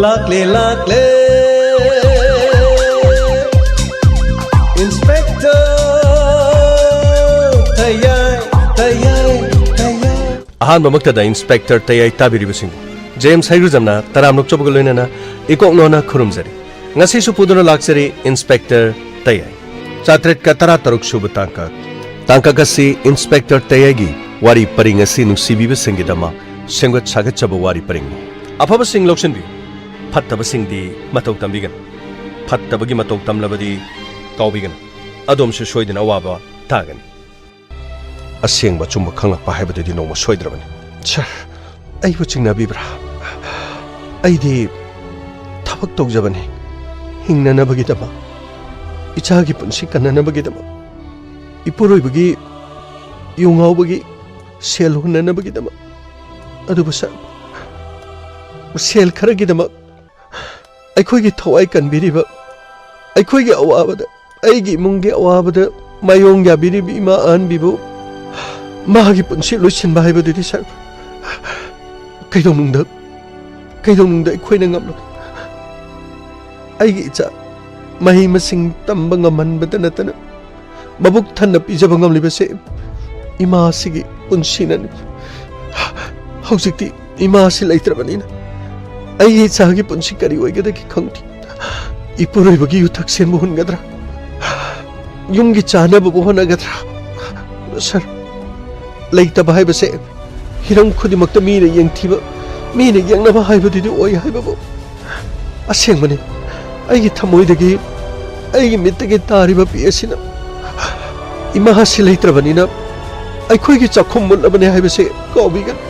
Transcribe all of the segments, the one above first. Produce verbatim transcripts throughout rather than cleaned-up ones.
ꯂꯥꯛꯂꯦ, ꯂꯥꯛꯂꯦ, Inspector ꯇꯌꯥꯏ, ꯇꯌꯥꯏ, ꯇꯌꯥꯏ꯫ ꯑꯍꯥꯟꯕꯃꯛꯇꯗ Inspector ꯇꯌꯥꯏ ꯇꯥꯕꯤꯔꯤꯕꯁꯤꯡꯕꯨ James ꯍꯩꯔꯨꯖꯝꯅ ꯇꯔꯥꯝꯅ ꯑꯣꯛꯆꯕꯒ ꯂꯣꯏꯅꯅ ꯏꯀꯣꯛ ꯅꯣꯟꯅ ꯈꯨꯔꯨꯝꯖꯔꯤ꯫ ꯉꯁꯤꯁꯨ ꯄꯨꯗꯨꯅ ꯂꯥꯛꯆꯔꯤ Inspector ꯇꯌꯥꯏ꯫ ꯆꯥꯇ꯭ꯔꯦꯠꯀ ꯇꯔꯥꯇꯔꯨꯛ ꯁꯨꯕ ꯇꯥꯡꯀꯛ꯫ ꯇꯥꯡꯀꯛ ꯑꯁꯤ Inspector ꯇꯌꯥꯏꯒꯤ ꯋꯥꯔꯤ ꯄꯔꯤꯡ ꯑꯁꯤ ꯅꯨꯡꯁꯤꯕꯤꯕꯁꯤꯡꯒꯤꯗꯃꯛ ꯁꯦꯝꯒꯠ ꯁꯥꯒꯠꯆꯕ ꯋꯥꯔꯤ ꯄꯔꯤꯡꯅꯤ꯫ ꯑꯐꯕꯁꯤꯡ ꯂꯧꯁꯤꯟꯕꯤꯌꯨ, ꯐꯠꯇꯕꯁꯤꯡꯗꯤ ꯃꯇꯧ ꯇꯝꯕꯤꯒꯅꯨ꯫ ꯐꯠꯇꯕꯒꯤ ꯃꯇꯧ ꯇꯝꯂꯕꯗꯤ ꯀꯥꯎꯕꯤꯒꯅꯨ, ꯑꯗꯣꯝꯁꯨ ꯁꯣꯏꯗꯅ ꯑꯋꯥꯕ ꯇꯥꯒꯅꯤ꯫ ꯑꯁꯦꯡꯕ ꯑꯆꯨꯝꯕ ꯈꯪꯂꯛꯄ ꯍꯥꯏꯕꯗꯨꯗꯤ ꯅꯣꯡꯃ ꯁꯣꯏꯗ꯭ꯔꯕꯅꯤ꯫ ꯁꯥꯔ, ꯑꯩꯕꯨ ꯆꯤꯡꯅꯕꯤꯕ꯭ꯔꯥ? ꯑꯩꯗꯤ ꯊꯕꯛ ꯇꯧꯖꯕꯅꯤ, ꯍꯤꯡꯅꯅꯕꯒꯤꯗꯃꯛ, ꯏꯆꯥꯒꯤ ꯄꯨꯟꯁꯤ ꯀꯟꯅꯅꯕꯒꯤꯗꯃꯛ, ꯏꯄꯨꯔꯣꯏꯕꯒꯤ ꯌꯨ ꯉꯥꯎꯕꯒꯤ ꯁꯦꯜ ꯍꯨꯟꯅꯅꯕꯒꯤꯗꯃꯛ꯫ ꯑꯗꯨꯕꯨ ꯁꯥꯔ, ꯁꯦꯜ ꯈꯔꯒꯤꯗꯃꯛ ꯑꯩꯈꯣꯏꯒꯤ ꯊꯋꯥꯏ ꯀꯟꯕꯤꯔꯤꯕ, ꯑꯩꯈꯣꯏꯒꯤ ꯑꯋꯥꯕꯗ, ꯑꯩꯒꯤ ꯏꯃꯨꯡꯒꯤ ꯑꯋꯥꯕꯗ ꯃꯥꯌꯣꯡ ꯌꯥꯕꯤꯔꯤꯕ ꯏꯃꯥ ꯑꯍꯟꯕꯤꯕꯨ ꯃꯥꯒꯤ ꯄꯨꯟꯁꯤ ꯂꯣꯏꯁꯤꯟꯕ ꯍꯥꯏꯕꯗꯨꯗꯤ ꯁꯥꯔ, ꯀꯩꯗꯧꯅꯨꯡꯗ, ꯀꯩꯗꯧꯅꯨꯡꯗ ꯑꯩꯈꯣꯏꯅ ꯉꯝꯂꯣꯏ꯫ ꯑꯩꯒꯤ ꯏꯆꯥ ꯃꯍꯩ ꯃꯁꯤꯡ ꯇꯝꯕ ꯉꯝꯍꯟꯕꯗ ꯅꯠꯇꯅ ꯃꯕꯨꯛ ꯊꯟꯅ ꯄꯤꯖꯕ ꯉꯝꯂꯤꯕꯁꯦ ꯏꯃꯥꯁꯤꯒꯤ ꯄꯨꯟꯁꯤꯅꯅꯤ꯫ ꯍꯧꯖꯤꯛꯇꯤ ꯏꯃꯥꯁꯤ ꯂꯩꯇ꯭ꯔꯕꯅꯤꯅ ꯑꯩꯒꯤ ꯏꯆꯥꯒꯤ ꯄꯨꯟꯁꯤ ꯀꯔꯤ ꯑꯣꯏꯒꯗꯒꯦ ꯈꯪꯗꯦ꯫ ꯏꯄꯨꯔꯣꯏꯕꯒꯤ ꯌꯨꯊꯛ ꯁꯦꯟꯕꯨ ꯍꯨꯟꯒꯗ꯭ꯔꯥ? ꯌꯨꯝꯒꯤ ꯆꯥꯅꯕꯕꯨ ꯍꯣꯠꯅꯒꯗ꯭ꯔꯥ? ꯁꯥꯔ, ꯂꯩꯇꯕ ꯍꯥꯏꯕꯁꯦ ꯍꯤꯔꯝ ꯈꯨꯗꯤꯡꯃꯛꯇ ꯃꯤꯅ ꯌꯦꯡꯊꯤꯕ, ꯃꯤꯅ ꯌꯦꯡꯅꯕ ꯍꯥꯏꯕꯗꯨꯗꯤ ꯑꯣꯏ ꯍꯥꯏꯕꯕꯨ ꯑꯁꯦꯡꯕꯅꯤ꯫ ꯑꯩꯒꯤ ꯊꯃꯣꯏꯗꯒꯤ, ꯑꯩꯒꯤ ꯃꯤꯠꯇꯒꯤ ꯇꯥꯔꯤꯕ ꯄꯤ ꯑꯁꯤꯅ ꯏꯃꯥ ꯑꯁꯤ ꯂꯩꯇ꯭ꯔꯕꯅꯤꯅ ꯑꯩꯈꯣꯏꯒꯤ ꯆꯥꯛꯈꯨꯝ ꯃꯨꯠꯂꯕꯅꯤ ꯍꯥꯏꯕꯁꯦ ꯀꯥꯎꯕꯤꯒꯅꯨ꯫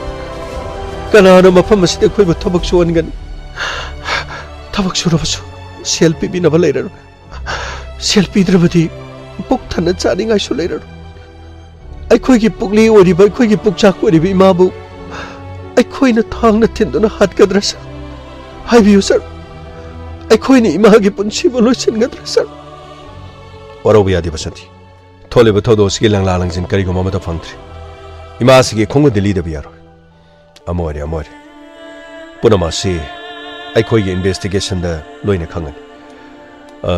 ꯀꯅꯥꯅ ꯃꯐꯝ ꯑꯁꯤꯗ ꯑꯩꯈꯣꯏꯕꯨ ꯊꯕꯛ ꯁꯨꯍꯟꯒꯅꯤ? ꯊꯕꯛ ꯁꯨꯔꯕꯁꯨ ꯁꯦꯜ ꯄꯤꯕꯤꯅꯕ ꯂꯩꯔꯔꯣꯏ꯫ ꯁꯦꯜ ꯄꯤꯗ꯭ꯔꯕꯗꯤ ꯄꯨꯛ ꯊꯟꯅ ꯆꯥꯅꯤꯡꯉꯥꯏꯁꯨ ꯂꯩꯔꯔꯣꯏ꯫ ꯑꯩꯈꯣꯏꯒꯤ ꯄꯨꯛꯂꯤ ꯑꯣꯏꯔꯤꯕ, ꯑꯩꯈꯣꯏꯒꯤ ꯄꯨꯛꯆꯥꯛ ꯑꯣꯏꯔꯤꯕ ꯏꯃꯥꯕꯨ ꯑꯩꯈꯣꯏꯅ ꯊꯥꯡꯅ ꯊꯤꯟꯗꯨꯅ ꯍꯥꯠꯀꯗ꯭ꯔꯥ ꯁꯥꯔ? ꯍꯥꯏꯕꯤꯌꯨ ꯁꯥꯔ, ꯑꯩꯈꯣꯏꯅ ꯏꯃꯥꯒꯤ ꯄꯨꯟꯁꯤꯕꯨ ꯂꯣꯏꯁꯤꯟꯒꯗ꯭ꯔꯥ ꯁꯥꯔ? ꯋꯥꯔꯧꯕ ꯌꯥꯗꯦ ꯕꯁꯟꯇꯤ꯫ ꯊꯣꯛꯂꯤꯕ ꯊꯧꯗꯣꯛ ꯑꯁꯤꯒꯤ ꯂꯪꯂꯥ ꯂꯪꯖꯤꯟ ꯀꯔꯤꯒꯨꯝꯕ ꯑꯃꯠꯇ ꯐꯪꯗ꯭ꯔꯤ꯫ ꯏꯃꯥ ꯑꯁꯤꯒꯤ ꯈꯣꯡꯒꯨꯟꯗꯤ ꯂꯤꯗꯕ ꯌꯥꯔꯣꯏ꯫ ꯑꯃ ꯑꯣꯏꯔꯦ, ꯑꯃ ꯑꯣꯏꯔꯦ꯫ ꯄꯨꯝꯅꯃꯛ ꯑꯁꯤ ꯑꯩꯈꯣꯏꯒꯤ ꯏꯟꯚꯦꯁꯇꯤꯒꯦꯁꯟꯗ ꯂꯣꯏꯅ ꯈꯪꯒꯅꯤ꯫ ꯑ,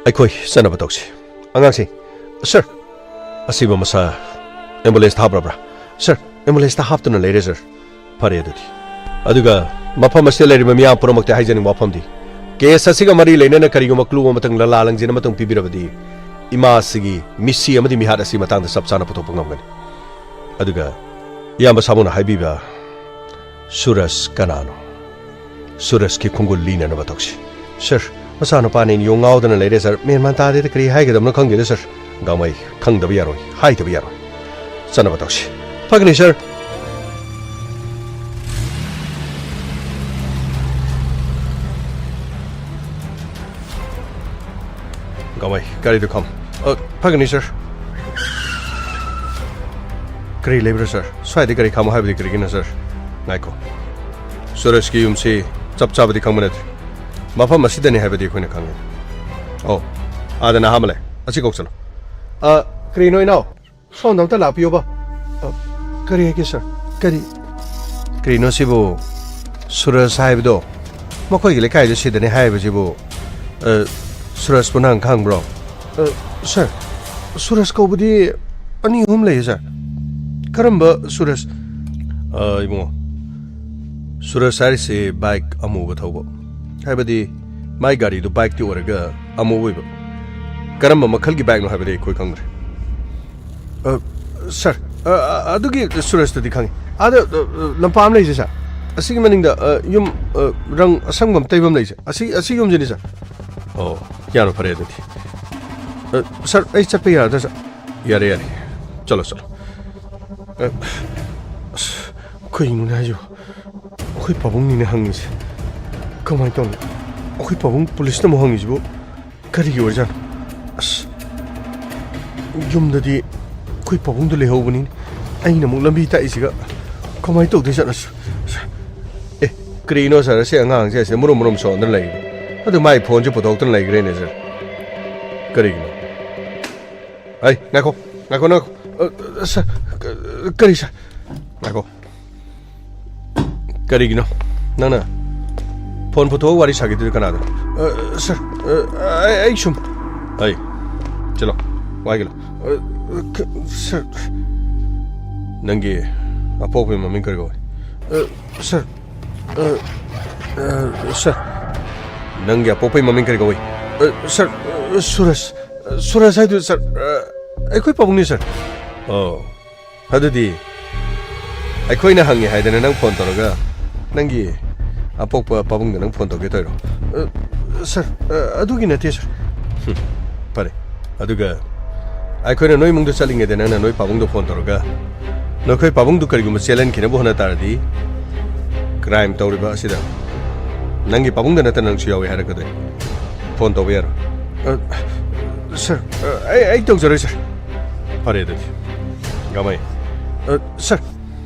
ꯑꯩꯈꯣꯏ ꯆꯠꯅꯕ ꯇꯧꯁꯤ꯫ ꯑꯉꯥꯡꯁꯤꯡ, ꯁꯔ, ꯑꯁꯤꯕ ꯃꯁꯥ ꯑꯦꯝꯕꯨꯂꯦꯟꯁꯇ ꯍꯥꯞꯂꯕ꯭ꯔꯥ? ꯁꯔ, ꯑꯦꯝꯕꯨꯂꯦꯟꯁꯇ ꯍꯥꯞꯇꯨꯅ ꯂꯩꯔꯦ, ꯁꯔ꯫ ꯐꯔꯦ ꯑꯗꯨꯗꯤ꯫ ꯑꯗꯨꯒ ꯃꯐꯝ ꯑꯁꯤꯗ ꯂꯩꯔꯤꯕ ꯃꯤꯌꯥꯝ ꯄꯨꯝꯅꯃꯛꯇ ꯍꯥꯏꯖꯅꯤꯡꯕ ꯋꯥꯐꯝꯗꯤ, ꯀꯦꯁ ꯑꯁꯤꯒ ꯃꯔꯤ ꯂꯩꯅꯅ ꯀꯔꯤꯒꯨꯝꯕ ꯀ꯭ꯂꯨ ꯑꯃꯇꯪ, ꯂꯂꯥ ꯂꯪꯖꯤꯟ ꯑꯃꯇꯪ ꯄꯤꯕꯤꯔꯕꯗꯤ ꯏꯃꯥ ꯑꯁꯤꯒꯤ ꯃꯤꯠꯁꯤ ꯑꯃꯗꯤ ꯃꯤꯍꯥꯠ ꯑꯁꯤ ꯃꯇꯥꯡꯗ ꯆꯞ ꯆꯥꯅ ꯄꯨꯊꯣꯛꯄ ꯉꯝꯒꯅꯤ꯫ ꯑꯗꯨꯒ ꯏꯌꯥꯝꯕ ꯁꯥꯃꯨꯅ ꯍꯥꯏꯕꯤꯕ ꯁꯨꯔꯖ ꯀꯅꯥꯅꯣ? ꯁꯨꯔꯖꯀꯤ ꯈꯣꯡꯒꯨꯜ ꯂꯤꯅꯅꯕ ꯇꯧꯁꯤ꯫ ꯁꯔ, ꯃꯆꯥꯅꯨꯄꯥꯅ ꯌꯣꯡ ꯉꯥꯎꯗꯅ ꯂꯩꯔꯦ, ꯁꯔ꯫ ꯃꯦꯟ ꯃꯥꯟ ꯇꯥꯗꯦꯗ, ꯀꯔꯤ ꯍꯥꯏꯒꯗꯕꯅꯣ ꯈꯪꯗꯦꯗ, ꯁꯔ꯫ ꯒꯥꯡꯃꯩ, ꯈꯪꯗꯕ ꯌꯥꯔꯣꯏ, ꯍꯥꯏꯗꯕ ꯌꯥꯔꯣꯏ꯫ ꯆꯠꯅꯕ ꯇꯧꯁꯤ꯫ ꯐꯒꯅꯤ, ꯁꯔ꯫ ꯒꯥꯡꯃꯩ, ꯒꯥꯔꯤꯗꯨ ꯈꯥꯝꯃꯨ꯫ ꯑ, ꯐꯒꯅꯤ, ꯁꯔ꯫ ꯀꯔꯤ ꯂꯩꯕ꯭ꯔꯥ, ꯁꯔ? ꯁ꯭ꯋꯥꯏꯗ ꯒꯥꯔꯤ ꯈꯥꯝꯃꯨ ꯍꯥꯏꯕꯗꯤ ꯀꯔꯤꯒꯤꯅꯣ, ꯁꯔ? ꯉꯥꯏꯈꯣ꯫ ꯁꯨꯔꯖꯀꯤ ꯌꯨꯝꯁꯤ ꯆꯞ ꯆꯥꯕꯗꯤ ꯈꯪꯕ ꯅꯠꯇ꯭ꯔꯤ꯫ ꯃꯐꯝ ꯑꯁꯤꯗꯅꯤ ꯍꯥꯏꯕꯗꯤ ꯑꯩꯈꯣꯏꯅ ꯈꯪꯉꯤ꯫ ꯑꯣ, ꯑꯥꯗ ꯅꯍꯥ ꯑꯃ ꯂꯩ꯫ ꯑꯁꯤ ꯀꯧꯁꯅꯨ꯫ ꯑ, ꯀꯔꯤꯅꯣ, ꯏꯅꯥꯎ? ꯁꯣꯝꯗ ꯑꯝꯇ ꯂꯥꯛꯄꯤꯌꯣꯕ꯫ ꯑ, ꯀꯔꯤ ꯍꯥꯏꯒꯦ, ꯁꯔ? ꯀꯔꯤ? ꯀꯔꯤꯅꯣ ꯁꯤꯕꯨ? ꯁꯨꯔꯖ ꯍꯥꯏꯕꯗꯣ, ꯃꯈꯣꯏꯒꯤ ꯂꯩꯀꯥꯏꯗꯨ ꯁꯤꯗꯅꯤ ꯍꯥꯏꯕꯁꯤꯕꯨ, ꯑ, ꯁꯨꯔꯖꯄꯨ ꯅꯪ ꯈꯪꯕ꯭ꯔꯣ? ꯑ, ꯁꯔ, ꯁꯨꯔꯖ ꯀꯧꯕꯗꯤ ꯑꯅꯤ ꯑꯍꯨꯝ ꯂꯩꯌꯦ, ꯁꯔ꯫ ꯀꯔꯝꯕ ꯁꯨꯔꯖ? ꯑ, ꯏꯕꯨꯡꯉꯣ, ꯁꯨꯔꯖ ꯍꯥꯏꯔꯤꯁꯦ ꯕꯥꯏꯛ ꯑꯃꯨꯕ ꯊꯧꯕ꯫ ꯍꯥꯏꯕꯗꯤ, ꯃꯥꯏ ꯒꯥꯔꯤꯗꯨ ꯕꯥꯏꯛꯇꯤ ꯑꯣꯏꯔꯒ ꯑꯃꯨꯕ ꯑꯣꯏꯕ꯫ ꯀꯔꯝꯕ ꯃꯈꯜꯒꯤ ꯕꯥꯏꯛꯅꯣ ꯍꯥꯏꯕꯗꯤ ꯑꯩꯈꯣꯏ ꯈꯪꯗ꯭ꯔꯦ꯫ ꯑ, ꯁꯔ, ꯑ, ꯑ, ꯑꯗꯨꯒꯤ ꯁꯨꯔꯖꯇꯨꯗꯤ ꯈꯪꯉꯤ꯫ ꯑꯥꯗ, ꯑ, ꯑ, ꯂꯝꯄꯥꯛ ꯑꯃ ꯂꯩꯁꯦ, ꯁꯔ꯫ ꯑꯁꯤꯒꯤ ꯃꯅꯤꯡꯗ, ꯑ, ꯌꯨꯝ, ꯑ, ꯔꯪ ꯑꯁꯪꯕ ꯑꯃ ꯇꯩꯕ ꯑꯃ ꯂꯩꯁꯦ꯫ ꯑꯁꯤ, ꯑꯁꯤ ꯌꯨꯝꯁꯤꯅꯤ, ꯁꯔ꯫ ꯑꯣ, ꯌꯥꯝꯅ ꯐꯔꯦ ꯑꯗꯨꯗꯤ꯫ ꯑ, ꯁꯔ, ꯑꯩ ꯆꯠꯄ ꯌꯥꯔꯗ꯭ꯔꯥ, ꯁꯔ? ꯌꯥꯔꯦ, ꯌꯥꯔꯦ꯫ ꯆꯠꯂꯣ, ꯆꯠꯂꯣ꯫ ꯑ, ꯑꯁ, ꯀꯩꯅꯣꯅꯦ ꯍꯥꯏꯁꯤꯕꯣ? ꯑꯩꯈꯣꯏ ꯄꯥꯕꯨꯡꯅꯤꯅꯦ ꯍꯪꯉꯤꯁꯦ꯫ ꯀꯃꯥꯏꯅ ꯇꯧꯅꯤ? ꯑꯩꯈꯣꯏ ꯄꯥꯕꯨꯡ ꯄꯨꯂꯤꯁꯅ ꯑꯃꯨꯛ ꯍꯪꯉꯤꯁꯤꯕꯨ? ꯀꯔꯤꯒꯤ ꯑꯣꯏꯔꯖꯥꯠꯅꯣ? ꯑꯁ, ꯌꯨꯝꯗꯗꯤ ꯑꯩꯈꯣꯏ ꯄꯥꯕꯨꯡꯗꯣ ꯂꯩꯍꯧꯕꯅꯤꯅꯦ꯫ ꯑꯩꯅ ꯑꯃꯨꯛ ꯂꯝꯕꯤ ꯇꯥꯛꯏꯁꯤꯒ ꯀꯃꯥꯏꯅ ꯇꯧꯗꯣꯏꯖꯥꯠꯅꯣ? ꯑꯦ, ꯀꯔꯤꯅꯣ ꯁꯥꯔ, ꯑꯁꯤ ꯑꯉꯥꯡꯁꯦ ꯑꯁꯤꯗ ꯃꯔꯨꯝ ꯃꯔꯨꯝ ꯁꯣꯟꯗꯅ ꯂꯩꯔꯤꯅꯦ꯫ ꯑꯗꯨ ꯃꯥꯏ ꯐꯣꯟꯁꯦ ꯄꯨꯊꯣꯛꯇꯅ ꯂꯩꯈ꯭ꯔꯦꯅꯦ ꯁꯥꯔ꯫ ꯀꯔꯤꯒꯤꯅꯣ? ꯑꯩ, ꯉꯥꯏꯈꯣ, ꯉꯥꯏꯈꯣ, ꯉꯥꯏꯈꯣ꯫ ꯑ, ꯁꯥꯔ, ꯀ-, ꯀꯔꯤ ꯁꯥꯔ? ꯉꯥꯏꯈꯣ꯫ ꯀꯔꯤꯒꯤꯅꯣ? ꯅꯪꯅ ꯐꯣꯟ ꯄꯨꯊꯣꯛꯑꯒ ꯋꯥꯔꯤ ꯁꯥꯒꯦꯗꯨꯗꯤ ꯀꯅꯥꯗꯅꯣ? ꯑ, ꯁꯥꯔ, ꯑ, ꯑꯩ, ꯑꯩ ꯁꯨꯝ꯫ ꯑꯩ, ꯆꯠꯂꯣ, ꯋꯥꯏꯒꯦ ꯂꯥꯎ꯫ ꯑ, ꯀ-, ꯁꯥꯔ꯫ ꯅꯪꯒꯤ ꯑꯄꯣꯛꯄꯒꯤ ꯃꯃꯤꯡ ꯀꯔꯤ ꯀꯧꯏ? ꯑ, ꯁꯥꯔ, ꯑ, ꯑ, ꯁꯥꯔ꯫ ꯅꯪꯒꯤ ꯑꯄꯣꯛꯄꯒꯤ ꯃꯃꯤꯡ ꯀꯔꯤ ꯀꯧꯏ? ꯑ, ꯁꯥꯔ, ꯑ, ꯁꯨꯔꯖ꯫ ꯑ, ꯁꯨꯔꯖ ꯍꯥꯏꯗꯨ, ꯁꯥꯔ, ꯑ, ꯑꯩꯈꯣꯏ ꯄꯥꯕꯨꯡꯅꯤ, ꯁꯥꯔ꯫ ꯑꯣ, ꯑꯗꯨꯗꯤ ꯑꯩꯈꯣꯏꯅ ꯍꯪꯉꯦ ꯍꯥꯏꯗꯅ ꯅꯪ ꯐꯣꯟ ꯇꯧꯔꯒ ꯅꯪꯒꯤ ꯑꯄꯣꯛꯄ ꯄꯥꯕꯨꯡꯗ ꯅꯪ ꯐꯣꯟ ꯇꯧꯒꯦ ꯇꯧꯔꯣ? ꯑ, ꯁꯥꯔ, ꯑ, ꯑꯗꯨꯒꯤ ꯅꯠꯇꯦ, ꯁꯥꯔ꯫ ꯍꯨꯝ, ꯐꯔꯦ꯫ ꯑꯗꯨꯒ ꯑꯩꯈꯣꯏꯅ ꯅꯣꯏ ꯏꯃꯨꯡꯗ ꯆꯠꯂꯤꯉꯩꯗ ꯅꯪꯅ ꯅꯣꯏ ꯄꯥꯕꯨꯡꯗ ꯐꯣꯟ ꯇꯧꯔꯒ ꯅꯈꯣꯏ ꯄꯥꯕꯨꯡꯗꯨ ꯀꯔꯤꯒꯨꯝꯕ ꯆꯦꯜꯍꯟꯈꯤꯅꯕ ꯍꯣꯠꯅ ꯇꯥꯔꯗꯤ, ꯀ꯭ꯔꯥꯏꯝ ꯇꯧꯔꯤꯕ ꯑꯁꯤꯗ ꯅꯪꯒꯤ ꯄꯥꯕꯨꯡꯗ ꯅꯠꯇꯅ ꯅꯪꯁꯨ ꯌꯥꯎꯏ ꯍꯥꯏꯔꯛꯀꯗꯣꯏꯅꯤ꯫ ꯐꯣꯟ ꯇꯧꯕ ꯌꯥꯔꯣꯏ꯫ ꯑ, ꯁꯥꯔ, ꯑ, ꯑꯩ, ꯑꯩ ꯇꯧꯖꯔꯣꯏ, ꯁꯥꯔ꯫ ꯐꯔꯦ ꯑꯗꯨꯗꯤ꯫ ꯒꯥꯃꯩ꯫ ꯑ, ꯁꯥꯔ꯫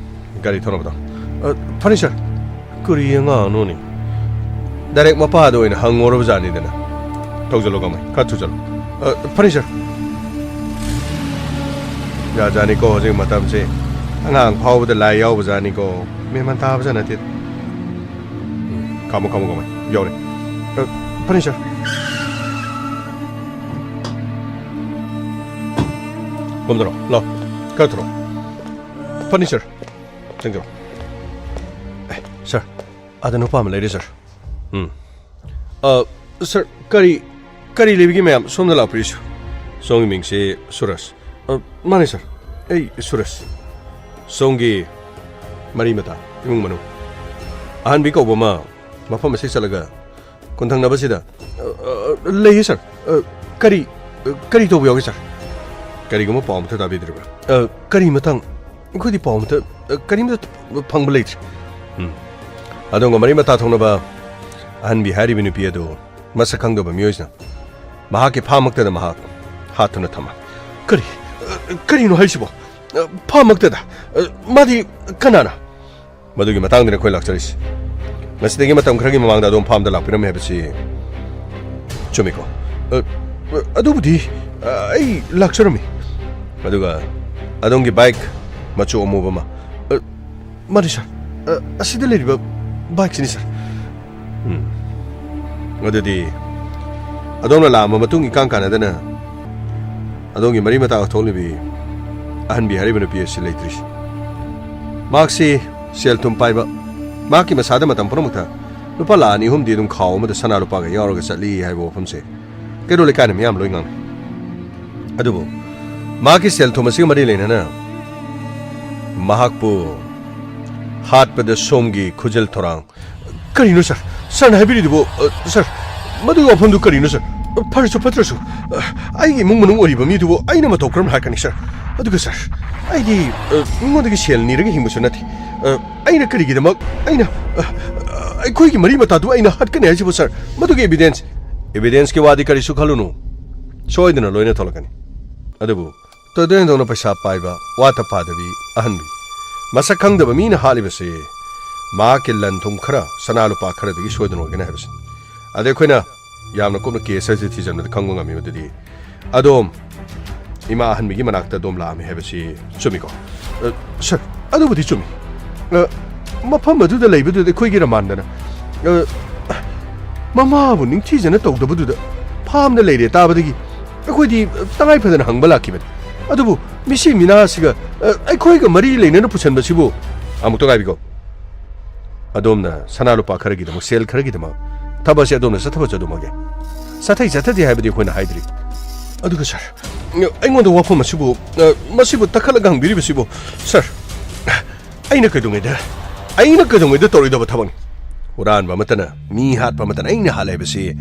ꯒꯥꯔꯤ ꯊꯧꯅꯕꯗꯣ꯫ ꯑ, ꯐꯅꯤ, ꯁꯥꯔ꯫ ꯀꯔꯤ ꯑꯉꯥꯡꯅꯣꯅꯦ? ꯗꯥꯏꯔꯦꯛ ꯃꯄꯥꯗ ꯑꯣꯏꯅ ꯍꯪꯉꯨꯔꯕ ꯖꯥꯠꯅꯤꯗꯅ꯫ ꯊꯧꯖꯜꯂꯣ, ꯒꯥꯃꯩ꯫ ꯈꯔ ꯊꯨꯖꯜꯂꯣ꯫ ꯑ, ꯐꯅꯤ, ꯁꯥꯔ꯫ ꯌꯥ ꯖꯥꯠꯅꯤꯀꯣ ꯍꯧꯖꯤꯛ ꯃꯇꯝꯁꯦ꯫ ꯑꯉꯥꯡ ꯐꯥꯎꯕꯗ ꯂꯥꯏ ꯌꯥꯎꯕ ꯖꯥꯠꯅꯤꯀꯣ꯫ ꯃꯦꯟ ꯃꯥꯟ ꯇꯥꯕ ꯖꯥꯠ ꯅꯠꯇꯦ꯫ ꯎꯝ, ꯈꯥꯝꯃꯣ, ꯈꯥꯝꯃꯣ, ꯈꯥꯝꯃꯣ꯫ ꯌꯧꯔꯦ꯫ ꯑ, ꯐꯅꯤ, ꯁꯥꯔ꯫ ꯀꯨꯝꯊꯔꯣ, ꯂꯥꯎ꯫ ꯈꯔ ꯊꯨꯔꯣ꯫ ꯐꯅꯤ, ꯁꯥꯔ꯫ ꯆꯪꯖꯔꯣ꯫ ꯑꯦ, ꯁꯥꯔ, ꯑꯥꯗ ꯅꯨꯄꯥ ꯑꯃ ꯂꯩꯔꯦ, ꯁꯥꯔ꯫ ꯎꯝ꯫ ꯑ, ꯁꯥꯔ, ꯀꯔꯤ, ꯀꯔꯤ ꯂꯩꯕꯒꯦ ꯃꯌꯥꯝ ꯁꯣꯝꯗ ꯂꯥꯛꯄꯤꯔꯤꯁꯨ? ꯁꯣꯝꯒꯤ ꯃꯤꯡꯁꯦ ꯁꯨꯔꯖ꯫ ꯑ, ꯃꯥꯅꯦ, ꯁꯥꯔ꯫ ꯑꯩ ꯁꯨꯔꯖ꯫ ꯁꯣꯝꯒꯤ ꯃꯔꯤ ꯃꯇꯥ, ꯏꯃꯨꯡ ꯃꯅꯨꯡ꯫ ꯑꯍꯟꯕꯤ ꯀꯧꯕ ꯑꯃ ꯃꯐꯝ ꯑꯁꯤ ꯆꯠꯂꯒ ꯀꯣꯟꯊꯪꯅꯕꯁꯤꯗ, ꯑ, ꯑ, ꯂꯩꯌꯦ, ꯁꯥꯔ꯫ ꯑ, ꯀꯔꯤ, ꯑ, ꯀꯔꯤ ꯇꯧꯕ ꯌꯥꯎꯒꯦ, ꯁꯥꯔ? ꯀꯔꯤꯒꯨꯝꯕ ꯄꯥꯎ ꯑꯃꯠꯇ ꯇꯥꯕꯤꯗ꯭ꯔꯤꯕ꯭ꯔꯥ? ꯑ, ꯀꯔꯤ ꯃꯇꯥꯡ? ꯑꯩꯈꯣꯏꯗꯤ ꯄꯥꯎ ꯑꯃꯠꯇ, ꯑ, ꯀꯔꯤꯝꯇ ꯐꯪꯕ ꯂꯩꯇ꯭ꯔꯤ꯫ ꯎꯝ꯫ ꯑꯗꯣꯝꯒ ꯃꯔꯤ ꯃꯇꯥ ꯊꯣꯛꯅꯕ ꯑꯍꯟꯕꯤ ꯍꯥꯏꯔꯤꯕ ꯅꯨꯄꯤ ꯑꯗꯨ ꯃꯁꯛ ꯈꯪꯗꯕ ꯃꯤꯑꯣꯏꯁꯤꯅ ꯃꯍꯥꯛꯀꯤ ꯐꯥꯃꯛꯇꯗ ꯃꯍꯥꯛ ꯍꯥꯠꯇꯨꯅ ꯊꯝꯃꯦ꯫ ꯀꯔꯤ? ꯑ, ꯀꯔꯤꯅꯣ ꯍꯥꯏꯁꯤꯕꯣ? ꯑ, ꯐꯥꯃꯛꯇꯗ? ꯑ, ꯃꯥꯗꯤ ꯀꯅꯥꯅ? ꯃꯗꯨꯒꯤ ꯃꯇꯥꯡꯗꯅꯤ ꯑꯩꯈꯣꯏ ꯂꯥꯛꯆꯔꯤꯁꯤ꯫ ꯉꯁꯤꯗꯒꯤ ꯃꯇꯝ ꯈꯔꯒꯤ ꯃꯃꯥꯡꯗ ꯑꯗꯣꯝ ꯐꯥꯝꯗ ꯂꯥꯛꯄꯤꯔꯝꯃꯦ ꯍꯥꯏꯕꯁꯤ ꯆꯨꯝꯃꯤꯀꯣ? ꯑ, ꯑ, ꯑꯗꯨꯕꯨꯗꯤ, ꯑ, ꯑꯩ ꯂꯥꯛꯆꯔꯝꯃꯤ꯫ ꯑꯗꯨꯒ ꯑꯗꯣꯝꯒꯤ ꯕꯥꯏꯛ ꯃꯆꯨ ꯑꯃꯨꯕ ꯑꯃ, ꯑ, ꯃꯥꯅꯤ ꯁꯥꯔ, ꯑ, ꯑꯁꯤꯗ ꯂꯩꯔꯤꯕ ꯕꯥꯏꯛꯁꯤꯅꯤ, ꯁꯥꯔ꯫ ꯎꯝ꯫ ꯑꯗꯨꯗꯤ ꯑꯗꯣꯝꯅ ꯂꯥꯛꯑꯝꯕ ꯃꯇꯨꯡ ꯏꯀꯥꯟ ꯀꯥꯟꯅꯗꯅ ꯑꯗꯣꯝꯒꯤ ꯃꯔꯤ ꯃꯇꯥ ꯊꯣꯛꯂꯤꯕꯤ ꯑꯍꯟꯕꯤ ꯍꯥꯏꯔꯤꯕ ꯅꯨꯄꯤ ꯑꯁꯤ ꯂꯩꯇ꯭ꯔꯤꯁꯤ꯫ ꯃꯍꯥꯛꯁꯤ ꯁꯦꯜ ꯊꯨꯝ ꯄꯥꯏꯕ, ꯃꯍꯥꯛꯀꯤ ꯃꯁꯥꯗ ꯃꯇꯝ ꯄꯨꯝꯅꯃꯛꯇ ꯂꯨꯄꯥ ꯂꯥꯈ ꯑꯅꯤ ꯑꯍꯨꯝꯗꯤ ꯑꯗꯨꯝ ꯈꯥꯎ ꯑꯃꯗ ꯁꯅꯥ ꯂꯨꯄꯥꯒ ꯌꯥꯎꯔꯒ ꯆꯠꯂꯤ ꯍꯥꯏꯕ ꯋꯥꯐꯝꯁꯦ ꯀꯩꯔꯣꯜ ꯂꯩꯀꯥꯏꯅ ꯃꯤꯌꯥꯝ ꯂꯣꯏ ꯉꯥꯡꯅꯩ꯫ ꯑꯗꯨꯕꯨ ꯃꯍꯥꯛꯀꯤ ꯁꯦꯜ ꯊꯨꯝ ꯑꯁꯤꯒ ꯃꯔꯤ ꯂꯩꯅꯅ ꯃꯍꯥꯛꯄꯨ ꯍꯥꯠꯄꯗ ꯁꯣꯝꯒꯤ ꯈꯨꯖꯤꯜ ꯊꯧꯔꯥꯡ꯫ ꯀꯔꯤꯅꯣ ꯁꯥꯔ? ꯁꯥꯔꯅ ꯍꯥꯏꯕꯤꯔꯤꯗꯨꯕꯨ, ꯑ, ꯁꯥꯔ, ꯃꯗꯨꯒꯤ ꯋꯥꯐꯝꯗꯨ ꯀꯔꯤꯅꯣ ꯁꯥꯔ? ꯑ, ꯐꯔꯁꯨ ꯐꯠꯇ꯭ꯔꯁꯨ, ꯑ, ꯑꯩꯒꯤ ꯏꯃꯨꯡ ꯃꯅꯨꯡ ꯑꯣꯏꯔꯤꯕ ꯃꯤꯗꯨꯕꯨ ꯑꯩꯅ ꯃꯇꯧ ꯀꯔꯝꯅ ꯍꯥꯠꯀꯅꯤ ꯁꯥꯔ? ꯑꯗꯨꯒ ꯁꯥꯔ, ꯑꯩꯗꯤ, ꯑ, ꯃꯤꯉꯣꯟꯗꯒꯤ ꯁꯦꯜ ꯅꯤꯔꯒ ꯍꯤꯡꯕꯁꯨ ꯅꯠꯇꯦ꯫ ꯑ, ꯑꯩꯅ ꯀꯔꯤꯒꯤꯗꯃꯛ ꯑꯩꯅ, ꯑ, ꯑ, ꯑꯩꯈꯣꯏꯒꯤ ꯃꯔꯤ ꯃꯇꯥꯗꯨ ꯑꯩꯅ ꯍꯥꯠꯀꯅꯤ ꯍꯥꯏꯁꯤꯕꯨ ꯁꯥꯔ? ꯃꯗꯨꯒꯤ evidence, evidenceꯀꯤ ꯋꯥꯗꯤ ꯀꯔꯤꯁꯨ ꯈꯜꯂꯨꯅꯨ, ꯁꯣꯏꯗꯅ ꯂꯣꯏꯅ ꯊꯣꯛꯂꯛꯀꯅꯤ꯫ ꯑꯗꯨꯕꯨ ꯇꯣꯏꯗꯣꯏ ꯍꯦꯟꯗꯣꯛꯅ ꯄꯩꯁꯥ ꯄꯥꯏꯕ, ꯋꯥꯠꯇ ꯄꯥꯗꯕꯤ ꯑꯍꯟꯕꯤ, ꯃꯁꯛ ꯈꯪꯗꯕ ꯃꯤꯅ ꯍꯥꯠꯂꯤꯕꯁꯤ ꯃꯍꯥꯛꯀꯤ ꯂꯟ ꯊꯨꯝ ꯈꯔ, ꯁꯅꯥ ꯂꯨꯄꯥ ꯈꯔꯗꯒꯤ ꯁꯣꯏꯗꯅ ꯑꯣꯏꯒꯅꯤ ꯍꯥꯏꯕꯁꯤꯅꯤ꯫ ꯑꯗꯩ ꯑꯩꯈꯣꯏꯅ ꯌꯥꯝꯅ ꯀꯨꯞꯅ case ꯑꯁꯤ ꯊꯤꯖꯤꯟꯕꯗ ꯈꯪꯕ ꯉꯝꯃꯤ꯫ ꯃꯗꯨꯗꯤ ꯑꯗꯣꯝ ꯏꯃꯥ ꯑꯍꯟꯕꯤꯒꯤ ꯃꯅꯥꯛꯇ ꯑꯗꯣꯝ ꯂꯥꯛꯑꯝꯃꯤ ꯍꯥꯏꯕꯁꯤ ꯆꯨꯝꯃꯤꯀꯣ? ꯑ, ꯁꯥꯔ, ꯑꯗꯨꯕꯨꯗꯤ ꯆꯨꯝꯃꯤ꯫ ꯑ, ꯃꯐꯝ ꯑꯗꯨꯗ ꯂꯩꯕꯗꯨꯗ ꯑꯩꯈꯣꯏꯒꯤ ꯔꯃꯥꯟꯗꯅ, ꯑ, ꯃꯃꯥꯕꯨ ꯅꯤꯡꯊꯤꯖꯅ ꯇꯧꯗꯕꯗꯨꯗ ꯐꯥꯝꯗ ꯂꯩꯔꯦ ꯇꯥꯕꯗꯒꯤ ꯑꯩꯈꯣꯏꯗꯤ ꯇꯉꯥꯏ ꯐꯗꯅ ꯍꯪꯕ ꯂꯥꯛꯈꯤꯕꯅꯤ꯫ ꯑꯗꯨꯕꯨ ꯃꯤꯁꯤ ꯃꯤꯅꯥꯁꯤꯒ, ꯑ, ꯑꯩꯈꯣꯏꯒ ꯃꯔꯤ ꯂꯩꯅꯅ ꯄꯨꯁꯟꯕꯁꯤꯕꯨ ꯑꯃꯨꯛꯇ ꯉꯥꯏꯕꯤꯀꯣ꯫ ꯑꯗꯣꯝꯅ ꯁꯅꯥ ꯂꯨꯄꯥ ꯈꯔꯒꯤꯗꯃꯛ, ꯁꯦꯜ ꯈꯔꯒꯤꯗꯃꯛ ꯊꯕꯛ ꯑꯁꯤ ꯑꯗꯣꯝꯅ ꯆꯠꯊꯕ ꯆꯠꯂꯨꯃꯒꯦ꯫ ꯆꯠꯊꯩ ꯆꯠꯊꯗꯦ ꯍꯥꯏꯕꯗꯤ ꯑꯩꯈꯣꯏꯅ ꯍꯥꯏꯗ꯭ꯔꯤ꯫ ꯑꯗꯨꯒ ꯁꯥꯔ, ꯑꯩꯉꯣꯟꯗ ꯋꯥꯐꯝ ꯑꯁꯤꯕꯨ, ꯑ, ꯃꯁꯤꯕꯨ ꯇꯛꯈꯠꯂꯒ ꯍꯪꯕꯤꯔꯤꯕꯁꯤꯕꯨ, ꯁꯥꯔ, ꯑꯩꯅ ꯀꯩꯗꯧꯉꯩꯗ, ꯑꯩꯅ ꯀꯩꯗꯧꯉꯩꯗ ꯇꯧꯔꯣꯏꯗꯕ ꯊꯕꯛꯅꯤ? ꯍꯨꯔꯥꯟꯕ ꯑꯃꯠꯇꯅ, ꯃꯤ ꯍꯥꯠꯄ ꯑꯃꯠꯇꯅ ꯑꯩꯅ ꯍꯥꯠꯂꯦ ꯍꯥꯏꯕꯁꯤ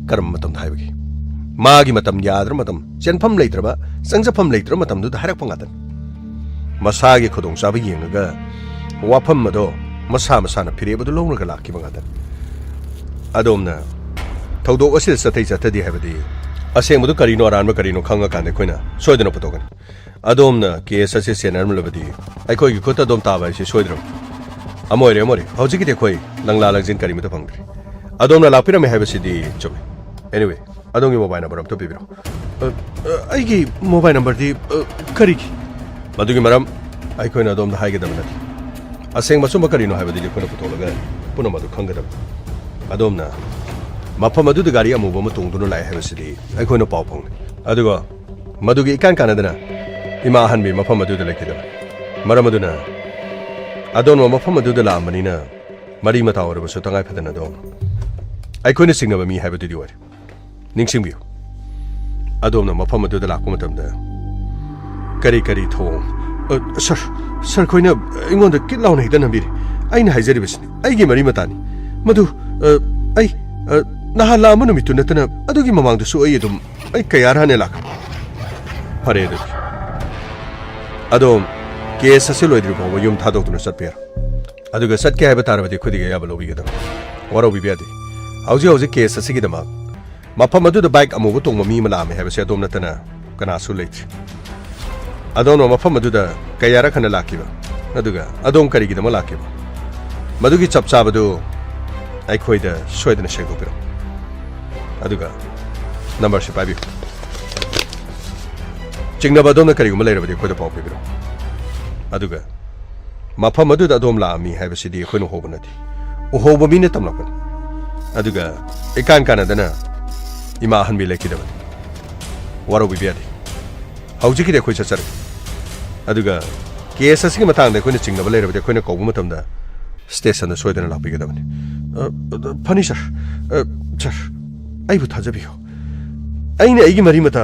ꯀꯔꯝꯕ ꯃꯇꯝꯗ ꯍꯥꯏꯕꯒꯦ? ꯃꯥꯒꯤ ꯃꯇꯝ ꯌꯥꯗ꯭ꯔꯕ ꯃꯇꯝ, ꯆꯦꯟꯐꯝ ꯂꯩꯇ꯭ꯔꯕ, ꯆꯪꯖꯐꯝ ꯂꯩꯇ꯭ꯔꯕ ꯃꯇꯝꯗꯨꯗ ꯍꯥꯏꯔꯛꯄ ꯉꯥꯛꯇꯅꯤ꯫ ꯃꯁꯥꯒꯤ ꯈꯨꯗꯣꯡꯆꯥꯕ ꯌꯦꯡꯉꯒ ꯋꯥꯐꯝ ꯑꯗꯣ ꯃꯁꯥ ꯃꯁꯥꯅ ꯐꯤꯔꯦꯞ ꯑꯗꯨ ꯂꯧꯔꯒ ꯂꯥꯛꯈꯤꯕ ꯉꯥꯛꯇꯅꯤ꯫ ꯑꯗꯣꯝꯅ ꯊꯧꯗꯣꯛ ꯑꯁꯤꯗ ꯆꯠꯊꯩ ꯆꯠꯊꯗꯦ ꯍꯥꯏꯕꯗꯤ ꯑꯁꯦꯡꯕꯗꯨ ꯀꯔꯤꯅꯣ, ꯑꯔꯥꯟꯕ ꯀꯔꯤꯅꯣ ꯈꯪꯉꯀꯥꯟꯗ ꯑꯩꯈꯣꯏꯅ ꯁꯣꯏꯗꯅ ꯄꯨꯊꯣꯛꯀꯅꯤ꯫ ꯑꯗꯣꯝꯅ case ꯑꯁꯤ ꯁꯦꯟꯅꯔꯝꯂꯕꯗꯤ ꯑꯩꯈꯣꯏꯒꯤ ꯈꯨꯠꯇ ꯑꯗꯨꯝ ꯇꯥꯕ ꯍꯥꯏꯁꯤ ꯁꯣꯏꯗ꯭ꯔꯕꯅꯤ꯫ ꯑꯃ ꯑꯣꯏꯔꯦ, ꯑꯃ ꯑꯣꯏꯔꯦ, ꯍꯧꯖꯤꯛꯀꯤꯗꯤ ꯑꯩꯈꯣꯏ ꯂꯪꯂꯥ ꯂꯪꯖꯤꯟ ꯀꯔꯤꯃꯠꯇ ꯐꯪꯗ꯭ꯔꯤ꯫ ꯑꯗꯣꯝꯅ ꯂꯥꯛꯄꯤꯔꯝꯃꯦ ꯍꯥꯏꯕꯁꯤꯗꯤ ꯆꯨꯝꯃꯤ꯫ Anyway, ꯑꯗꯣꯝꯒꯤ mobile number ꯑꯝꯇ ꯄꯤꯕꯤꯔꯣ꯫ ꯑ, ꯑ, ꯑꯩꯒꯤ mobile numberꯗꯤ, ꯑ, ꯀꯔꯤꯒꯤ? ꯃꯗꯨꯒꯤ ꯃꯔꯝ ꯑꯩꯈꯣꯏꯅ ꯑꯗꯣꯝꯗ ꯍꯥꯏꯒꯗꯕ ꯅꯠꯇꯦ꯫ ꯑꯁꯦꯡꯕ ꯑꯆꯨꯝꯕ ꯀꯔꯤꯅꯣ ꯍꯥꯏꯕꯗꯨꯗꯤ ꯑꯩꯈꯣꯏꯅ ꯄꯨꯊꯣꯛꯂꯒ ꯄꯨꯝꯅꯃꯛ ꯑꯗꯨ ꯈꯪꯒꯗꯕꯅꯤ꯫ ꯑꯗꯣꯝꯅ ꯃꯐꯝ ꯑꯗꯨꯗ ꯒꯥꯔꯤ ꯑꯃꯨꯕ ꯑꯃ ꯇꯣꯡꯗꯨꯅ ꯂꯥꯛꯑꯦ ꯍꯥꯏꯕꯁꯤꯗꯤ ꯑꯩꯈꯣꯏꯅ ꯄꯥꯎ ꯐꯪꯂꯦ꯫ ꯑꯗꯨꯒ ꯃꯗꯨꯒꯤ ꯏꯀꯥꯟ ꯀꯥꯟꯅꯗꯅ ꯏꯃꯥ ꯑꯍꯟꯕꯤ ꯃꯐꯝ ꯑꯗꯨꯗ ꯂꯩꯈꯤꯗꯕꯅꯤ꯫ ꯃꯔꯝ ꯑꯗꯨꯅ ꯑꯗꯣꯝꯅ ꯃꯐꯝ ꯑꯗꯨꯗ ꯂꯥꯛꯑꯝꯕꯅꯤꯅ ꯃꯔꯤ ꯃꯇꯥ ꯑꯣꯏꯔꯕꯁꯨ ꯇꯉꯥꯏ ꯐꯗꯅ ꯑꯗꯣꯝ ꯑꯩꯈꯣꯏꯅ ꯆꯤꯡꯅꯕ ꯃꯤ ꯍꯥꯏꯕꯗꯨꯗꯤ ꯑꯣꯏꯔꯦ꯫ ꯅꯤꯡꯁꯤꯡꯕꯤꯌꯨ, ꯑꯗꯣꯝꯅ ꯃꯐꯝ ꯑꯗꯨꯗ ꯂꯥꯛꯄ ꯃꯇꯝꯗ ꯀꯔꯤ ꯀꯔꯤ ꯊꯧꯑꯣꯡ? ꯑ, ꯁꯥꯔ, ꯁꯥꯔ, ꯑꯩꯈꯣꯏꯅ ꯑꯩꯉꯣꯟꯗ ꯀꯤꯠ ꯂꯥꯎꯅ ꯍꯦꯛꯇ ꯅꯝꯕꯤꯔꯦ꯫ ꯑꯩꯅ ꯍꯥꯏꯖꯔꯤꯕꯁꯤꯅꯤ, ꯑꯩꯒꯤ ꯃꯔꯤ ꯃꯇꯥꯅꯤ꯫ ꯃꯗꯨ, ꯑ, ꯑꯩ, ꯑ, ꯅꯍꯥꯟ ꯂꯥꯛꯑꯝꯕ ꯅꯨꯃꯤꯠꯇꯨ ꯅꯠꯇꯅ ꯑꯗꯨꯒꯤ ꯃꯃꯥꯡꯗꯁꯨ ꯑꯩ ꯑꯗꯨꯝ, ꯑꯩ ꯀꯌꯥꯔ ꯍꯥꯟꯅ ꯂꯥꯛꯈ꯭ꯔꯦ꯫ ꯐꯔꯦ ꯑꯗꯨꯗꯤ꯫ ꯑꯗꯣꯝ ꯀꯦꯁ ꯑꯁꯤ ꯂꯣꯏꯗ꯭ꯔꯤ ꯐꯥꯎꯕ ꯌꯨꯝ ꯊꯥꯗꯣꯛꯇꯨꯅ ꯆꯠꯄ ꯌꯥꯔꯣꯏ꯫ ꯑꯗꯨꯒ ꯆꯠꯀꯦ ꯍꯥꯏꯕ ꯇꯥꯔꯕꯗꯤ ꯑꯩꯈꯣꯏꯗꯒꯤ ꯑꯌꯥꯕ ꯂꯧꯕꯤꯒꯗꯕꯅꯤ꯫ ꯋꯥꯔꯧꯕꯤꯕ ꯌꯥꯗꯦ꯫ ꯍꯧꯖꯤꯛ ꯍꯧꯖꯤꯛ ꯀꯦꯁ ꯑꯁꯤꯒꯤꯗꯃꯛ ꯃꯐꯝ ꯑꯗꯨꯗ ꯕꯥꯏꯛ ꯑꯃꯨꯕ ꯇꯣꯡꯕ ꯃꯤ ꯑꯃ ꯂꯥꯛꯑꯝꯃꯦ ꯍꯥꯏꯕꯁꯦ ꯑꯗꯣꯝ ꯅꯠꯇꯅ ꯀꯅꯥꯁꯨ ꯂꯩꯇ꯭ꯔꯤ꯫ ꯑꯗꯣꯝꯅ ꯃꯐꯝ ꯑꯗꯨꯗ ꯀꯌꯥꯔꯛ ꯍꯟꯅ ꯂꯥꯛꯈꯤꯕ? ꯑꯗꯨꯒ ꯑꯗꯣꯝ ꯀꯔꯤꯒꯤꯗꯃꯛ ꯂꯥꯛꯈꯤꯕ? ꯃꯗꯨꯒꯤ ꯆꯞ ꯆꯥꯕꯗꯨ ꯑꯩꯈꯣꯏꯗ ꯁꯣꯏꯗꯅ ꯁꯦꯡꯗꯣꯛꯄꯤꯔꯣ꯫ ꯑꯗꯨꯒ ꯅꯝꯕꯔꯁꯤ ꯄꯥꯏꯕꯤꯌꯨ꯫ ꯆꯤꯡꯅꯕ ꯑꯗꯣꯝꯅ ꯀꯔꯤꯒꯨꯝꯕ ꯂꯩꯔꯕꯗꯤ ꯑꯩꯈꯣꯏꯗ ꯄꯥꯎ ꯄꯤꯕꯤꯔꯛꯎ꯫ ꯑꯗꯨꯒ ꯃꯐꯝ ꯑꯗꯨꯗ ꯑꯗꯣꯝ ꯂꯥꯛꯑꯝꯃꯤ ꯍꯥꯏꯕꯁꯤꯗꯤ ꯑꯩꯈꯣꯏꯅ ꯎꯍꯧꯕ ꯅꯠꯇꯦ, ꯎꯍꯧꯕ ꯃꯤꯅ ꯇꯝꯂꯛꯄꯅꯤ꯫ ꯑꯗꯨꯒ ꯏꯀꯥꯟ ꯀꯥꯟꯅꯗꯅ ꯏꯃꯥ ꯑꯍꯟꯕꯤ ꯂꯩꯈꯤꯗꯕꯅꯤ꯫ ꯋꯥꯔꯧꯕꯤꯕ ꯌꯥꯗꯦ꯫ ꯍꯧꯖꯤꯛꯀꯤꯗꯤ ꯑꯩꯈꯣꯏ ꯆꯠꯆꯔꯒꯦ꯫ ꯑꯗꯨꯒ ꯀꯦꯁ ꯑꯁꯤꯒꯤ ꯃꯇꯥꯡꯗ ꯑꯩꯈꯣꯏꯅ ꯆꯤꯡꯅꯕ ꯂꯩꯔꯕꯗꯤ ꯑꯩꯈꯣꯏꯅ ꯀꯧꯕ ꯃꯇꯝꯗ ꯁ꯭ꯇꯦꯁꯟꯗ ꯁꯣꯏꯗꯅ ꯂꯥꯛꯄꯤꯒꯗꯕꯅꯤ꯫ ꯑ, ꯑ, ꯐꯅꯤ ꯁꯥꯔ꯫ ꯑ, ꯁꯥꯔ, ꯑꯩꯕꯨ ꯊꯥꯖꯕꯤꯌꯨ꯫ ꯑꯩꯅ ꯑꯩꯒꯤ ꯃꯔꯤ ꯃꯇꯥ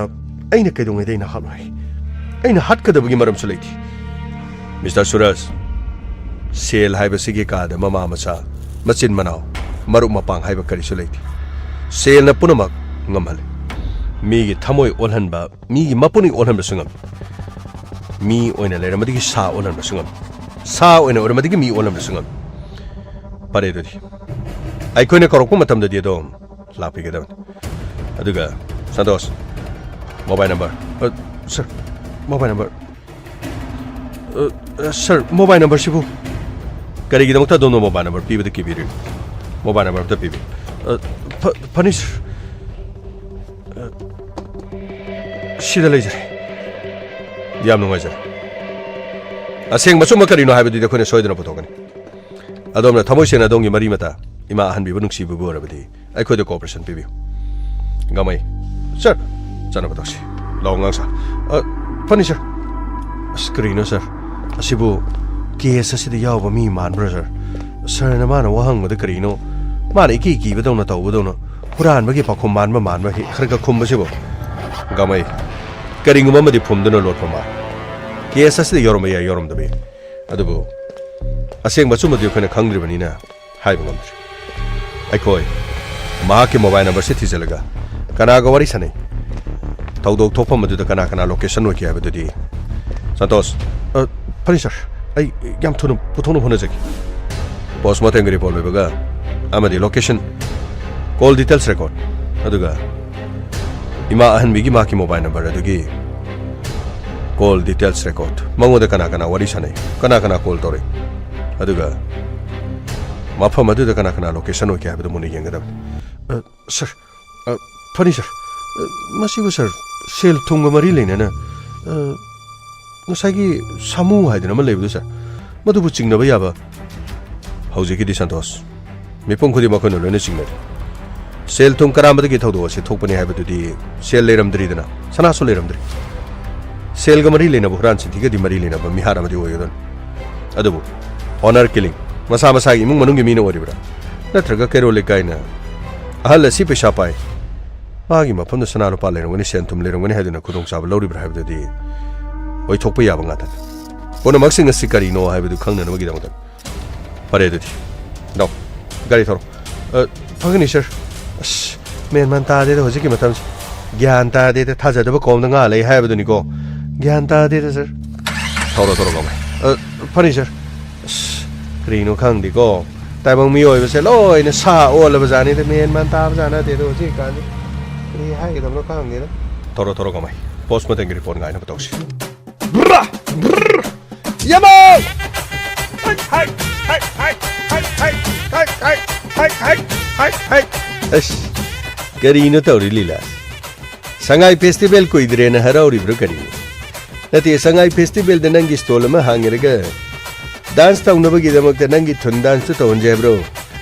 ꯑꯩꯅ ꯀꯩꯗꯧꯉꯩꯗ ꯑꯩꯅ ꯍꯥꯠꯂꯣꯏ꯫ ꯑꯩꯅ ꯍꯥꯠꯀꯗꯕꯒꯤ ꯃꯔꯝꯁꯨ ꯂꯩꯇꯦ꯫ ꯃꯤꯁꯇꯔ ꯁꯨꯔꯖ, ꯁꯦꯜ ꯍꯥꯏꯕꯁꯤꯒꯤ ꯀꯥꯗ ꯃꯃꯥ ꯃꯆꯥ, ꯃꯆꯤꯟ ꯃꯅꯥꯎ, ꯃꯔꯨꯞ ꯃꯄꯥꯡ ꯍꯥꯏꯕ ꯀꯔꯤꯁꯨ ꯂꯩꯇꯦ꯫ ꯁꯦꯜꯅ ꯄꯨꯝꯅꯃꯛ ꯉꯝꯍꯜꯂꯤ꯫ ꯃꯤꯒꯤ ꯊꯃꯣꯏ ꯑꯣꯜꯍꯟꯕ, ꯃꯤꯒꯤ ꯃꯄꯨꯅꯤꯡ ꯑꯣꯜꯍꯟꯕꯁꯨ ꯉꯝꯃꯤ꯫ ꯃꯤ ꯑꯣꯏꯅ ꯂꯩꯔꯝꯕꯗꯒꯤ ꯁꯥ ꯑꯣꯜꯍꯟꯕꯁꯨ ꯉꯝꯃꯤ꯫ ꯁꯥ ꯑꯣꯏꯅ ꯑꯣꯏꯔꯝꯕꯗꯒꯤ ꯃꯤ ꯑꯣꯜꯍꯟꯕꯁꯨ ꯉꯝꯃꯤ꯫ ꯐꯔꯦ ꯑꯗꯨꯗꯤ, ꯑꯩꯈꯣꯏꯅ ꯀꯧꯔꯛꯄ ꯃꯇꯝꯗꯗꯤ ꯑꯗꯣꯝ ꯂꯥꯛꯄꯤꯒꯗꯕꯅꯤ꯫ ꯑꯗꯨꯒ ꯁꯟꯇꯣꯁ, ꯃꯣꯕꯥꯏꯜ ꯅꯝꯕꯔ꯫ ꯑ, ꯁꯥꯔ, ꯃꯣꯕꯥꯏꯜ ꯅꯝꯕꯔ꯫ ꯑ, ꯑ, ꯁꯥꯔ, ꯃꯣꯕꯥꯏꯜ ꯅꯝꯕꯔꯁꯤꯕꯨ? ꯀꯔꯤꯒꯤꯗꯃꯛꯇ ꯑꯗꯣꯝꯅ ꯃꯣꯕꯥꯏꯜ ꯅꯝꯕꯔ ꯄꯤꯕꯗ ꯀꯤꯕꯤꯔꯤꯅꯣ? ꯃꯣꯕꯥꯏꯜ ꯅꯝꯕꯔ ꯑꯝꯇ ꯄꯤꯕꯤꯌꯨ꯫ ꯑ, ꯐ-, ꯐꯅꯤ, ꯁꯥꯔ꯫ ꯑ, ꯁꯤꯗ ꯂꯩꯖꯔꯦ꯫ ꯌꯥꯝ ꯅꯨꯡꯉꯥꯏꯖꯔꯦ꯫ ꯑꯁꯦꯡꯕ ꯑꯆꯨꯝꯕ ꯀꯔꯤꯅꯣ ꯍꯥꯏꯕꯗꯨꯗꯤ ꯑꯩꯈꯣꯏꯅ ꯁꯣꯏꯗꯅ ꯄꯨꯊꯣꯛꯀꯅꯤ꯫ ꯑꯗꯣꯝꯅ ꯊꯃꯣꯏ ꯁꯦꯡꯅ ꯑꯗꯣꯝꯒꯤ ꯃꯔꯤ ꯃꯇꯥ, ꯏꯃꯥ ꯑꯍꯟꯕꯤꯕꯨ ꯅꯨꯡꯁꯤꯕꯤꯕ ꯑꯣꯏꯔꯕꯗꯤ ꯑꯩꯈꯣꯏꯗ cooperation ꯄꯤꯕꯤꯌꯨ꯫ ꯒꯃꯩ, "Sir, ꯆꯠꯅꯕ ꯇꯧꯁꯤ꯫ ꯂꯥꯛꯑꯣ, ꯑꯉꯥꯡ ꯁꯥ꯫ ꯑ, ꯐꯅꯤ, sir꯫" "ꯑꯁ, ꯀꯔꯤꯅꯣ, sir? ꯑꯁꯤꯕꯨ case ꯑꯁꯤꯗ ꯌꯥꯎꯕ ꯃꯤ ꯃꯥꯟꯕ꯭ꯔꯥ, sir? Sirꯅ ꯃꯥꯅ ꯋꯥ ꯍꯪꯕꯗ ꯀꯔꯤꯅꯣ? ꯃꯥꯅ ꯏꯀꯤ ꯀꯤꯕꯗꯧꯅ ꯇꯧꯕꯗꯧꯅ, ꯍꯨꯔꯥꯟꯕꯒꯤ ꯄꯥꯎꯈꯨꯝ ꯃꯥꯟꯕ ꯃꯥꯟꯕ ꯍꯤ-, ꯈꯔ ꯈꯔ ꯈꯨꯝꯕꯁꯤꯕꯨ?" ꯒꯃꯩ, "ꯀꯔꯤꯒꯨꯝꯕ ꯑꯃꯗꯤ ꯐꯨꯝꯗꯨꯅ ꯂꯣꯠꯄ ꯃꯥꯜꯂꯤ꯫ Case ꯑꯁꯤꯗ ꯌꯥꯎꯔꯝꯕ ꯌꯥꯏ, ꯌꯥꯎꯔꯝꯗꯕ ꯌꯥꯏ꯫ ꯑꯗꯨꯕꯨ ꯑꯁꯦꯡꯕ ꯑꯆꯨꯝꯕꯗꯤ ꯑꯩꯈꯣꯏꯅ ꯈꯪꯗ꯭ꯔꯤꯕꯅꯤꯅ ꯍꯥꯏꯕ ꯉꯝꯗ꯭ꯔꯤ꯫ ꯑꯩꯈꯣꯏ ꯃꯍꯥꯛꯀꯤ mobile numberꯁꯤ ꯊꯤꯖꯤꯜꯂꯒ ꯀꯅꯥꯒ ꯋꯥꯔꯤ ꯁꯥꯟꯅꯩ, ꯊꯧꯗꯣꯛ ꯊꯣꯛꯐꯝ ꯑꯗꯨꯗ ꯀꯅꯥ ꯀꯅꯥ location ꯑꯣꯏꯈꯤ ꯍꯥꯏꯕꯗꯨꯗꯤ꯫ ꯁꯟꯇꯣꯁ, "ꯑ, ꯐꯅꯤ, sir꯫ ꯑꯩ ꯌꯥꯝ ꯊꯨꯅ ꯄꯨꯊꯣꯛꯅꯕ ꯍꯣꯠꯅꯖꯒꯦ꯫" Postmortemꯒꯤ report ꯂꯣꯏꯕꯒ ꯑꯃꯗꯤ location, call details record, ꯑꯗꯨꯒ ꯏꯃꯥ ꯑꯍꯟꯕꯤꯒꯤ ꯃꯍꯥꯛꯀꯤ mobile number ꯑꯗꯨꯒꯤ call details record, ꯃꯉꯣꯟꯗ ꯀꯅꯥ ꯀꯅꯥ ꯋꯥꯔꯤ ꯁꯥꯟꯅꯩ, ꯀꯅꯥ ꯀꯅꯥ call ꯇꯧꯔꯛꯏ, ꯑꯗꯨꯒ ꯃꯐꯝ ꯑꯗꯨꯗ ꯀꯅꯥ ꯀꯅꯥ location ꯑꯣꯏꯒꯦ ꯍꯥꯏꯕꯗꯨ ꯃꯨꯟꯅ ꯌꯦꯡꯒꯗꯕꯅꯤ꯫ ꯑ, sir, ꯑ, ꯐꯅꯤ, sir꯫ ꯑ, ꯃꯁꯤꯕꯨ, sir, ꯁꯦꯜ ꯊꯨꯝꯒ ꯃꯔꯤ ꯂꯩꯅꯅ, ꯑ, ꯉꯁꯥꯏꯒꯤ ꯁꯥꯃꯨ ꯍꯥꯏꯗꯅ ꯑꯃ ꯂꯩꯕꯗꯨ, sir, ꯃꯗꯨꯕꯨ ꯆꯤꯡꯅꯕ ꯌꯥꯕ? ꯍꯧꯖꯤꯛꯀꯤꯗꯤ, ꯁꯟꯇꯣꯁ, ꯃꯤꯄꯨꯝ ꯈꯨꯗꯤꯡꯃꯛ ꯑꯩꯈꯣꯏꯅ ꯂꯣꯏꯅ ꯆꯤꯡꯅꯔꯤ꯫ ꯁꯦꯜ ꯊꯨꯝ ꯀꯔꯥꯝꯕꯗꯒꯤ ꯊꯧꯗꯣꯛ ꯑꯁꯤ ꯊꯣꯛꯄꯅꯤ ꯍꯥꯏꯕꯗꯨꯗꯤ ꯁꯦꯜ ꯂꯩꯔꯝꯗ꯭ꯔꯤꯗꯅ, ꯁꯅꯥꯁꯨ ꯂꯩꯔꯝꯗ꯭ꯔꯤ꯫ ꯁꯦꯜꯒ ꯃꯔꯤ ꯂꯩꯅꯕ ꯍꯨꯔꯥꯟ ꯆꯤꯟꯊꯤꯒꯗꯤ ꯃꯔꯤ ꯂꯩꯅꯕ ꯃꯤꯍꯥꯠ ꯑꯃꯗꯤ ꯑꯣꯏꯒꯗꯕꯅꯤ꯫ ꯑꯗꯨꯕꯨ honor killing, ꯃꯁꯥ ꯃꯁꯥꯒꯤ ꯏꯃꯨꯡ ꯃꯅꯨꯡꯒꯤ ꯃꯤꯅ ꯑꯣꯏꯔꯤꯕ꯭ꯔꯥ? ꯅꯠꯇ꯭ꯔꯒ ꯀꯩꯔꯣꯜ ꯂꯩꯀꯥꯏꯅ ꯑꯍꯜ ꯑꯁꯤ ꯄꯩꯁꯥ ꯄꯥꯏ, ꯃꯥꯒꯤ ꯃꯐꯝꯗ ꯁꯅꯥ ꯂꯨꯄꯥ ꯂꯩꯔꯝꯒꯅꯤ, ꯁꯦꯟ ꯊꯨꯝ ꯂꯩꯔꯝꯒꯅꯤ ꯍꯥꯏꯗꯨꯅ ꯈꯨꯗꯣꯡꯆꯥꯕ ꯂꯧꯔꯤꯕ꯭ꯔꯥ ꯍꯥꯏꯕꯗꯨꯗꯤ ꯑꯣꯏꯊꯣꯛꯄ ꯌꯥꯕ ꯉꯥꯛꯇꯅꯤ꯫ ꯄꯨꯝꯅꯃꯛꯁꯤꯡ ꯑꯁꯤ ꯀꯔꯤꯅꯣ ꯍꯥꯏꯕꯗꯨ ꯈꯪꯅꯅꯕꯒꯤꯗꯃꯛꯇ꯫ ꯐꯔꯦ ꯑꯗꯨꯗꯤ꯫ ꯂꯥꯛꯑꯣ, ꯒꯥꯔꯤ ꯊꯧꯔꯣ꯫ ꯑ, ꯐꯒꯅꯤ, sir꯫ ꯑꯁ, ꯃꯦꯟ ꯃꯥꯟ ꯇꯥꯗꯦꯗ ꯍꯧꯖꯤꯛꯀꯤ ꯃꯇꯝꯁꯦ꯫ ꯒ꯭ꯌꯥꯟ ꯇꯥꯗꯦꯗ, ꯊꯥꯖꯗꯕ ꯀꯣꯝꯗ ꯉꯥ ꯂꯩ ꯍꯥꯏꯕꯗꯨꯅꯤꯀꯣ꯫ ꯒ꯭ꯌꯥꯟ ꯇꯥꯗꯦꯗ, sir꯫ ꯊꯧꯔꯣ, ꯊꯧꯔꯣ, ꯀꯃꯥꯏ? ꯑ, ꯐꯅꯤ, sir꯫ ꯑꯁ, ꯀꯔꯤꯅꯣ ꯈꯪꯗꯦꯀꯣ꯫ ꯇꯥꯏꯕꯪ ꯃꯤꯑꯣꯏꯕꯁꯦ ꯂꯣꯏꯅ ꯁꯥ ꯑꯣꯜꯂꯕ ꯖꯥꯠꯅꯤꯗ, ꯃꯦꯟ ꯃꯥꯟ ꯇꯥꯕ ꯖꯥꯠ ꯅꯠꯇꯦꯗ ꯍꯧꯖꯤꯛꯀꯥꯟꯗꯤ꯫ ꯀꯔꯤ ꯍꯥꯏꯒꯗꯕꯅꯣ ꯈꯪꯗꯦꯗ꯫ ꯊꯧꯔꯣ, ꯊꯧꯔꯣ, ꯀꯃꯥꯏ? Postmortemꯒꯤ report ꯉꯥꯏꯅꯕ ꯇꯧꯁꯤ꯫ ꯕ꯭ꯔꯥ! ꯕ꯭ꯔ! ꯌꯥꯃꯧ! ꯍꯥꯏ, ꯍꯥꯏ, ꯍꯥꯏ, ꯍꯥꯏ꯫ ꯑꯁ, ꯀꯔꯤꯅꯣ ꯇꯧꯔꯤ ꯂꯤꯂꯥ? ꯁꯉꯥꯏ festival ꯀꯨꯏꯗ꯭ꯔꯦꯅ ꯍꯔꯥꯎꯔꯤꯕ꯭ꯔꯣ ꯀꯔꯤꯅꯣ? ꯅꯠꯇꯦ, ꯁꯉꯥꯏ festivalꯗ ꯅꯪꯒꯤ stall ꯑꯃ ꯍꯥꯡꯉꯦꯔꯒ ꯗꯥꯟꯁ ꯇꯧꯅꯕꯒꯤꯗꯃꯛꯇ ꯅꯪꯒꯤ ꯊꯨꯟ ꯗꯥꯟꯁꯇꯨ ꯇꯧꯍꯟꯁꯦ ꯍꯥꯏꯕ꯭ꯔꯣ?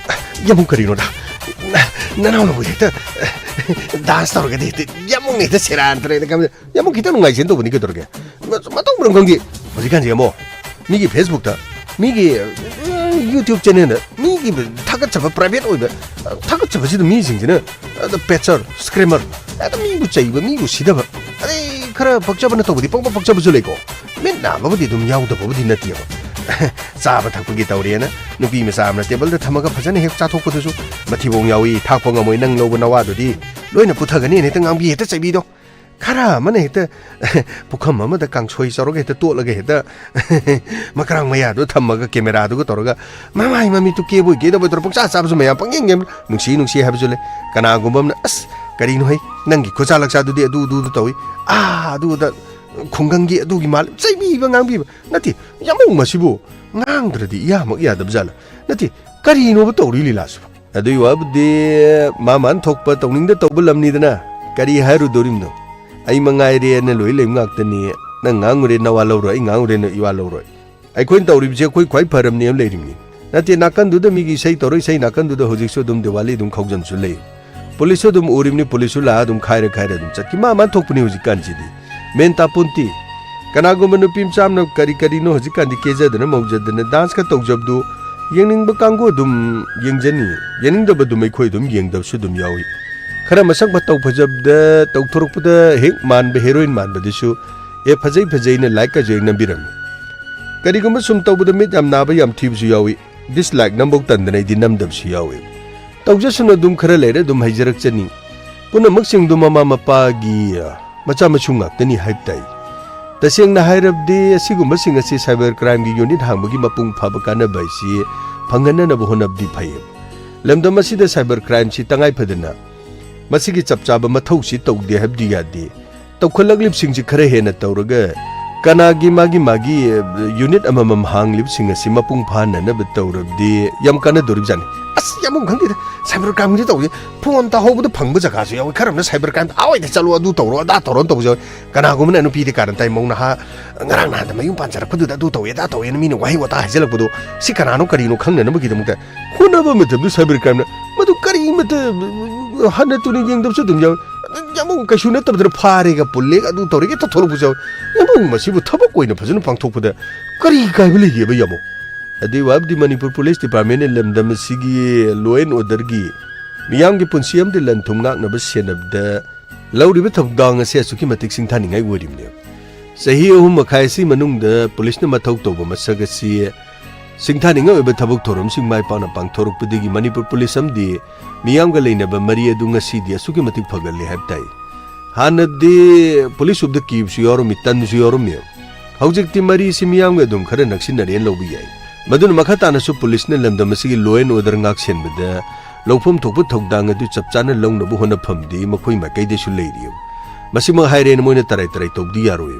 ꯌꯥꯝꯕꯨꯡ, ꯀꯔꯤꯅꯣꯗ? ꯅꯅꯥꯎꯅꯕꯨ ꯍꯦꯛꯇ ꯗꯥꯟꯁ ꯇꯧꯔꯒꯗꯤ ꯍꯦꯛꯇ ꯌꯥꯝꯕꯨꯡꯅ ꯍꯦꯛꯇ ꯁꯦꯔꯥꯟ ꯇꯨꯔꯥꯟ ꯈꯟꯕ꯫ ꯌꯥꯝꯕꯨꯡ, ꯈꯤꯇꯪ ꯅꯨꯡꯉꯥꯏꯁꯦꯅ ꯇꯧꯕꯅꯤ, ꯀꯩꯗꯧꯔꯒꯦ? ꯃ-, ꯃꯇꯧ ꯃꯔꯝ ꯈꯪꯗꯦ꯫ ꯍꯧꯖꯤꯛꯀꯥꯟꯁꯦ ꯑꯃꯨꯛ ꯃꯤꯒꯤ Facebook-ꯇ, ꯃꯤꯒꯤ, ꯑ, YouTube channel-ꯗ ꯃꯤꯒꯤ ꯊꯥꯒꯠꯆꯕ private ꯑꯣꯏꯕ, ꯑ, ꯊꯥꯒꯠꯆꯕꯁꯤꯗ ꯃꯤꯁꯤꯡꯁꯤꯅ ꯑꯗ ꯄꯦꯠꯆꯔ, ꯁ꯭ꯀ꯭ꯔꯦꯃꯔ, ꯑꯗ ꯃꯤꯕꯨ ꯆꯩꯕ, ꯃꯤꯕꯨ ꯁꯤꯊꯕ, ꯑꯗꯩ ꯈꯔ ꯄꯛꯆꯕꯅ ꯇꯧꯕꯗꯤ ꯄꯪꯄ ꯄꯛꯆꯕꯁꯨ ꯂꯩꯀꯣ꯫ ꯃꯤꯠ ꯅꯥꯕꯕꯨꯗꯤ ꯑꯗꯨꯝ ꯌꯥꯎꯗꯕꯕꯨꯗꯤ ꯅꯠꯇꯦꯕ꯫ ꯆꯥꯕ ꯊꯛꯄꯒꯤ ꯇꯧꯔꯦꯅ ꯅꯨꯄꯤ ꯃꯆꯥ ꯑꯃꯅ table-ꯗ ꯊꯝꯃꯒ ꯐꯖꯅ ꯍꯦꯛ ꯆꯥꯊꯣꯛꯄꯗꯨꯁꯨ ꯃꯊꯤꯕꯣꯡ ꯌꯥꯎꯏ, ꯊꯥꯛꯄ ꯉꯝꯃꯣꯏ, ꯅꯪ ꯂꯧꯕ ꯅꯋꯥꯗꯨꯗꯤ ꯂꯣꯏꯅ ꯄꯨꯊꯒꯅꯤꯅ ꯍꯦꯛꯇ ꯉꯥꯡꯕꯤ, ꯍꯦꯛꯇ ꯆꯩꯕꯤꯗꯣ꯫ ꯈꯔ ꯑꯃꯅ ꯍꯦꯛꯇ ꯄꯨꯈꯝ ꯑꯃꯗ ꯀꯥꯡꯁꯣꯏ ꯆꯧꯔꯒ ꯍꯦꯛꯇ ꯇꯣꯠꯂꯒ ꯍꯦꯛꯇ ꯃꯀ꯭ꯔꯥꯡ ꯃꯌꯥꯗꯨ ꯊꯝꯃꯒ camera-ꯗꯨꯒ ꯇꯧꯔꯒ ꯃꯃꯥꯏ ꯃꯃꯤꯠꯇꯨ ꯀꯦꯕꯣꯏ ꯀꯦꯗꯕꯣꯏ ꯇꯧꯔꯒ ꯄꯪꯆꯥ ꯆꯥꯕꯁꯨ ꯃꯌꯥꯝ ꯄꯪꯌꯦꯡ ꯌꯦꯡ, ꯅꯨꯡꯁꯤ ꯅꯨꯡꯁꯤ ꯍꯥꯏꯕꯁꯨ ꯂꯩ꯫ ꯀꯅꯥꯒꯨꯝꯕ ꯑꯃꯅ, "ꯑꯁ, ꯀꯔꯤꯅꯣ ꯍꯩ, ꯅꯪꯒꯤ ꯈꯨꯠꯁꯥ ꯂꯛꯁꯥꯗꯨꯗꯤ ꯑꯗꯨ ꯑꯗꯨꯗꯨ ꯇꯧꯏ, ꯑꯥ, ꯑꯗꯨꯗ ꯈꯨꯡꯒꯪꯒꯤ ꯑꯗꯨꯒꯤ ꯃꯥꯜꯂꯤ", ꯆꯩꯕꯤꯕ ꯉꯥꯡꯕꯤꯕ ꯅꯠꯇꯦ꯫ ꯌꯥꯝꯕꯨꯡ, ꯃꯁꯤꯕꯨ ꯉꯥꯡꯗ꯭ꯔꯗꯤ ꯏꯌꯥꯃꯛ ꯌꯥꯗꯕ ꯖꯥꯠꯂ? ꯅꯠꯇꯦ, ꯀꯔꯤꯅꯣꯕ ꯇꯧꯔꯤ ꯂꯤꯂꯥꯁꯤꯕꯨ? ꯑꯗꯨꯏ ꯋꯥꯕꯨꯗꯤ ꯃꯥ ꯃꯥꯅ ꯊꯣꯛꯄ ꯇꯧꯅꯤꯡꯗ ꯇꯧꯕ ꯂꯝꯅꯤꯗꯅ, ꯀꯔꯤ ꯍꯥꯏꯔꯨꯗꯣꯔꯤꯕꯅꯣ? ꯑꯩ ꯃꯉꯥꯏꯔꯦꯅ ꯂꯣꯏ ꯂꯩꯕ ꯉꯥꯛꯇꯅꯤ꯫ ꯅꯪ ꯉꯥꯡꯉꯨꯔꯦ ꯅꯋꯥ ꯂꯧꯔꯣꯏ, ꯑꯩ ꯉꯥꯡꯉꯨꯔꯦ ꯅ ꯏꯋꯥ ꯂꯧꯔꯣꯏ꯫ ꯑꯩꯈꯣꯏꯅ ꯇꯧꯔꯤꯕꯁꯦ ꯑꯩꯈꯣꯏ ꯈ꯭ꯋꯥꯏ ꯐꯔꯕꯅꯦꯅ ꯂꯩꯔꯤꯕꯅꯤ꯫ ꯅꯠꯇꯦ, ꯅꯥꯀꯟꯗꯨꯗ ꯃꯤꯒꯤ ꯏꯁꯩ ꯇꯧꯔ, ꯏꯁꯩ ꯅꯥꯀꯟꯗꯨꯗ ꯍꯧꯖꯤꯛꯁꯨ ꯑꯗꯨꯝ ꯗꯤꯋꯥꯂꯤ ꯑꯗꯨꯝ ꯈꯥꯎꯖꯟꯁꯨ ꯂꯩ꯫ ꯄꯨꯂꯤꯁꯁꯨ ꯑꯗꯨꯝ ꯎꯔꯤꯕꯅꯤ, ꯄꯨꯂꯤꯁꯁꯨ ꯂꯥꯛꯑ ꯑꯗꯨꯝ ꯈꯥꯏꯔ ꯈꯥꯏꯔ ꯑꯗꯨꯝ ꯆꯠꯈꯤ꯫ ꯃꯥ ꯃꯥꯅ ꯊꯣꯛꯄꯅꯤ ꯍꯧꯖꯤꯛꯀꯥꯟꯁꯤꯗꯤ꯫ ꯃꯦꯟ ꯇꯥꯄꯣꯟꯇꯦ꯫ ꯀꯅꯥꯒꯨꯝꯕ ꯅꯨꯄꯤ ꯃꯆꯥ ꯑꯃꯅ ꯀꯔꯤ ꯀꯔꯤꯅꯣ ꯍꯧꯖꯤꯛꯀꯥꯟꯗꯤ ꯀꯦꯖꯗꯅ ꯃꯧꯖꯗꯅ dance-ꯀ ꯇꯧꯖꯕꯗꯨ ꯌꯦꯡꯅꯤꯡꯕ ꯀꯥꯡꯕꯨ ꯑꯗꯨꯝ ꯌꯦꯡꯖꯅꯤ, ꯌꯦꯡꯅꯤꯡꯗꯕ ꯑꯗꯨꯝ ꯑꯩꯈꯣꯏ ꯑꯗꯨꯝ ꯌꯦꯡꯗꯕꯁꯨ ꯑꯗꯨꯝ ꯌꯥꯎꯏ꯫ ꯈꯔ ꯃꯁꯛ ꯃꯇꯧ ꯐꯖꯕꯗ ꯇꯧꯊꯣꯔꯛꯄꯗ ꯍꯦꯛ ꯃꯥꯟꯕ heroine ꯃꯥꯟꯕꯗꯨꯁꯨ "ꯑꯦ, ꯐꯖꯩ ꯐꯖꯩꯅ" like-ꯀꯁꯨ ꯍꯦꯛ ꯅꯝꯕꯤꯔꯝꯃꯤ꯫ ꯀꯔꯤꯒꯨꯝꯕ ꯁꯨꯝ ꯇꯧꯕꯗ ꯃꯤꯠ ꯌꯥꯝ ꯅꯥꯕ ꯌꯥꯝ ꯊꯤꯕꯁꯨ ꯌꯥꯎꯏ꯫ Dislike ꯅꯝꯕꯧ ꯇꯟꯗꯅ ꯑꯩꯗꯤ ꯅꯝꯗꯕꯁꯨ ꯌꯥꯎꯏ꯫ ꯇꯧꯖꯁꯅꯨ, ꯑꯗꯨꯝ ꯈꯔ ꯂꯩꯔ ꯑꯗꯨꯝ ꯍꯩꯖꯔꯛꯆꯅꯤ꯫ ꯄꯨꯝꯅꯃꯛꯁꯤꯡꯗꯨ ꯃꯃꯥ ꯃꯄꯥꯒꯤ, ꯑ, ꯃꯆꯥ ꯃꯁꯨ ꯉꯥꯛꯇꯅꯤ ꯍꯥꯏꯕ ꯇꯥꯏ꯫ ꯇꯁꯦꯡꯅ ꯍꯥꯏꯔꯕꯗꯤ ꯑꯁꯤꯒꯨꯝꯕꯁꯤꯡ ꯑꯁꯤ cyber crime-ꯒꯤ unit ꯍꯥꯡꯕꯒꯤ ꯃꯄꯨꯡ ꯐꯥꯕ ꯀꯥꯟꯅꯕ ꯍꯥꯏꯁꯤ ꯐꯪꯍꯟꯅꯅꯕ ꯍꯣꯠꯅꯕꯗꯤ ꯐꯩ꯫ ꯂꯝꯗꯝ ꯑꯁꯤꯗ cyber crime-ꯁꯤ ꯇꯉꯥꯏ ꯐꯗꯅ ꯃꯁꯤꯒꯤ ꯆꯞ ꯆꯥꯕ ꯃꯊꯧꯁꯤ ꯇꯧꯗꯦ ꯍꯥꯏꯕꯗꯤ ꯌꯥꯗꯦ꯫ ꯇꯧꯈꯠꯂꯛꯂꯤꯕꯁꯤꯡꯁꯤ ꯈꯔ ꯍꯦꯟꯅ ꯇꯧꯔꯒ ꯀꯅꯥꯒꯤ ꯃꯥꯒꯤ ꯃꯥꯒꯤ, ꯑ, ꯌꯨꯅꯤꯠ ꯑꯃꯃꯝ ꯍꯥꯡꯂꯤꯕꯁꯤꯡ ꯑꯁꯤ ꯃꯄꯨꯡ ꯐꯥꯅꯅꯕ ꯇꯧꯔꯕꯗꯤ ꯌꯥꯝ ꯀꯥꯟꯅꯗꯣꯔꯤꯕꯖꯥꯠꯅꯤ꯫ ꯑꯁ, ꯌꯥꯝ ꯈꯪꯗꯦꯗ, ꯁꯥꯏꯕꯔ ꯀ꯭ꯔꯥꯏꯝꯒꯤꯗꯤ ꯇꯧꯔꯤ꯫ ꯐꯣꯟ ꯇꯥꯍꯧꯕꯗ ꯐꯪꯕ ꯖꯒꯥꯁꯨ ꯌꯥꯎꯋꯤ꯫ ꯈꯔ ꯑꯃꯅ ꯁꯥꯏꯕꯔ ꯀ꯭ꯔꯥꯏꯝꯗ ꯑꯥ ꯍꯣꯏꯗ ꯆꯠꯂꯣ, ꯑꯗꯨ ꯇꯧꯔꯣ, ꯑꯗꯥ ꯇꯧꯔꯣꯅ ꯇꯧꯕꯁꯨ ꯌꯥꯎꯋꯤ꯫ ꯀꯅꯥꯒꯨꯝꯕꯅ ꯅꯨꯄꯤꯗꯤ ꯀꯥꯔꯟ ꯇꯥꯏ, ꯃꯧ ꯅꯍꯥ ꯉꯔꯥꯡ ꯅꯍꯥꯟꯗ ꯃꯌꯨꯝ ꯄꯥꯟꯖꯔꯛꯄꯗꯨꯗ ꯑꯗꯨ ꯇꯧꯋꯦ, ꯑꯗꯥ ꯇꯧꯋꯦꯅ ꯃꯤꯅ ꯋꯥꯍꯩ ꯋꯥꯇꯥ ꯍꯥꯏꯖꯜꯂꯛꯄꯗꯣ, ꯁꯤ ꯀꯅꯥꯅꯣ ꯀꯔꯤꯅꯣ ꯈꯪꯅꯅꯕꯒꯤꯗꯃꯛꯇ ꯍꯣꯠꯅꯕ ꯃꯇꯝꯗ ꯁꯥꯏꯕꯔ ꯀ꯭ꯔꯥꯏꯝꯅ ꯃꯗꯨ ꯀꯔꯤꯃꯇ ꯍꯟꯅ ꯇꯨꯅ ꯌꯦꯡꯗꯕꯁꯨ ꯑꯗꯨꯝ ꯌꯥꯎꯋꯤ꯫ ꯑꯗꯨ ꯌꯥꯝꯕꯨꯡ ꯀꯩꯁꯨ ꯅꯠꯇꯕꯗꯨꯅ ꯐꯥꯔꯦꯒ ꯄꯨꯜꯂꯦꯒ ꯑꯗꯨ ꯇꯧꯔꯦꯒ ꯍꯦꯛꯇ ꯊꯣꯛꯂꯛꯄꯁꯨ ꯌꯥꯎꯋꯤ꯫ ꯌꯥꯝꯕꯨꯡ ꯃꯁꯤꯕꯨ ꯊꯕꯛ ꯑꯣꯏꯅ ꯐꯖꯅ ꯄꯥꯡꯊꯣꯛꯄꯗ ꯀꯔꯤ ꯀꯥꯏꯕ ꯂꯩꯒꯦꯕ ꯌꯥꯝꯕꯨꯡ? ꯑꯗꯨꯏ ꯋꯥꯕꯨꯗꯤ ꯃꯅꯤꯄꯨꯔ ꯄꯨꯂꯤꯁ ꯗꯤꯄꯥꯔꯠꯃꯦꯟꯅ ꯂꯝꯗꯝ ꯑꯁꯤꯒꯤ law and orderꯒꯤ ꯃꯤꯌꯥꯝꯒꯤ ꯄꯨꯟꯁꯤ ꯑꯃꯗꯤ ꯂꯟ ꯊꯨꯝ ꯉꯥꯛꯅꯕ ꯁꯦꯟꯅꯕꯗ ꯂꯧꯔꯤꯕ ꯊꯧꯗꯥꯡ ꯑꯁꯤ ꯑꯁꯨꯛꯀꯤ ꯃꯇꯤꯛ ꯁꯤꯡꯊꯥꯅꯤꯡꯉꯥꯏ ꯑꯣꯏꯔꯤꯕꯅꯦ꯫ ꯆꯍꯤ ꯑꯍꯨꯝ ꯃꯈꯥꯏ ꯑꯁꯤ ꯃꯅꯨꯡꯗ ꯄꯨꯂꯤꯁꯅ ꯃꯊꯧ ꯇꯧꯕ ꯃꯁꯛ ꯑꯁꯤ ꯁꯤꯡꯊꯥꯅꯤꯡꯉꯥꯏ ꯑꯣꯏꯕ ꯊꯕꯛ ꯊꯧꯔꯝꯁꯤꯡ ꯃꯥꯏ ꯄꯥꯛꯅ ꯄꯥꯡꯊꯣꯔꯛꯄꯗꯒꯤ ꯃꯅꯤꯄꯨꯔ ꯄꯨꯂꯤꯁ ꯑꯃꯗꯤ ꯃꯤꯌꯥꯝꯒ ꯂꯩꯅꯕ ꯃꯔꯤ ꯑꯗꯨ ꯉꯁꯤꯗꯤ ꯑꯁꯨꯛꯀꯤ ꯃꯇꯤꯛ ꯐꯒꯠꯂꯦ ꯍꯥꯏꯕ ꯇꯥꯏ꯫ ꯍꯥꯟꯅꯗꯤ ꯄꯨꯂꯤꯁ ꯎꯕꯗ ꯀꯤꯕꯁꯨ ꯌꯥꯎꯔꯝꯃꯤ, ꯇꯟꯕꯁꯨ ꯌꯥꯎꯔꯝꯃꯤ꯫ ꯍꯧꯖꯤꯛꯇꯤ ꯃꯔꯤꯁꯤ ꯃꯤꯌꯥꯝꯒ ꯑꯗꯨꯝ ꯈꯔ ꯅꯛꯁꯤꯟꯅꯔꯦꯅ ꯂꯧꯕ ꯌꯥꯏ꯫ ꯃꯗꯨꯅ ꯃꯈꯥ ꯇꯥꯅꯁꯨ ꯄꯨꯂꯤꯁꯅ ꯂꯝꯗꯝ ꯑꯁꯤꯒꯤ law and order ꯉꯥꯛ ꯁꯦꯟꯕꯗ ꯂꯧꯐꯝ ꯊꯣꯛꯄ ꯊꯧꯗꯥꯡ ꯑꯗꯨ ꯆꯞ ꯆꯥꯅ ꯂꯧꯅꯕ ꯍꯣꯠꯅꯐꯝꯗꯤ ꯃꯈꯣꯏ ꯃꯥꯏꯀꯩꯗꯁꯨ ꯂꯩꯔꯤ꯫ ꯃꯁꯤꯃꯛ ꯍꯥꯏꯔꯦꯅ ꯃꯣꯏꯅ ꯇꯔꯥꯏ ꯇꯔꯥꯏ ꯇꯧꯕꯗꯤ ꯌꯥꯔꯣꯏ꯫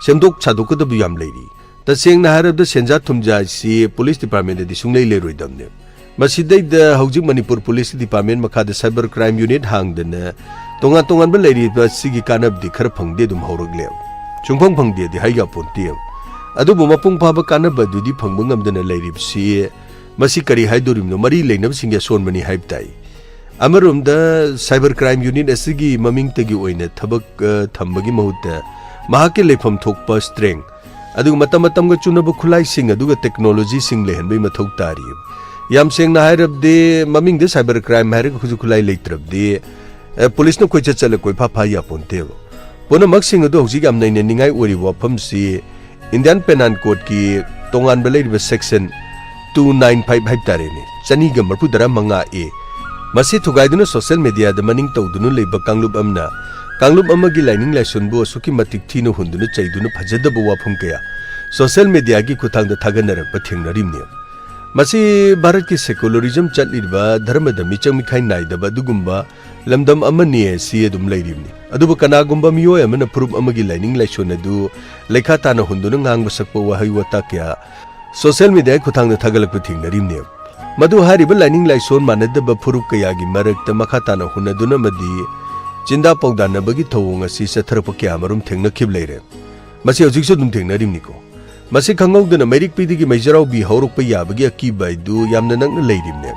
ꯁꯦꯝꯗꯣꯛ ꯁꯥꯗꯣꯛꯀꯗꯕ ꯌꯥꯝ ꯂꯩꯔꯤ꯫ ꯇꯁꯦꯡꯅ ꯍꯥꯏꯔꯕꯗ ꯁꯦꯟꯖꯥ ꯊꯨꯝꯖꯥ ꯍꯥꯏꯁꯤ ꯄꯨꯂꯤꯁ ꯗꯤꯄꯥꯔꯠꯃꯦꯟꯗꯗꯤ ꯁꯨꯡꯂꯩ ꯂꯩꯔꯣꯏꯗꯕꯅꯦ꯫ ꯃꯁꯤꯗꯩꯗ ꯍꯧꯖꯤꯛ ꯃꯅꯤꯄꯨꯔ ꯄꯨꯂꯤꯁ ꯗꯤꯄꯥꯔꯠꯃꯦꯟ ꯃꯈꯥꯗ ꯁꯥꯏꯕꯔ ꯀ꯭ꯔꯥꯏꯝ ꯌꯨꯅꯤꯠ ꯍꯥꯡꯗꯅ ꯇꯣꯉꯥꯟ ꯇꯣꯉꯥꯟꯕ ꯂꯩꯔꯤꯕ ꯑꯁꯤꯒꯤ ꯀꯥꯟꯅꯕꯗꯤ ꯈꯔ ꯐꯪꯗꯦ ꯑꯗꯨꯝ ꯍꯧꯔꯛꯂꯦ꯫ ꯁꯨꯡꯐꯪ ꯐꯪꯗꯦꯗꯤ ꯍꯥꯏ ꯌꯥꯄꯣꯟꯇꯦ꯫ ꯑꯗꯨꯕꯨ ꯃꯄꯨꯡ ꯐꯥꯕ ꯀꯥꯟꯅꯕ ꯑꯗꯨꯗꯤ ꯐꯪꯕ ꯉꯝꯗꯅ ꯂꯩꯔꯤꯕꯁꯤ ꯃꯁꯤ ꯀꯔꯤ ꯍꯥꯏꯗꯣꯔꯤꯕꯅꯣ? ꯃꯔꯤ ꯂꯩꯅꯕꯁꯤꯡꯒꯤ ꯑꯁꯣꯟꯕꯅꯤ ꯍꯥꯏꯕ ꯇꯥꯏ꯫ ꯑꯃꯔꯣꯝꯗ ꯁꯥꯏꯕꯔ ꯀ꯭ꯔꯥꯏꯝ ꯌꯨꯅꯤꯠ ꯑꯁꯤꯒꯤ ꯃꯃꯤꯡꯇꯒꯤ ꯑꯣꯏꯅ ꯊꯕꯛ, ꯑ, ꯊꯝꯕꯒꯤ ꯃꯍꯨꯠꯇ ꯃꯍꯥꯛꯀꯤ ꯂꯩꯐꯝ ꯊꯣꯛꯄ ꯁ꯭ꯇ꯭ꯔꯦꯡ, ꯑꯗꯨꯒ ꯃꯇꯝ ꯃꯇꯝꯒ ꯆꯨꯅꯕ ꯈꯨꯠꯂꯥꯏꯁꯤꯡ ꯑꯗꯨꯒ ꯇꯦꯛꯅꯣꯂꯣꯖꯤꯁꯤꯡ ꯂꯩꯍꯟꯕꯒꯤ ꯃꯊꯧ ꯇꯥꯔꯤ꯫ ꯌꯥꯝ ꯁꯦꯡꯅ ꯍꯥꯏꯔꯕꯗꯤ ꯃꯃꯤꯡꯗ ꯁꯥꯏꯕꯔ ꯀ꯭ꯔꯥꯏꯝ ꯍꯥꯏꯔꯒ ꯈꯨꯠꯁꯨ ꯈꯨꯠꯂꯥꯏ ꯂꯩꯇ꯭ꯔꯕꯗꯤ, ꯑ, ꯄꯨꯂꯤꯁꯅ ꯀꯣꯏꯆꯠ ꯆꯠꯂ ꯀꯣꯏꯐꯥ ꯐꯥ ꯌꯥꯄꯣꯟꯇꯦꯕ꯫ ꯄꯨꯝꯅꯃꯛꯁꯤꯡ ꯑꯗꯨ ꯍꯧꯖꯤꯛ ꯌꯥꯝ ꯅꯩꯅꯅꯤꯡꯉꯥꯏ ꯑꯣꯏꯔꯤꯕ ꯋꯥꯐꯝꯁꯤ Indian Penal Codeꯀꯤ ꯇꯣꯉꯥꯟꯕ ꯂꯩꯔꯤꯕ section two nine five ꯍꯥꯏꯕ ꯇꯥꯔꯦꯅꯦ, ꯆꯅꯤꯒ ꯃꯔꯤꯐꯨ ꯇꯔꯥ ꯃꯉꯥ A, ꯃꯁꯤ ꯊꯨꯒꯥꯏꯗꯨꯅ social mediaꯗ ꯃꯅꯤꯡ ꯇꯧꯗꯨꯅ ꯂꯩꯕ ꯀꯥꯡꯂꯨꯞ ꯑꯃꯅ ꯀꯥꯡꯂꯨꯞ ꯑꯃꯒꯤ ꯂꯥꯏꯅꯤꯡ ꯂꯥꯏꯁꯣꯟꯕꯨ ꯑꯁꯨꯛꯀꯤ ꯃꯇꯤꯛ ꯊꯤꯅ ꯍꯨꯟꯗꯨꯅ ꯆꯩꯗꯨꯅ ꯐꯖꯗꯕ ꯋꯥꯐꯝ ꯀꯌꯥ social mediaꯒꯤ ꯈꯨꯠꯊꯥꯡꯗ ꯊꯥꯒꯠꯅꯔꯛꯄ ꯊꯦꯡꯅꯔꯤꯕꯅꯤ꯫ ꯃꯁꯤ ꯚꯥꯔꯠꯀꯤ secularism ꯆꯠꯂꯤꯕ ꯙꯔꯃꯗ ꯃꯤꯆꯪ ꯃꯤꯈꯥꯏ ꯅꯥꯏꯗꯕ ꯑꯗꯨꯒꯨꯝꯕ ꯂꯝꯗꯝ ꯑꯃꯅꯤ ꯁꯤ ꯑꯗꯨꯝ ꯂꯩꯔꯤꯕꯅꯤ꯫ ꯑꯗꯨꯕꯨ ꯀꯅꯥꯒꯨꯝꯕ ꯃꯤꯑꯣꯏ ꯑꯃꯅ ꯐꯨꯔꯨꯞ ꯑꯃꯒꯤ ꯂꯥꯏꯅꯤꯡ ꯂꯥꯏꯁꯣꯟ ꯑꯗꯨ ꯂꯩꯈꯥ ꯇꯥꯅ ꯍꯨꯟꯗꯨꯅ ꯉꯥꯡꯕ ꯁꯛꯄ ꯋꯥꯍꯩ ꯋꯥꯇꯥ ꯀꯌꯥ ꯁꯣꯁꯤꯌꯦꯜ ꯃꯤꯗꯤꯌꯥꯒꯤ ꯈꯨꯠꯊꯥꯡꯗ ꯊꯥꯒꯠꯂꯛꯄ ꯊꯦꯡꯅꯔꯤꯕꯅꯤ꯫ ꯃꯗꯨ ꯍꯥꯏꯔꯤꯕ ꯂꯥꯏꯅꯤꯡ ꯂꯥꯏꯁꯣꯟ ꯃꯥꯟꯅꯗꯕ ꯐꯨꯔꯨꯞ ꯀꯌꯥꯒꯤ ꯃꯔꯛꯇ ꯃꯈꯥ ꯇꯥꯅ ꯍꯨꯟꯅꯗꯨꯅ ꯑꯃꯗꯤ ꯆꯤꯟꯗꯥ ꯄꯥꯎꯗꯥꯅꯕꯒꯤ ꯊꯧꯑꯣꯡ ꯑꯁꯤ ꯆꯠꯊꯔꯛꯄ ꯀꯌꯥ ꯑꯃꯔꯣꯝ ꯊꯦꯡꯅꯈꯤꯕ ꯂꯩꯔꯦ꯫ ꯃꯁꯤ ꯍꯧꯖꯤꯛꯁꯨ ꯑꯗꯨꯝ ꯊꯦꯡꯅꯔꯤꯕꯅꯤꯀꯣ꯫ ꯃꯁꯤ ꯈꯪꯍꯧꯗꯅ ꯃꯩꯔꯤꯛꯄꯤꯗꯒꯤ ꯃꯩꯖꯔꯥꯎꯕꯤ ꯍꯧꯔꯛꯄ ꯌꯥꯕꯒꯤ ꯑꯀꯤꯕ ꯍꯥꯏꯗꯨ ꯌꯥꯝꯅ ꯅꯛꯅ ꯂꯩꯔꯤꯕꯅꯦ꯫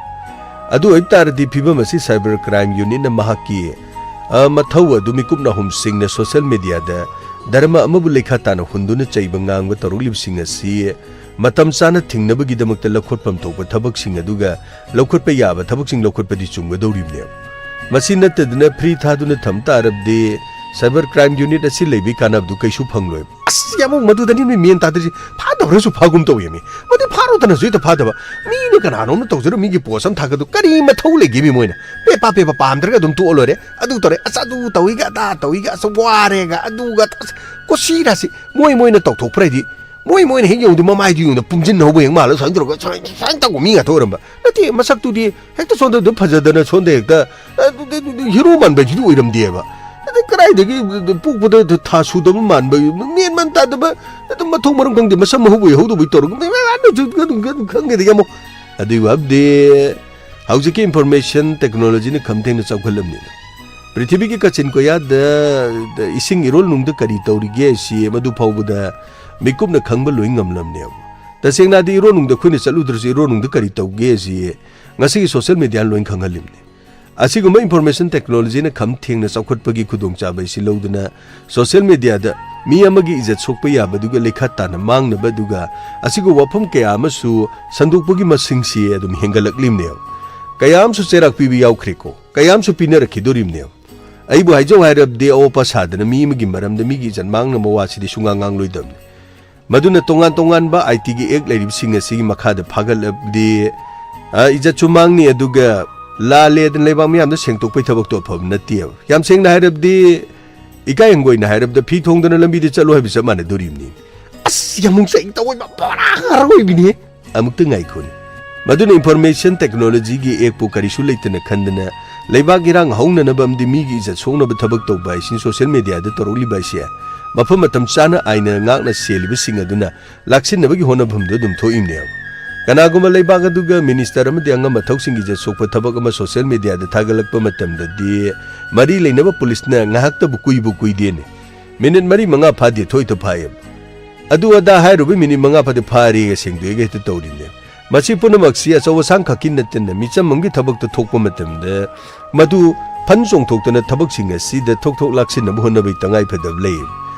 ꯑꯗꯨ ꯑꯣꯏꯕ ꯇꯥꯔꯗꯤ ꯐꯤꯕꯝ ꯑꯁꯤ cyber crime unitꯅ ꯃꯍꯥꯛꯀꯤ, ꯑ, ꯃꯊꯧ ꯑꯗꯨ ꯃꯤꯀꯨꯞ ꯅꯥꯍꯨꯝꯁꯤꯡꯅ ꯁꯣꯁꯤꯌꯦꯜ ꯃꯤꯗꯤꯌꯥꯗ ꯙꯔꯃ ꯑꯃꯕꯨ ꯂꯩꯈꯥ ꯇꯥꯅ ꯍꯨꯟꯗꯨꯅ ꯆꯩꯕ ꯉꯥꯡꯕ ꯇꯧꯔꯛꯂꯤꯕꯁꯤꯡ ꯑꯁꯤ ꯃꯇꯝ ꯆꯥꯅ ꯊꯤꯡꯅꯕꯒꯤꯗꯃꯛꯇ ꯂꯧꯈꯠꯐꯝ ꯊꯣꯛꯄ ꯊꯕꯛꯁꯤꯡ ꯑꯗꯨꯒ ꯂꯧꯈꯠꯄ ꯌꯥꯕ ꯊꯕꯛꯁꯤꯡ ꯂꯧꯈꯠꯄꯗꯤ ꯆꯨꯝꯒꯗꯧꯔꯤꯕꯅꯦꯕ꯫ ꯃꯁꯤ ꯅꯠꯇꯗꯅ free ꯊꯥꯗꯨꯅ ꯊꯝ ꯇꯥꯔꯕꯗꯤ cyber crime unit ꯑꯁꯤ ꯂꯩꯕꯒꯤ ꯀꯥꯟꯅꯕꯗꯨ ꯀꯩꯁꯨ ꯐꯪꯂꯣꯏꯕ꯫ ꯑꯁ, ꯌꯥꯝꯕꯨꯡ, ꯃꯗꯨꯗꯅꯤ ꯃꯤ ꯃꯦꯟ ꯇꯥꯗ꯭ꯔꯤꯁꯤ꯫ ꯐꯥꯗꯕ꯭ꯔꯁꯨ ꯐꯥꯒꯨꯝ ꯇꯧꯋꯦ ꯃꯤ꯫ ꯃꯗꯨ ꯐꯥꯔꯣꯗꯅꯁꯨ ꯍꯦꯛꯇ ꯐꯥꯗꯕ꯫ ꯃꯤꯅ ꯀꯅꯥꯅꯣꯝꯅ ꯇꯧꯖꯔ ꯃꯤꯒꯤ ꯄꯣꯁ ꯑꯃ ꯊꯥꯒꯠꯇꯨ ꯀꯔꯤ ꯃꯊꯧ ꯂꯩꯒꯦ ꯃꯤ ꯃꯣꯏꯅ? ꯄꯦꯄꯥ ꯄꯦꯄꯥ ꯄꯥꯝꯗ꯭ꯔꯒ ꯑꯗꯨꯝ ꯇꯣꯛꯑ ꯂꯣꯏꯔꯦ꯫ ꯑꯗꯨ ꯇꯧꯔꯦ, ꯑꯁ, ꯑꯗꯨ ꯇꯧꯏꯒ, ꯑꯗꯥ ꯇꯧꯏꯒ, ꯑꯁ, ꯋꯥꯔꯦꯒ, ꯑꯗꯨꯒ, ꯑꯁ, ꯀꯣꯁꯤꯔꯥꯁꯤ ꯃꯣꯏ ꯃꯣꯏꯅ ꯇꯧꯊꯣꯛꯄ꯭ꯔ ꯍꯥꯏꯗꯤ ꯃꯣꯏ ꯃꯣꯏꯅ ꯍꯦꯛ ꯌꯧꯗꯤ ꯃꯃꯥꯏꯗꯨ ꯌꯦꯡꯗ ꯄꯨꯝꯁꯤꯟ ꯍꯧꯕ ꯍꯦꯛ ꯃꯥꯜꯂ ꯁꯨꯃꯥꯏꯅ ꯇꯧꯔꯒ ꯁꯨꯃꯥꯏꯅ ꯁꯨꯃꯥꯏꯅ ꯇꯧꯕ ꯃꯤ ꯉꯥꯛꯇ ꯑꯣꯏꯔꯝꯕ ꯅꯠꯇꯦ꯫ ꯃꯁꯛꯇꯨꯗꯤ ꯍꯦꯛꯇ ꯁꯣꯝꯗ ꯑꯗꯨꯝ ꯐꯖꯗꯅ ꯁꯣꯝꯗ ꯍꯦꯛꯇ, ꯑ, ꯑꯗꯨ, ꯑꯗꯨ, ꯑꯗꯨ ꯍꯤꯔꯣ ꯃꯥꯟꯕ ꯍꯥꯏꯁꯤꯗꯤ ꯑꯣꯏꯔꯝꯗꯦꯕ꯫ ꯑꯗꯩ ꯀꯗꯥꯏꯗꯒꯤ ꯄꯣꯛꯄꯗ ꯊꯥ ꯁꯨꯗꯕ ꯃꯥꯟꯕ, ꯃꯦꯟ ꯃꯥꯟ ꯇꯥꯗꯕ, ꯑꯗꯨꯝ ꯃꯊꯣꯡ ꯃꯔꯝ ꯈꯪꯗꯦ, ꯃꯁꯝ ꯃꯍꯧꯕ ꯍꯧꯗꯕꯩ ꯇꯧꯔꯒ ꯑꯗꯨꯝ, ꯑꯗꯨꯝ, ꯑꯗꯨꯝ ꯈꯪꯗꯦꯗ ꯌꯥꯝꯃꯣ꯫ ꯑꯗꯨꯒꯤ ꯋꯥꯕꯨꯗꯤ ꯍꯧꯖꯤꯛꯀꯤ information technologyꯅ ꯈꯝ ꯊꯦꯡꯅ ꯆꯥꯎꯈꯠꯂꯝꯅꯤꯅ꯫ ꯄ꯭ꯔꯤꯊꯤꯕꯤꯒꯤ ꯀꯥꯆꯤꯟ ꯀꯣꯌꯥꯗ ꯏꯁꯤꯡ ꯏꯔꯣꯜ ꯅꯨꯡꯗ ꯀꯔꯤ ꯇꯧꯔꯤꯒꯦ ꯁꯤ ꯃꯗꯨ ꯐꯥꯎꯕꯗ ꯃꯤꯀꯨꯞꯅ ꯈꯪꯕ ꯂꯣꯏ ꯉꯝꯂꯝꯅꯦꯕ꯫ ꯇꯁꯦꯡꯅ ꯍꯥꯏꯗꯤ ꯏꯔꯣꯜ ꯅꯨꯡꯗ ꯑꯩꯈꯣꯏꯅ ꯆꯠꯂꯨꯗ꯭ꯔꯁꯨ ꯏꯔꯣꯜ ꯅꯨꯡꯗ ꯀꯔꯤ ꯇꯧꯒꯦ ꯁꯤ ꯉꯁꯤꯒꯤ social mediaꯅ ꯂꯣꯏ ꯈꯪꯍꯜꯂꯤꯕꯅꯤ꯫ ꯑꯁꯤꯒꯨꯝꯕ information technologyꯅ ꯈꯝ ꯊꯦꯡꯅ ꯆꯥꯎꯈꯠꯄꯒꯤ ꯈꯨꯗꯣꯡꯆꯥꯕ ꯑꯁꯤ ꯂꯧꯗꯨꯅ social mediaꯗ ꯃꯤ ꯑꯃꯒꯤ ꯏꯖꯠ ꯁꯣꯛꯄ ꯌꯥꯕꯗꯨꯒ ꯂꯩꯈꯥ ꯇꯥꯅ ꯃꯥꯡꯅꯕ ꯑꯗꯨꯒ ꯑꯁꯤꯒꯨꯝꯕ ꯋꯥꯐꯝ ꯀꯌꯥ ꯑꯃꯁꯨ ꯁꯟꯗꯣꯛꯄꯒꯤ ꯃꯁꯤꯡꯁꯤ ꯑꯗꯨꯝ ꯍꯦꯟꯒꯠꯂꯛꯂꯤꯕꯅꯦꯕ꯫ ꯀꯌꯥ ꯑꯃꯁꯨ ꯆꯩꯔꯥꯛ ꯄꯤꯕ ꯌꯥꯎꯈ꯭ꯔꯦꯀꯣ, ꯀꯌꯥ ꯑꯃꯁꯨ ꯄꯤꯅꯔꯛꯈꯤꯗꯣꯔꯤꯕꯅꯦꯕ꯫ ꯑꯩꯕꯨ ꯍꯥꯏꯖꯧ ꯍꯥꯏꯔꯕꯗꯤ ꯑꯑꯣꯄ ꯁꯥꯗꯅ ꯃꯤ ꯑꯃꯒꯤ ꯃꯔꯝꯗ ꯃꯤꯒꯤ ꯏꯖꯠ ꯃꯥꯡꯅꯕ ꯋꯥꯁꯤꯗꯤ ꯁꯨꯡꯉꯥꯡ ꯉꯥꯡꯂꯣꯏꯗꯕꯅꯤ꯫ ꯃꯗꯨꯅ ꯇꯣꯉꯥꯟ ꯇꯣꯉꯥꯟꯕ ꯑꯥꯏ ꯇꯤꯒꯤ ꯑꯦꯛ ꯂꯩꯔꯤꯕꯁꯤꯡ ꯑꯁꯤꯒꯤ ꯃꯈꯥꯗ ꯐꯥꯒꯠꯂꯕꯗꯤ, ꯑ, ꯏꯖꯠꯁꯨ ꯃꯥꯡꯅꯤ, ꯑꯗꯨꯒ ꯂꯥꯜꯂꯦꯗꯅ ꯂꯩꯕꯥꯛ ꯃꯤꯌꯥꯝꯗ ꯁꯦꯡꯗꯣꯛꯄꯩ ꯊꯕꯛꯇꯣ ꯑꯐꯕ ꯅꯠꯇꯦꯕ꯫ ꯌꯥꯝ ꯁꯦꯡꯅ ꯍꯥꯏꯔꯕꯗꯤ, ꯏꯀꯥꯏ ꯍꯪꯒꯣꯏꯅ ꯍꯥꯏꯔꯕꯗ, ꯐꯤ ꯊꯣꯡꯗꯅ ꯂꯝꯕꯤꯗ ꯆꯠꯂꯣ ꯍꯥꯏꯕ ꯆꯞ ꯃꯥꯟꯅꯗꯣꯔꯤꯕꯅꯤ꯫ ꯑꯁ, ꯌꯥꯝ ꯅꯨꯡꯁꯤꯅ ꯇꯧꯕ ꯄꯨꯔꯥ ꯑꯔꯣꯏꯕꯤꯅꯤ꯫ ꯑꯃꯨꯛꯇ ꯉꯥꯏꯈꯣꯅꯦ꯫ ꯃꯗꯨꯅ information technologyꯒꯤ ꯑꯦꯛꯄꯨ ꯀꯔꯤꯁꯨ ꯂꯩꯇꯅ ꯈꯟꯗꯅ ꯂꯩꯕꯥꯛ ꯏꯔꯥꯡ ꯍꯧꯅꯅꯕ ꯑꯃꯗꯤ ꯃꯤꯒꯤ ꯏꯖꯠ ꯁꯣꯛꯅꯕ ꯊꯕꯛ ꯇꯧꯕ ꯍꯥꯏꯁꯤꯅ social media ꯗ ꯇꯧꯔꯛꯂꯤꯕ ꯍꯥꯏꯁꯦ ꯃꯐꯝ ꯃꯇꯝ ꯆꯥꯅ ꯑꯥꯏꯟꯅ ꯉꯥꯛꯅ ꯁꯦꯜꯂꯤꯕꯁꯤꯡ ꯑꯗꯨꯅ ꯂꯥꯛꯁꯤꯟꯅꯕꯒꯤ ꯍꯣꯠꯅꯐꯝꯗꯨ ꯑꯗꯨꯝ ꯊꯣꯛꯏꯕꯅꯦꯕ꯫ ꯀꯅꯥꯒꯨꯝꯕ ꯂꯩꯕꯥꯛ ꯑꯗꯨꯒ minister ꯑꯃꯗꯤ ꯑꯉꯝ ꯑꯊꯧꯁꯤꯡꯒꯤ ꯏꯖꯠ ꯁꯣꯛꯄ ꯊꯕꯛ ꯑꯃ social media ꯗ ꯊꯥꯒꯠꯂꯛꯄ ꯃꯇꯝꯗꯗꯤ ꯃꯔꯤ ꯂꯩꯅꯕ ꯄꯨꯂꯤꯁꯅ ꯉꯥꯏꯍꯥꯛꯇꯕꯨ ꯀꯨꯏꯕꯨ ꯀꯨꯏꯗꯦꯅꯦ꯫ ꯃꯤꯅꯤꯠ ꯃꯔꯤ ꯃꯉꯥ ꯐꯥꯗꯦ ꯊꯣꯛꯏꯗ ꯐꯥꯏꯌꯦꯕ꯫ ꯑꯗꯨ ꯑꯗꯥ ꯍꯥꯏꯔꯨꯕꯩ ꯃꯤꯅꯤꯠ ꯃꯉꯥ ꯐꯥꯗꯦ ꯐꯥꯔꯦꯒ ꯁꯦꯡꯗꯣꯛꯑꯦꯒ ꯍꯦꯛꯇ ꯇꯧꯔꯤꯅꯦ꯫ ꯃꯁꯤ ꯄꯨꯝꯅꯃꯛꯁꯤ ꯑꯆꯧ ꯑꯁꯥꯡ ꯈꯛꯀꯤ ꯅꯠꯇꯅ ꯃꯤꯆꯝ ꯑꯃꯒꯤ ꯊꯕꯛꯇ ꯊꯣꯛꯄ ꯃꯇꯝꯗ ꯃꯗꯨ ꯐꯟ ꯆꯣꯡꯊꯣꯛꯇꯅ ꯊꯕꯛꯁꯤꯡ ꯑꯁꯤꯗ ꯊꯣꯛ ꯊꯣꯛ ꯂꯥꯛꯁꯤꯟꯅꯕ ꯍꯣꯠꯅꯕꯒꯤ ꯇꯉꯥꯏ ꯐꯗꯕ ꯂꯩ꯫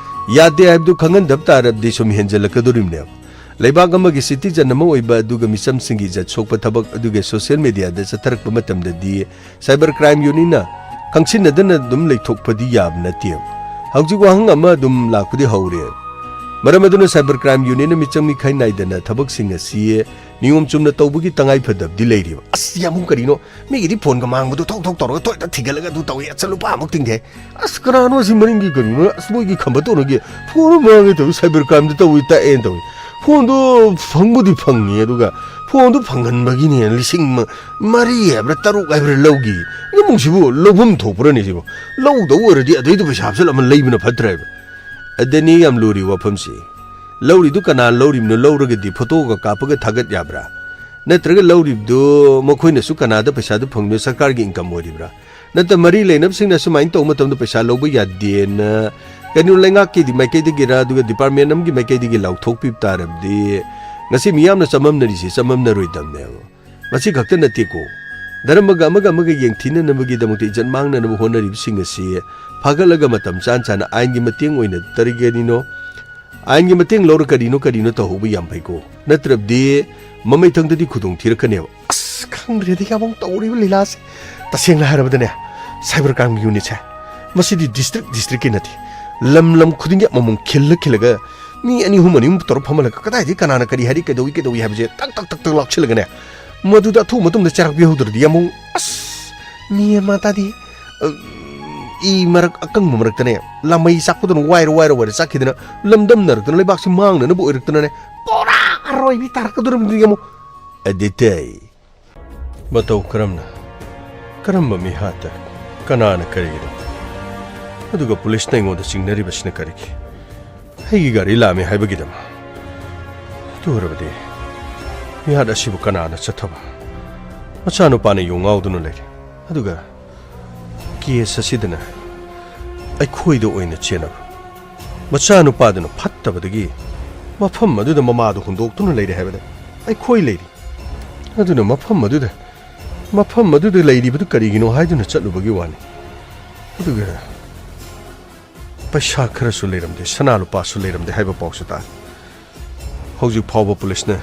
ꯌꯥꯗꯦ ꯍꯥꯏꯕꯗꯨ ꯈꯪꯍꯟꯗꯕ ꯇꯥꯔꯕꯗꯤ ꯁꯨꯝ ꯍꯦꯟꯖꯜꯂꯛꯀꯗꯣꯔꯤꯕꯅꯦꯕ꯫ ꯂꯩꯕꯥꯛ ꯑꯃꯒꯤ citizen ꯑꯃ ꯑꯣꯏꯕ ꯑꯗꯨꯒ ꯃꯤꯆꯝꯁꯤꯡꯒꯤ ꯏꯖꯠ ꯁꯣꯛꯄ ꯊꯕꯛ ꯑꯗꯨꯒ social media ꯗ ꯆꯠꯊꯔꯛꯄ ꯃꯇꯝꯗꯗꯤ cyber crime unit ꯅ ꯈꯪꯁꯤꯟꯅꯗꯅ ꯑꯗꯨꯝ ꯂꯩꯊꯣꯛꯄꯗꯤ ꯌꯥꯕ ꯅꯠꯇꯦꯕ꯫ ꯍꯧꯖꯤꯛ ꯋꯥꯍꯪ ꯑꯃ ꯑꯗꯨꯝ ꯂꯥꯛꯄꯗꯤ ꯍꯧꯔꯦ꯫ ꯃꯔꯝ ꯑꯗꯨꯅ cyber crime unit ꯅ ꯃꯤꯆꯪ ꯃꯤꯈꯥꯏ ꯅꯥꯏꯗꯅ ꯊꯕꯛꯁꯤꯡ ꯑꯁꯤ ꯅꯤꯌꯣꯝ ꯆꯨꯝꯅ ꯇꯧꯕꯒꯤ ꯇꯉꯥꯏ ꯐꯗꯕꯗꯤ ꯂꯩꯔꯤꯕ꯫ ꯑꯁ, ꯌꯥꯝꯕꯨꯡ, ꯀꯔꯤꯅꯣ? ꯃꯤꯒꯤꯗꯤ ꯐꯣꯟꯒ ꯃꯥꯡꯕꯗꯣ ꯊꯣꯛ ꯊꯣꯛ ꯇꯧꯔꯒ ꯊꯣꯛꯇ ꯊꯤꯒꯠꯂꯒ ꯑꯗꯨ ꯇꯧꯏ, ꯑꯁ, ꯂꯨꯄꯥ ꯑꯃꯨꯛ ꯇꯤꯡꯒꯦ꯫ ꯑꯁ, ꯀꯅꯥꯅꯣ ꯑꯁꯤ ꯃꯅꯤꯡꯒꯤ ꯀꯔꯤꯅꯣ? ꯑꯁ, ꯃꯣꯏꯒꯤ ꯈꯝꯕ ꯇꯣꯟꯅꯒꯤ ꯐꯣꯟ ꯑꯃ ꯃꯥꯡꯉꯦ ꯇꯧꯏ, cyber crime ꯗ ꯇꯧꯏ ꯇꯥꯛꯑꯦꯅ ꯇꯧꯏ꯫ ꯐꯣꯟꯗꯣ ꯐꯪꯕꯨꯗꯤ ꯐꯪꯉꯤ, ꯑꯗꯨꯒ ꯐꯣꯟꯗꯨ ꯐꯪꯍꯟꯕꯒꯤꯅꯦ ꯂꯤꯁꯤꯡ ꯃ-, ꯃꯔꯤ ꯍꯥꯏꯕ꯭ꯔꯥ ꯇꯔꯨꯛ ꯍꯥꯏꯕ꯭ꯔꯥ ꯂꯧꯈꯤ꯫ ꯏꯃꯨꯡꯁꯤꯕꯨ ꯂꯧꯐꯝ ꯊꯣꯛꯄ꯭ꯔꯅꯦ ꯁꯤꯕꯨ? ꯂꯧꯗꯧ ꯑꯣꯏꯔꯗꯤ ꯑꯗꯩꯗꯨ ꯄꯩꯁꯥ ꯍꯥꯞꯆꯤꯜꯂ ꯑꯃ ꯂꯩꯕꯅ ꯐꯠꯇ꯭ꯔꯦꯕ꯫ ꯑꯗꯅꯤ ꯌꯥꯝ ꯂꯨꯔꯤ ꯋꯥꯐꯝꯁꯤ꯫ ꯂꯧꯔꯤꯗꯨ ꯀꯅꯥ ꯂꯧꯔꯤꯕꯅꯣ? ꯂꯧꯔꯒꯗꯤ ꯐꯣꯇꯣꯒ ꯀꯥꯞꯄꯒ ꯊꯥꯒꯠ ꯌꯥꯕ꯭ꯔꯥ? ꯅꯠꯇ꯭ꯔꯒ ꯂꯧꯔꯤꯕꯗꯨ ꯃꯈꯣꯏꯅꯁꯨ ꯀꯅꯥꯗ ꯄꯩꯁꯥꯗꯨ ꯐꯪꯕꯅꯣ? ꯁꯔꯀꯥꯔꯒꯤ income ꯑꯣꯏꯔꯤꯕ꯭ꯔꯥ? ꯅꯠꯇ꯭ꯔ ꯃꯔꯤ ꯂꯩꯅꯕꯁꯤꯡꯅ ꯁꯨꯃꯥꯏꯅ ꯇꯧꯕ ꯃꯇꯝꯗ ꯄꯩꯁꯥ ꯂꯧꯕ ꯌꯥꯗꯦꯅ ꯀꯩꯅꯣ ꯂꯩꯉꯥꯛꯀꯤ ꯃꯥꯏꯀꯩꯗꯒꯤꯔ ꯑꯗꯨꯒ department ꯑꯃꯒꯤ ꯃꯥꯏꯀꯩꯗꯒꯤ ꯂꯥꯎꯊꯣꯛꯄꯤꯕ ꯇꯥꯔꯕꯗꯤ ꯉꯁꯤ ꯃꯤꯌꯥꯝꯅ ꯆꯃꯝꯅꯔꯤꯁꯤ ꯆꯃꯝꯅꯔꯣꯏꯗꯕꯅꯦꯕ꯫ ꯃꯁꯤ ꯈꯛꯇ ꯅꯠꯇꯦꯀꯣ, ꯙꯔꯃꯒ ꯑꯃꯒ ꯑꯃꯒ ꯌꯦꯡꯊꯤꯅꯅꯕꯒꯤꯗꯃꯛꯇ ꯏꯖꯠ ꯃꯥꯡꯅꯅꯕ ꯍꯣꯠꯅꯔꯤꯕꯁꯤꯡ ꯑꯁꯤ ꯐꯥꯒꯠꯂꯒ ꯃꯇꯝ ꯆꯥꯅ ꯆꯥꯅ ꯑꯥꯏꯟꯒꯤ ꯃꯇꯦꯡ ꯑꯣꯏꯅ ꯇꯔꯒꯅꯤꯅꯣ, ꯑꯥꯏꯟꯒꯤ ꯃꯇꯦꯡ ꯂꯧꯔ ꯀꯔꯤꯅꯣ ꯀꯔꯤꯅꯣ ꯇꯧꯍꯧꯕ ꯌꯥꯝ ꯐꯩꯀꯣ, ꯅꯠꯇ꯭ꯔꯕꯗꯤ ꯃꯃꯩꯊꯪꯗꯗꯤ ꯈꯨꯗꯣꯡ ꯊꯤꯔꯛꯀꯅꯦꯕ꯫ ꯑꯁ, ꯈꯪꯗ꯭ꯔꯦꯗ ꯌꯥꯕꯨꯡ, ꯇꯧꯔꯤꯕ ꯂꯤꯂꯥꯁꯦ꯫ ꯇꯁꯦꯡꯅ ꯍꯥꯏꯔꯕꯗꯅꯦ, cyber crime unit ꯁꯦ ꯃꯁꯤꯗꯤ district district ꯀꯤ ꯅꯠꯇꯦ, ꯂꯝ ꯂꯝ ꯈꯨꯗꯤꯡꯒꯤ ꯑꯃꯃꯝ ꯈꯤꯜꯂ ꯈꯤꯜꯂꯒ ꯃꯤ ꯑꯅꯤ ꯑꯍꯨꯝ ꯑꯅꯤ ꯑꯍꯨꯝ ꯇꯧꯔ ꯐꯝꯍꯜꯂꯒ ꯀꯗꯥꯏꯗꯒꯤ ꯀꯅꯥꯅ ꯀꯔꯤ ꯍꯥꯏꯔꯤ, ꯀꯩꯗꯧꯏ ꯀꯩꯗꯧꯏ ꯍꯥꯏꯕꯁꯦ ꯇꯛ ꯇꯛ ꯇꯛ ꯇꯛ ꯂꯥꯛꯁꯤꯜꯂꯒꯅꯦ, ꯃꯗꯨꯗ ꯑꯊꯨꯕ ꯃꯇꯝꯗ ꯆꯦꯔꯥꯛ ꯄꯤꯍꯧꯗ꯭ꯔꯗꯤ ꯌꯥꯝꯕꯨꯡ꯫ ꯑꯁ, ꯃꯤ ꯑꯃ ꯇꯥꯗꯤ, ꯑ, ꯏ ꯃꯔꯛ ꯑꯀꯪꯕ ꯃꯔꯛꯇꯅꯦ ꯂꯥꯃꯩ ꯆꯥꯛꯄꯗꯧꯅ ꯋꯥꯏꯔ ꯋꯥꯏꯔ ꯋꯥꯏꯔ ꯆꯥꯛꯈꯤꯗꯅ ꯂꯝꯗꯝꯅꯔꯛꯇꯅ ꯂꯩꯕꯥꯛꯁꯤ ꯃꯥꯡꯅꯅꯕ ꯑꯣꯏꯔꯛꯇꯅꯅꯦ ꯄꯨꯔꯥ ꯑꯔꯣꯏꯕꯤ ꯇꯥꯔꯛꯀꯗꯧꯔꯤꯕꯅꯤ ꯌꯥꯝꯕꯨꯡ꯫ ꯑꯗꯤꯇꯩ꯫ ꯃꯇꯧ ꯀꯔꯝꯅ? ꯀꯔꯝꯕ ꯃꯤꯍꯥꯠꯇ? ꯀꯅꯥꯅ? ꯀꯔꯤꯒꯤꯅꯣ? ꯑꯗꯨꯒ ꯄꯨꯂꯤꯁꯅ ꯑꯩꯉꯣꯟꯗ ꯆꯤꯡꯅꯔꯤꯕꯁꯤꯅ ꯀꯔꯤꯒꯤ? ꯑꯩꯒꯤ ꯒꯥꯔꯤ ꯂꯥꯛꯑꯝꯃꯤ ꯍꯥꯏꯕꯒꯤꯗꯃꯛ? ꯑꯗꯨ ꯑꯣꯏꯔꯕꯗꯤ ꯃꯤꯍꯥꯠ ꯑꯁꯤꯕꯨ ꯀꯅꯥꯅ ꯆꯠꯊꯕ? ꯃꯆꯥꯅꯨꯄꯥꯅ ꯌꯨ ꯉꯥꯎꯗꯨꯅ ꯂꯩꯔꯤ꯫ ꯑꯗꯨꯒ ꯀꯦꯁ ꯑꯁꯤꯗꯅ ꯑꯩꯈꯣꯏꯗ ꯑꯣꯏꯅ ꯆꯦꯟꯅꯕ꯫ ꯃꯆꯥꯅꯨꯄꯥꯗꯨꯅ ꯐꯠꯇꯕꯗꯒꯤ ꯃꯐꯝ ꯑꯗꯨꯗ ꯃꯃꯥꯗꯨ ꯍꯨꯟꯗꯣꯛꯇꯨꯅ ꯂꯩꯔꯦ ꯍꯥꯏꯕꯗ ꯑꯩꯈꯣꯏ ꯂꯩꯔꯤ꯫ ꯑꯗꯨꯅ ꯃꯐꯝ ꯑꯗꯨꯗ, ꯃꯐꯝ ꯑꯗꯨꯗ ꯂꯩꯔꯤꯕꯗꯨ ꯀꯔꯤꯒꯤꯅꯣ ꯍꯥꯏꯗꯨꯅ ꯆꯠꯂꯨꯕꯒꯤ ꯋꯥꯅꯤ꯫ ꯑꯗꯨꯒ ꯄꯩꯁꯥ ꯈꯔꯁꯨ ꯂꯩꯔꯝꯗꯦ, ꯁꯅꯥ ꯂꯨꯄꯥꯁꯨ ꯂꯩꯔꯝꯗꯦ ꯍꯥꯏꯕ ꯄꯥꯎꯁꯨ ꯇꯥꯏ꯫ ꯍꯧꯖꯤꯛ ꯐꯥꯎꯕ ꯄꯨꯂꯤꯁꯅ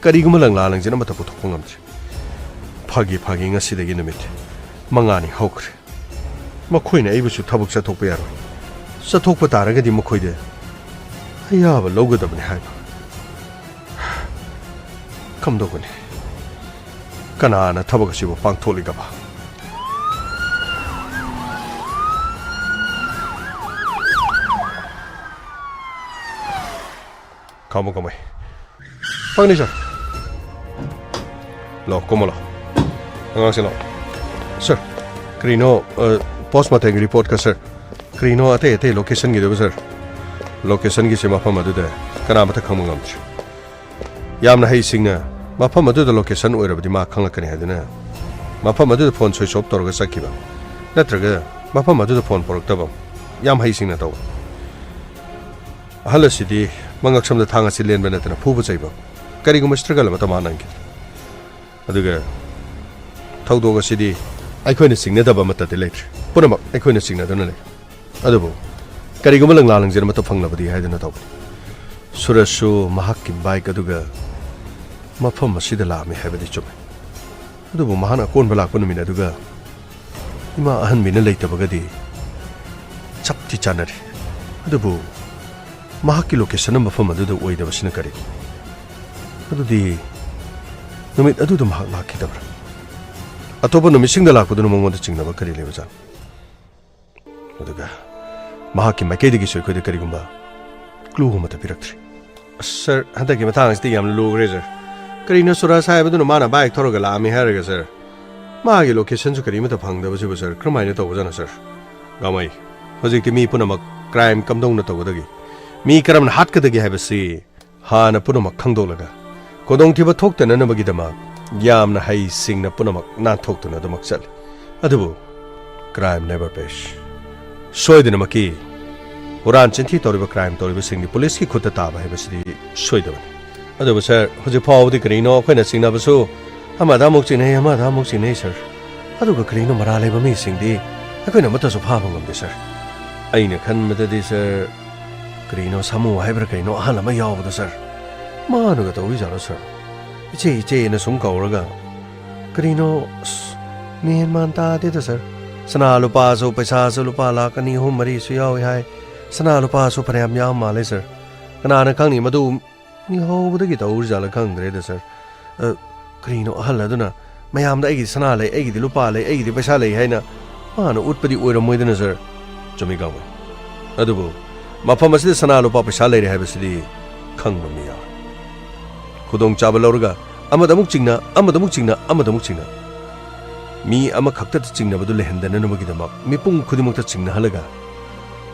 ꯀꯔꯤꯒꯨꯝꯕ ꯂꯪꯂꯥ ꯂꯪꯖꯟ ꯑꯃꯠꯇ ꯄꯨꯊꯣꯛꯄ ꯉꯝꯗ꯭ꯔꯤ꯫ ꯐꯥꯒꯤ ꯐꯥꯒꯤ ꯉꯁꯤꯗꯒꯤ ꯅꯨꯃꯤꯠ ꯃꯉꯥꯅꯤ ꯍꯧꯈ꯭ꯔꯦ꯫ ꯃꯈꯣꯏꯅ ꯑꯩꯕꯨꯁꯨ ꯊꯕꯛ ꯆꯠꯊꯣꯛꯄ ꯌꯥꯔꯣꯏ꯫ ꯆꯠꯊꯣꯛꯄ ꯇꯥꯔꯒꯗꯤ ꯃꯈꯣꯏꯗ ꯑꯌꯥꯕ ꯂꯧꯒꯗꯕꯅꯤ ꯍꯥꯏꯕ꯫ ꯀꯝꯗꯧꯒꯅꯤ? ꯀꯅꯥꯅ ꯊꯕꯛ ꯑꯁꯤꯕꯨ ꯄꯥꯡꯊꯣꯛꯂꯤꯒꯕ? ꯈꯥꯝꯃꯣ, ꯈꯥꯝꯃꯣ꯫ ꯐꯪꯅꯤ, ꯁꯥꯔ꯫ ꯂꯥꯛꯑꯣ, ꯀꯨꯝꯃꯣ, ꯂꯥꯛꯑꯣ꯫ ꯑꯉꯥꯡꯁꯦ, ꯂꯥꯛꯑꯣ꯫ ꯁꯥꯔ, ꯀꯔꯤꯅꯣ, ꯑ, ꯄꯣꯁꯃꯣꯔꯇꯦꯝꯒꯤ ꯔꯤꯄꯣꯔꯠꯀ, ꯁꯥꯔ? ꯀꯔꯤꯅꯣ ꯑꯇꯩ ꯑꯇꯩ ꯂꯣꯀꯦꯁꯟꯒꯤꯗꯨꯕꯨ, ꯁꯥꯔ? ꯂꯣꯀꯦꯁꯟꯒꯤꯁꯦ ꯃꯐꯝ ꯑꯗꯨꯗ ꯀꯅꯥꯃꯠꯇ ꯈꯪꯕ ꯉꯝꯗ꯭ꯔꯤ꯫ ꯌꯥꯝꯅ ꯍꯩꯁꯤꯡꯅ ꯃꯐꯝ ꯑꯗꯨꯗ ꯂꯣꯀꯦꯁꯟ ꯑꯣꯏꯔꯕꯗꯤ ꯃꯥ ꯈꯪꯂꯛꯀꯅꯤ ꯍꯥꯏꯗꯨꯅ ꯃꯐꯝ ꯑꯗꯨꯗ ꯐꯣꯟ ꯁ꯭ꯋꯤꯆ ꯑꯣꯐ ꯇꯧꯔꯒ ꯆꯠꯈꯤꯕ, ꯅꯠꯇ꯭ꯔꯒ ꯃꯐꯝ ꯑꯗꯨꯗ ꯐꯣꯟ ꯄꯣꯔꯛꯇꯕ꯫ ꯌꯥꯝ ꯍꯩꯁꯤꯡꯅ ꯇꯧꯕ꯫ ꯑꯍꯜ ꯑꯁꯤꯗꯤ ꯃꯉꯛꯁꯝꯗ ꯊꯥꯡ ꯑꯁꯤ ꯂꯦꯟꯕ ꯅꯠꯇꯅ ꯐꯨꯕ ꯆꯩꯕ ꯀꯔꯤꯒꯨꯝꯕ ꯁ꯭ꯇ꯭ꯔꯒꯜ ꯑꯃꯠꯇ ꯃꯥ ꯅꯪꯈꯤꯗ꯭ꯔꯦ꯫ ꯑꯗꯨꯒ ꯊꯧꯗꯣꯛ ꯑꯁꯤꯗꯤ ꯑꯩꯈꯣꯏꯅ ꯆꯤꯡꯅꯗꯕ ꯑꯃꯠꯇꯗꯤ ꯂꯩꯇ꯭ꯔꯦ꯫ ꯄꯨꯝꯅꯃꯛ ꯑꯩꯈꯣꯏꯅ ꯆꯤꯡꯅꯗꯨꯅ ꯂꯩ꯫ ꯑꯗꯨꯕꯨ ꯀꯔꯤꯒꯨꯝꯕ ꯂꯪꯂꯥ ꯂꯪꯖꯦꯜ ꯑꯃꯠꯇ ꯐꯪꯂꯕꯗꯤ ꯍꯥꯏꯗꯨꯅ ꯇꯧꯕꯅꯤ꯫ ꯁꯨꯔꯖꯁꯨ ꯃꯍꯥꯛꯀꯤ ꯕꯥꯏꯛ ꯑꯗꯨꯒ ꯃꯐꯝ ꯑꯁꯤꯗ ꯂꯥꯛꯑꯝꯃꯤ ꯍꯥꯏꯕꯗꯤ ꯆꯨꯝꯃꯤ꯫ ꯑꯗꯨꯕꯨ ꯃꯍꯥꯛꯅ ꯑꯀꯣꯟꯕ ꯂꯥꯛꯄ ꯅꯨꯃꯤꯠ ꯑꯗꯨꯒ ꯏꯃꯥ ꯑꯍꯟꯕꯤꯅ ꯂꯩꯇꯕꯒꯗꯤ ꯆꯞꯇꯤ ꯆꯥꯅꯔꯤ꯫ ꯑꯗꯨꯕꯨ ꯃꯍꯥꯛꯀꯤ ꯂꯣꯀꯦꯁꯟꯅ ꯃꯐꯝ ꯑꯗꯨꯗ ꯑꯣꯏꯗꯕꯁꯤꯅ ꯀꯔꯤꯒꯤ? ꯑꯗꯨꯗꯤ ꯅꯨꯃꯤꯠ ꯑꯗꯨꯗ ꯃꯍꯥꯛ ꯂꯥꯛꯈꯤꯗꯕ꯭ꯔꯥ? ꯑꯇꯣꯞꯄ ꯅꯨꯃꯤꯠꯁꯤꯡꯗ ꯂꯥꯛꯄꯗꯨꯅ ꯃꯉꯣꯟꯗ ꯆꯤꯡꯅꯕ ꯀꯔꯤ ꯂꯩꯕꯖꯥꯠꯅꯣ? ꯑꯗꯨꯒ ꯃꯍꯥꯛꯀꯤ ꯃꯥꯏꯀꯩꯗꯒꯤꯁꯨ ꯑꯩꯈꯣꯏꯗ ꯀꯔꯤꯒꯨꯝꯕ ꯀ꯭ꯂꯨ ꯑꯃꯠꯇ ꯄꯤꯔꯛꯇ꯭ꯔꯤ꯫ ꯑꯁ, ꯁꯥꯔ, ꯍꯟꯗꯛꯀꯤ ꯃꯇꯥꯡ ꯑꯁꯤꯗꯤ ꯌꯥꯝꯅ ꯂꯨꯈ꯭ꯔꯦ, ꯁꯥꯔ꯫ ꯀꯔꯤꯅꯣ ꯁꯨꯔꯖ ꯍꯥꯏꯕꯗꯨꯅ ꯃꯥꯅ ꯕꯥꯏꯛ ꯊꯧꯔꯒ ꯂꯥꯛꯑꯝꯃꯤ ꯍꯥꯏꯔꯒ, ꯁꯥꯔ? ꯃꯥꯒꯤ locationꯁꯨ ꯀꯔꯤꯃꯠꯇ ꯐꯪꯗꯕꯁꯤꯕꯨ, ꯁꯥꯔ, ꯀꯔꯝꯍꯥꯏꯅ ꯇꯧꯕꯖꯥꯠꯅꯣ, ꯁꯥꯔ? ꯒꯥꯡꯃꯩ, ꯍꯧꯖꯤꯛꯇꯤ ꯃꯤ ꯄꯨꯝꯅꯃꯛ crime ꯀꯝꯗꯧꯅ ꯇꯧꯒꯗꯒꯦ, ꯃꯤ ꯀꯔꯝꯅ ꯍꯥꯠꯀꯗꯒꯦ ꯍꯥꯏꯕꯁꯤ ꯍꯥꯟꯅ ꯄꯨꯝꯅꯃꯛ ꯈꯪꯗꯣꯛꯂꯒ, ꯈꯨꯗꯣꯡꯊꯤꯕ ꯊꯣꯛꯇꯅꯅꯕꯒꯤꯗꯃꯛ ꯌꯥꯝꯅ ꯍꯩꯁꯤꯡꯅ ꯄꯨꯝꯅꯃꯛ ꯅꯥꯟꯊꯣꯛꯇꯨꯅ ꯑꯗꯨꯃꯛ ꯆꯠꯂꯤ꯫ ꯑꯗꯨꯕꯨ crime never pays꯫ ꯁꯣꯏꯗꯅꯃꯛꯀꯤ ꯍꯨꯔꯥꯟ ꯆꯤꯟꯊꯤ ꯇꯧꯔꯤꯕ, crime ꯇꯧꯔꯤꯕꯁꯤꯡꯗꯤ ꯄꯨꯂꯤꯁꯀꯤ ꯈꯨꯠꯇ ꯇꯥꯕ ꯍꯥꯏꯕꯁꯤꯗꯤ ꯁꯣꯏꯗꯕꯅꯤ꯫ ꯑꯗꯨꯕꯨ ꯁꯥꯔ, ꯍꯧꯖꯤꯛ ꯐꯥꯎꯕꯗꯤ ꯀꯔꯤꯅꯣ ꯑꯩꯈꯣꯏꯅ ꯆꯤꯡꯅꯕꯁꯨ ꯑꯃꯗ ꯑꯃꯨꯛ ꯆꯤꯡꯅꯩ, ꯑꯃꯗ ꯑꯃꯨꯛ ꯆꯤꯡꯅꯩ, ꯁꯥꯔ꯫ ꯑꯗꯨꯒ ꯀꯔꯤꯅꯣ ꯃꯔꯥꯜ ꯂꯩꯕ ꯃꯤꯁꯤꯡꯗꯤ ꯑꯩꯈꯣꯏꯅ ꯑꯃꯠꯇꯁꯨ ꯐꯥꯕ ꯉꯝꯗꯦ, ꯁꯥꯔ꯫ ꯑꯩꯅ ꯈꯟꯕꯗꯗꯤ, ꯁꯥꯔ, ꯀꯔꯤꯅꯣ ꯁꯥꯃꯨ ꯍꯥꯏꯕ꯭ꯔꯥ ꯀꯔꯤꯅꯣ ꯑꯍꯜ ꯑꯃ ꯌꯥꯎꯕꯗꯣ, ꯁꯥꯔ, ꯃꯥꯅꯒ ꯇꯧꯔꯤꯖꯥꯠꯂꯣ, ꯁꯥꯔ? "ꯏꯆꯦ, ꯏꯆꯦꯅ" ꯁꯨꯝ ꯀꯧꯔꯒ, ꯀꯔꯤꯅꯣ, ꯑꯁ, ꯃꯦꯟ ꯃꯥꯟ ꯇꯥꯗꯦꯗ, ꯁꯥꯔ꯫ ꯁꯅꯥ ꯂꯨꯄꯥꯁꯨ, ꯄꯩꯁꯥꯁꯨ ꯂꯨꯄꯥ ꯂꯥꯈ ꯑꯅꯤ ꯑꯍꯨꯝ ꯃꯔꯤꯁꯨ ꯌꯥꯎꯏ ꯍꯥꯏ꯫ ꯁꯅꯥ ꯂꯨꯄꯥꯁꯨ ꯐꯅꯌꯥꯝ ꯌꯥꯝ ꯃꯥꯜꯂꯦ, ꯁꯥꯔ꯫ ꯀꯅꯥꯅ ꯈꯪꯅꯤ, ꯃꯗꯨ ꯃꯤ ꯍꯧꯕꯗꯒꯤ ꯇꯧꯔꯤꯖꯥꯠꯂ ꯈꯪꯗ꯭ꯔꯦꯗ, ꯁꯥꯔ꯫ ꯑ, ꯀꯔꯤꯅꯣ ꯑꯍꯜ ꯑꯗꯨꯅ ꯃꯌꯥꯝꯗ "ꯑꯩꯒꯤꯗꯤ ꯁꯅꯥ ꯂꯩ, ꯑꯩꯒꯤꯗꯤ ꯂꯨꯄꯥ ꯂꯩ, ꯑꯩꯒꯤꯗꯤ ꯄꯩꯁꯥ ꯂꯩ" ꯍꯥꯏꯅ ꯃꯥꯅ ꯎꯠꯄꯗꯤ ꯑꯣꯏꯔꯝꯃꯣꯏꯗꯅ, ꯁꯥꯔ? ꯆꯨꯝꯃꯤ, ꯒꯥꯡꯃꯩ꯫ ꯑꯗꯨꯕꯨ ꯃꯐꯝ ꯑꯁꯤꯗ ꯁꯅꯥ ꯂꯨꯄꯥ ꯄꯩꯁꯥ ꯂꯩꯔꯦ ꯍꯥꯏꯕꯁꯤꯗꯤ ꯈꯪꯕ ꯃꯤ ꯌꯥꯎꯔꯦ꯫ ꯈꯨꯗꯣꯡꯆꯥꯕ ꯂꯧꯔꯒ ꯑꯃꯗ ꯑꯃꯨꯛ ꯆꯤꯡꯅ, ꯑꯃꯗ ꯑꯃꯨꯛ ꯆꯤꯡꯅ, ꯑꯃꯗ ꯑꯃꯨꯛ ꯆꯤꯡꯅ꯫ ꯃꯤ ꯑꯃꯈꯛꯇꯗ ꯆꯤꯡꯅꯕꯗꯨ ꯂꯩꯍꯟꯗꯅꯅꯕꯒꯤꯗꯃꯛ ꯃꯤꯄꯨꯝ ꯈꯨꯗꯤꯡꯃꯛꯇ ꯆꯤꯡꯅꯍꯜꯂꯒ,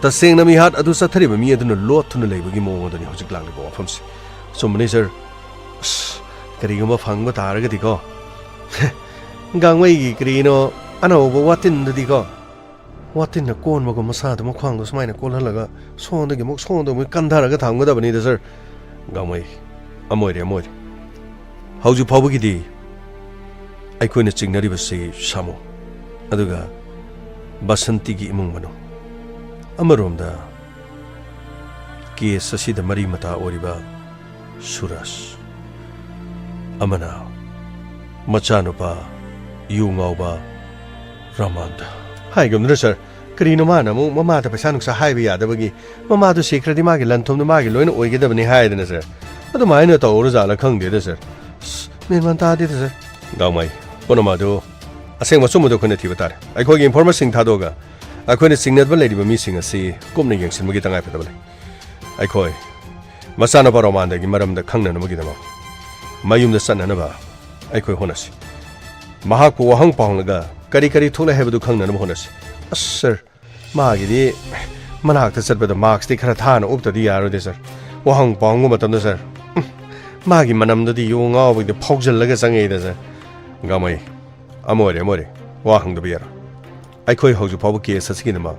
ꯇꯁꯦꯡꯅ ꯃꯤꯍꯥꯠ ꯑꯗꯨ ꯆꯠꯊꯔꯤꯕ ꯃꯤ ꯑꯗꯨꯅ ꯂꯣꯠꯇꯨꯅ ꯂꯩꯕꯒꯤ ꯃꯑꯣꯡ ꯑꯗꯨꯅꯤ ꯍꯧꯖꯤꯛ ꯂꯥꯛꯂꯤꯕ ꯋꯥꯐꯝꯁꯤ꯫ ꯑꯆꯨꯝꯕꯅꯤ, ꯁꯥꯔ꯫ ꯑꯁ, ꯀꯔꯤꯒꯨꯝꯕ ꯐꯪꯕ ꯇꯥꯔꯒꯗꯤꯀꯣ, ꯒꯥꯡꯃꯩꯒꯤ ꯀꯔꯤꯅꯣ ꯑꯅꯧꯕ ꯋꯥꯇꯤꯟꯗꯨꯗꯤꯀꯣ, ꯋꯥꯇꯤꯟꯅ ꯀꯣꯟꯕꯒꯨꯝ ꯃꯁꯥꯗꯨ ꯃꯈ꯭ꯋꯥꯡꯗꯣ ꯁꯨꯃꯥꯏꯅ ꯀꯣꯜꯍꯜꯂꯒ ꯁꯣꯝꯗꯒꯤ ꯑꯃꯨꯛ ꯁꯣꯝꯗ ꯑꯃꯨꯛ ꯀꯟꯊꯔꯒ ꯊꯝꯒꯗꯕꯅꯤꯗ, ꯁꯥꯔ꯫ ꯒꯥꯡꯃꯩ, ꯑꯃ ꯑꯣꯏꯔꯦ, ꯑꯃ ꯑꯣꯏꯔꯦ꯫ ꯍꯧꯖꯤꯛ ꯐꯥꯎꯕꯒꯤꯗꯤ ꯑꯩꯈꯣꯏꯅ ꯆꯤꯡꯅꯔꯤꯕꯁꯤ ꯁꯥꯃꯨ, ꯑꯗꯨꯒ ꯕꯁꯟꯇꯤꯒꯤ ꯏꯃꯨꯡ ꯃꯅꯨꯡ꯫ ꯑꯃꯔꯣꯝꯗ case ꯑꯁꯤꯗ ꯃꯔꯤ ꯃꯇꯥ ꯑꯣꯏꯔꯤꯕ ꯁꯨꯔꯖ, ꯑꯃꯅ ꯃꯆꯥꯅꯨꯄꯥ ꯌꯨ ꯉꯥꯎꯕ ꯔꯃꯥꯟꯗ꯫ ꯍꯥꯏꯒꯨꯝꯗꯅ, ꯁꯥꯔ, ꯀꯔꯤꯅꯣ ꯃꯥꯅ ꯑꯃꯨꯛ ꯃꯃꯥꯗ ꯄꯩꯁꯥ ꯅꯨꯡꯁꯥ ꯍꯥꯏꯕ ꯌꯥꯗꯕꯒꯤ, ꯃꯃꯥꯗꯨ ꯁꯤꯈ꯭ꯔꯗꯤ ꯃꯥꯒꯤ ꯂꯟ ꯊꯨꯝꯗꯨ ꯃꯥꯒꯤ ꯂꯣꯏꯅ ꯑꯣꯏꯒꯗꯕꯅꯤ ꯍꯥꯏꯗꯅ, ꯁꯥꯔ? ꯑꯗꯨꯃꯥꯏꯅ ꯇꯧꯔꯖꯥꯠꯂ ꯈꯪꯗꯦꯗ, ꯁꯥꯔ꯫ ꯑꯁ, ꯃꯦꯟ ꯃꯥꯟ ꯇꯥꯗꯦꯗ, ꯁꯥꯔ꯫ ꯒꯥꯡꯃꯩ, ꯄꯨꯝꯅꯃꯛ ꯑꯗꯨ ꯑꯁꯦꯡꯕ ꯑꯆꯨꯝꯕꯗꯨ ꯑꯩꯈꯣꯏꯅ ꯊꯤꯕ ꯇꯥꯔꯦ꯫ ꯑꯩꯈꯣꯏꯒꯤ ꯏꯟꯐꯣꯔꯃꯔꯁꯤꯡ ꯊꯥꯗꯣꯛꯑꯒ ꯑꯩꯈꯣꯏꯅ ꯆꯤꯡꯅꯕ ꯂꯩꯔꯤꯕ ꯃꯤꯁꯤꯡ ꯑꯁꯤ ꯀꯨꯞꯅ ꯌꯦꯡꯁꯤꯟꯕꯒꯤ ꯇꯉꯥꯏꯐꯗꯕ ꯂꯩ꯫ ꯑꯩꯈꯣꯏ ꯃꯆꯥꯅꯨꯄꯥ ꯔꯣꯃꯥꯟꯗꯒꯤ ꯃꯔꯝꯗ ꯈꯪꯅꯅꯕꯒꯤꯗꯃꯛ ꯃꯌꯨꯝꯗ ꯆꯠꯅꯅꯕ ꯑꯩꯈꯣꯏ ꯍꯣꯠꯅꯁꯤ꯫ ꯃꯍꯥꯛꯄꯨ ꯋꯥꯍꯪ ꯄꯥꯎꯍꯪꯂꯒ ꯀꯔꯤ ꯀꯔꯤ ꯊꯣꯛꯂꯦ ꯍꯥꯏꯕꯗꯨ ꯈꯪꯅꯅꯕ ꯍꯣꯠꯅꯁꯤ꯫ ꯑꯁ ꯁꯥꯔ, ꯃꯥꯒꯤꯗꯤ ꯃꯅꯥꯛꯇ ꯆꯠꯄꯗ ꯃꯥꯛꯁꯇꯤ ꯈꯔ ꯊꯥꯅ ꯎꯞꯇꯗꯤ ꯌꯥꯔꯣꯏꯗꯦ ꯁꯥꯔ꯫ ꯋꯥꯍꯪ ꯄꯥꯎꯍꯪꯕ ꯃꯇꯝꯗ ꯁꯥꯔ, ꯎꯝ, ꯃꯥꯒꯤ ꯃꯅꯝꯗꯨꯗꯤ ꯌꯣ ꯉꯥꯎꯕꯒꯤꯗꯤ ꯐꯥꯎꯖꯜꯂꯒ ꯆꯪꯉꯛꯏꯗ ꯁꯥꯔ꯫ ꯒꯥꯃꯩ, ꯑꯃ ꯑꯣꯏꯔꯦ ꯑꯃ ꯑꯣꯏꯔꯦ, ꯋꯥ ꯍꯪꯗꯕ ꯌꯥꯔꯣꯏ꯫ ꯑꯩꯈꯣꯏ ꯍꯧꯖꯤꯛ ꯐꯥꯎꯕ ꯀꯦꯁ ꯑꯁꯤꯒꯤꯗꯃꯛ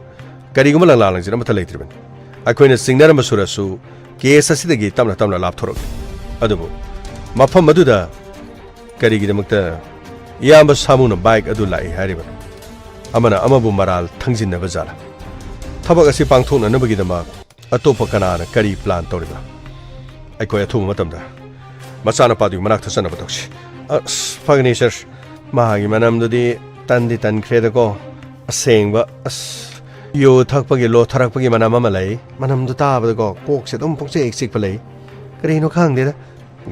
ꯀꯔꯤꯒꯨꯝꯕ ꯂꯪꯂꯥ ꯂꯪꯖꯤꯟ ꯑꯃꯠꯇ ꯂꯩꯇ꯭ꯔꯤꯕꯅꯤ꯫ ꯑꯩꯈꯣꯏꯅ ꯆꯤꯡꯅꯔꯝꯕ ꯁꯨꯔꯁꯨ ꯀꯦꯁ ꯑꯁꯤꯗꯒꯤ ꯇꯞꯅ ꯇꯞꯅ ꯂꯥꯞꯊꯣꯔꯛꯂꯤ꯫ ꯑꯗꯨꯕꯨ ꯃꯐꯝ ꯑꯗꯨꯗ ꯀꯔꯤꯒꯤꯗꯃꯛꯇ ꯏꯌꯥꯝꯕ ꯁꯥꯃꯨꯅ ꯕꯥꯏꯛ ꯑꯗꯨ ꯂꯥꯛꯏ ꯍꯥꯏꯔꯤꯕꯅꯣ? ꯑꯃꯅ ꯑꯃꯕꯨ ꯃꯔꯥꯜ ꯊꯪꯖꯤꯟꯅꯕ ꯖꯥꯠꯂ? ꯊꯕꯛ ꯑꯁꯤ ꯄꯥꯡꯊꯣꯛꯅꯅꯕꯒꯤꯗꯃꯛ ꯑꯇꯣꯞꯄ ꯀꯅꯥꯅ ꯀꯔꯤ ꯄ꯭ꯂꯥꯟ ꯇꯧꯔꯤꯕ? ꯑꯩꯈꯣꯏ ꯑꯊꯨꯕ ꯃꯇꯝꯗ ꯃꯆꯥꯅꯨꯄꯥꯗꯨꯒꯤ ꯃꯅꯥꯛꯇ ꯆꯠꯅꯕ ꯇꯧꯁꯤ꯫ ꯑꯁ, ꯐꯒꯅꯤ ꯁꯥꯔ꯫ ꯃꯥꯒꯤ ꯃꯅꯝꯗꯨꯗꯤ ꯇꯟꯗꯤ ꯇꯟꯈ꯭ꯔꯦꯗꯀꯣ꯫ ꯑꯁꯦꯡꯕ, ꯑꯁ, ꯌꯨ ꯊꯛꯄꯒꯤ ꯂꯣ ꯊꯔꯛꯄꯒꯤ ꯃꯅꯝ ꯑꯃ ꯂꯩ꯫ ꯃꯅꯝꯗꯨ ꯇꯥꯕꯗꯀꯣ ꯀꯣꯛꯁꯦ ꯑꯗꯨꯝ ꯄꯨꯡꯆꯤꯛ ꯆꯤꯛꯄ ꯂꯩ꯫ ꯀꯔꯤꯅꯣ ꯈꯪꯗꯦꯗ꯫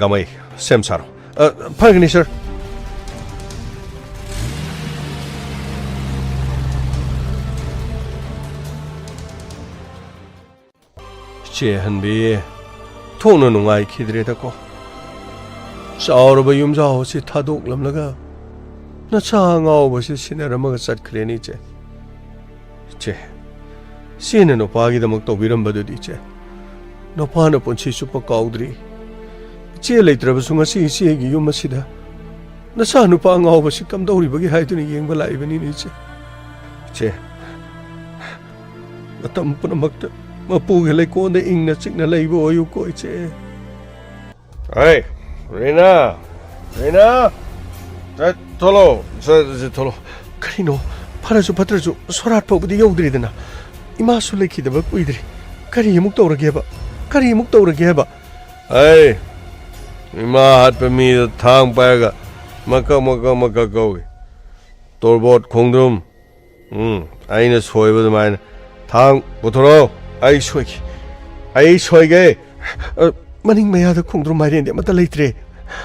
ꯒꯥꯃꯩ, ꯁꯦꯝ ꯁꯥꯔꯣ꯫ ꯑ, ꯐꯒꯅꯤ ꯁꯥꯔ꯫ ꯆꯦ ꯍꯟꯕꯤ, ꯊꯣꯛꯅ ꯅꯨꯡꯉꯥꯏꯈꯤꯗ꯭ꯔꯦꯗꯀꯣ꯫ ꯆꯥꯎꯔꯕ ꯌꯨꯝꯖꯥꯎ ꯑꯁꯤ ꯊꯥꯗꯣꯛꯂꯝꯂꯒ ꯅꯆꯥ ꯑꯉꯥꯎꯕꯁꯤ ꯁꯤꯟꯅꯔꯝꯃꯒ ꯆꯠꯈ꯭ꯔꯦꯅꯦ ꯏꯆꯦ꯫ ꯏꯆꯦ, ꯏꯆꯦꯅ ꯅꯨꯄꯥꯒꯤꯗꯃꯛ ꯇꯧꯕꯤꯔꯝꯕꯗꯨꯗꯤ ꯏꯆꯦ, ꯅꯨꯄꯥꯅ ꯄꯨꯟꯁꯤ ꯆꯨꯞꯄ ꯀꯥꯎꯗ꯭ꯔꯤ꯫ ꯏꯆꯦ ꯂꯩꯇ꯭ꯔꯕꯁꯨ ꯉꯁꯤ ꯏꯆꯦꯒꯤ ꯌꯨꯝ ꯑꯁꯤꯗ ꯅꯆꯥ ꯅꯨꯄꯥ ꯑꯉꯥꯎꯕꯁꯤ ꯀꯝꯗꯧꯔꯤꯕꯒꯦ ꯍꯥꯏꯗꯨꯅ ꯌꯦꯡꯕ ꯂꯥꯛꯏꯕꯅꯤꯅꯦ ꯏꯆꯦ꯫ ꯏꯆꯦ, ꯃꯇꯝ ꯄꯨꯝꯅꯃꯛꯇ ꯃꯄꯨꯒꯤ ꯂꯩꯀꯣꯜꯗ ꯏꯪꯅ ꯆꯤꯛꯅ ꯂꯩꯕ ꯑꯣꯏꯌꯨꯀꯣ ꯏꯆꯦ꯫ ꯑꯩ, ꯔꯤꯅꯥ! ꯔꯤꯅꯥ! ꯑꯦ, ꯊꯣꯛꯂꯛꯑꯣ! ꯁꯦ, ꯁꯦ, ꯊꯣꯛꯂꯛꯑꯣ! ꯀꯔꯤꯅꯣ? ꯐꯔꯁꯨ ꯐꯠꯇ꯭ꯔꯁꯨ ꯁꯣꯔꯥꯠ ꯐꯥꯎꯕꯗꯤ ꯌꯧꯗ꯭ꯔꯤꯗꯅ꯫ ꯏꯃꯥꯁꯨ ꯂꯩꯈꯤꯗꯕ ꯀꯨꯏꯗ꯭ꯔꯤ꯫ ꯀꯔꯤ ꯑꯃꯨꯛ ꯇꯧꯔꯒꯦꯕ? ꯀꯔꯤ ꯑꯃꯨꯛ ꯇꯧꯔꯒꯦ ꯍꯥꯏꯕ? ꯑꯩ, ꯏꯃꯥ ꯍꯥꯠꯄ ꯃꯤꯗ ꯊꯥꯡ ꯄꯥꯏꯔꯒ ꯃꯀꯛ, ꯃꯀꯛ, ꯃꯀꯛ ꯀꯧꯏ꯫ ꯇꯣꯔꯕꯣꯠ ꯈꯣꯡꯗ꯭ꯔꯨꯝ꯫ ꯎꯝ, ꯑꯩꯅ ꯁꯣꯏꯕ ꯑꯗꯨꯃꯥꯏꯅ꯫ ꯊꯥꯡ ꯄꯨꯊꯣꯔꯛꯑꯣ꯫ ꯑꯩ ꯁꯣꯏꯈꯤ꯫ ꯑꯩ ꯁꯣꯏꯒꯦ꯫ ꯑ, ꯃꯅꯤꯡ ꯃꯌꯥꯗ ꯈꯣꯡꯗ꯭ꯔꯨꯝ ꯃꯥꯏꯔꯦꯟꯗꯤ ꯑꯃꯠꯇ ꯂꯩꯇ꯭ꯔꯦ꯫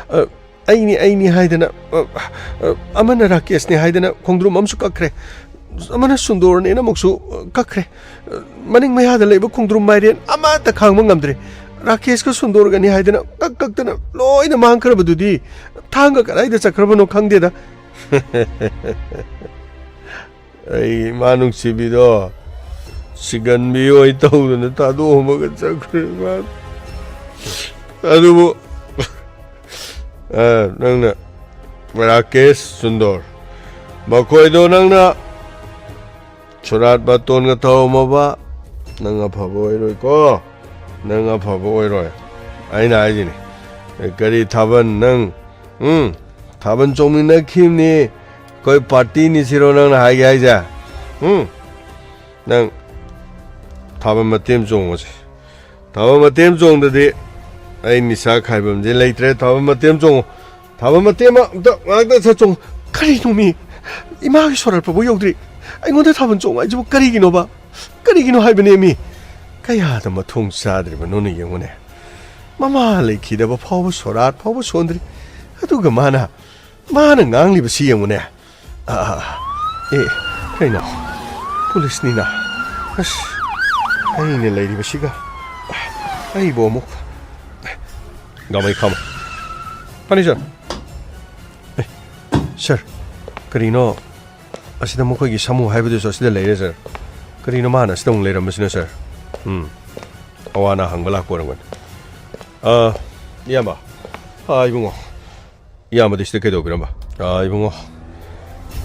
ꯑ, ꯑꯩꯅꯤ, ꯑꯩꯅꯤ ꯍꯥꯏꯗꯅ, ꯑ, ꯑ, ꯑꯃꯅ ꯔꯥꯀꯦꯁꯅꯤ ꯍꯥꯏꯗꯅ ꯈꯣꯡꯗ꯭ꯔꯨꯝ ꯑꯃꯁꯨ ꯀꯛꯈ꯭ꯔꯦ꯫ ꯑꯃꯅ ꯁꯨꯟꯗꯣꯔꯅꯦꯅ ꯑꯃꯨꯛꯁꯨ, ꯑ, ꯀꯛꯈ꯭ꯔꯦ꯫ ꯑ, ꯃꯅꯤꯡ ꯃꯌꯥꯗ ꯂꯩꯕ ꯈꯣꯡꯗ꯭ꯔꯨꯝ ꯃꯥꯏꯔꯦꯟ ꯑꯃꯠꯇ ꯈꯥꯡꯕ ꯉꯝꯗ꯭ꯔꯦ꯫ ꯔꯥꯀꯦꯁꯀ ꯁꯨꯟꯗꯣꯔꯒꯅꯤ ꯍꯥꯏꯗꯅ ꯀꯛ ꯀꯛꯇꯅ ꯂꯣꯏꯅ ꯃꯥꯡꯈ꯭ꯔꯕꯗꯨꯗꯤ ꯊꯥꯡꯒ ꯀꯗꯥꯏꯗ ꯆꯠꯈ꯭ꯔꯕꯅꯣ ꯈꯪꯗꯦꯗ꯫ ꯑꯩ ꯏꯃꯥ ꯅꯨꯡꯁꯤꯕꯤꯗꯣ ꯁꯤꯒꯟꯕꯤ ꯑꯣꯏ ꯇꯧꯗꯅ ꯊꯥꯗꯣꯛꯑꯝꯃꯒ ꯆꯠꯈ꯭ꯔꯦ ꯃꯥ꯫ ꯑꯗꯨꯕꯨ ꯑ, ꯅꯪꯅ ꯔꯥꯀꯦꯁ, ꯁꯨꯟꯗꯣꯔ, ꯃꯈꯣꯏꯗꯣ ꯅꯪꯅ ꯁꯨꯔꯥꯠ ꯕꯥꯇꯣꯟꯒ ꯇꯧꯔꯝꯃꯕ, ꯅꯪ ꯑꯐꯕ ꯑꯣꯏꯔꯣꯏꯀꯣ꯫ ꯅꯪ ꯑꯐꯕ ꯑꯣꯏꯔꯣꯏ꯫ ꯑꯩꯅ ꯍꯥꯏꯁꯤꯅꯤ꯫ ꯀꯔꯤ ꯊꯥꯕꯜ ꯅꯪ? ꯎꯝ, ꯊꯥꯕꯜ ꯆꯣꯡꯃꯤꯟꯅꯈꯤꯕꯅꯤ, ꯑꯩꯈꯣꯏ ꯄꯥꯔꯇꯤꯅꯤ ꯁꯤꯔꯣ ꯅꯪꯅ ꯍꯥꯏꯒꯦ ꯍꯥꯏꯁꯦ? ꯎꯝ? ꯅꯪ ꯊꯥꯕꯜ ꯃꯇꯦꯛ ꯑꯃ ꯆꯣꯡꯉꯨꯁꯦ꯫ ꯊꯥꯕꯜ ꯃꯇꯦꯛ ꯑꯃ ꯆꯣꯡꯗꯗꯤ ꯑꯩ ꯅꯤꯁꯥ ꯈꯥꯏꯕꯝꯁꯦ ꯂꯩꯇ꯭ꯔꯦ꯫ ꯊꯥꯕꯜ ꯃꯇꯦꯛ ꯑꯃ ꯆꯣꯡꯉꯨ꯫ ꯊꯥꯕꯜ ꯃꯇꯦꯛ ꯑꯃ ꯑꯝꯇ ꯉꯥꯛꯇ ꯁꯠ ꯆꯣꯡꯉꯨ꯫ ꯀꯔꯤꯅꯣ ꯃꯤ? ꯏꯃꯥꯒꯤ ꯁꯣꯔꯥꯠ ꯐꯥꯎꯕ ꯌꯧꯗ꯭ꯔꯤ꯫ ꯑꯩꯉꯣꯟꯗ ꯊꯥꯕꯜ ꯆꯣꯡꯉꯨ ꯍꯥꯏꯁꯤꯕꯨ ꯀꯔꯤꯒꯤꯅꯣꯕ? ꯀꯔꯤꯒꯤꯅꯣ ꯍꯥꯏꯕꯅꯦ ꯃꯤ? ꯀꯌꯥꯗ ꯃꯊꯣꯡ ꯆꯥꯗ꯭ꯔꯤꯕꯅꯣꯅ ꯌꯦꯡꯉꯨꯅꯦ꯫ ꯃꯃꯥ ꯂꯩꯈꯤꯗꯕ ꯐꯥꯎꯕ ꯁꯣꯔꯥꯠ ꯐꯥꯎꯕ ꯁꯣꯟꯗ꯭ꯔꯤ꯫ ꯑꯗꯨꯒ ꯃꯥꯅ, ꯃꯥꯅ ꯉꯥꯡꯂꯤꯕꯁꯤ ꯌꯦꯡꯉꯨꯅꯦ꯫ ꯑꯥ, ꯑꯥ, ꯑꯥ꯫ ꯑꯦ, ꯀꯩꯅꯣ? ꯄꯨꯂꯤꯁꯅꯤꯅ꯫ ꯑꯁ, ꯑꯩꯅ ꯂꯩꯔꯤꯕꯁꯤꯒ꯫ ꯑꯩꯕꯨ ꯑꯃꯨꯛ꯫ ꯒꯥꯃꯩ ꯈꯥꯃꯣ꯫ ꯐꯅꯤ, ꯁꯥꯔ꯫ ꯑꯦ, ꯁꯥꯔ, ꯀꯔꯤꯅꯣ? ꯑꯁꯤꯗ ꯃꯈꯣꯏꯒꯤ ꯁꯥꯃꯨ ꯍꯥꯏꯕꯗꯨꯁꯨ ꯑꯁꯤꯗ ꯂꯩꯔꯦ, ꯁꯥꯔ꯫ ꯀꯔꯤꯅꯣ ꯃꯥꯅ ꯑꯁꯤꯗ ꯑꯃꯨꯛ ꯂꯩꯔꯝꯕꯁꯤꯅ, ꯁꯥꯔ? ꯎꯝ, ꯑꯋꯥ ꯑꯅꯥ ꯍꯪꯕ ꯂꯥꯛꯄ ꯑꯣꯏꯔꯝꯒꯅꯤ꯫ ꯑꯥ, ꯏꯌꯥꯝꯕ꯫ ꯑꯥ, ꯏꯕꯨꯡꯉꯣ꯫ ꯏꯌꯥꯝꯕꯗꯤ ꯁꯤꯗ ꯀꯩꯗꯧꯕꯤꯔꯝꯕ? ꯑꯥ, ꯏꯕꯨꯡꯉꯣ,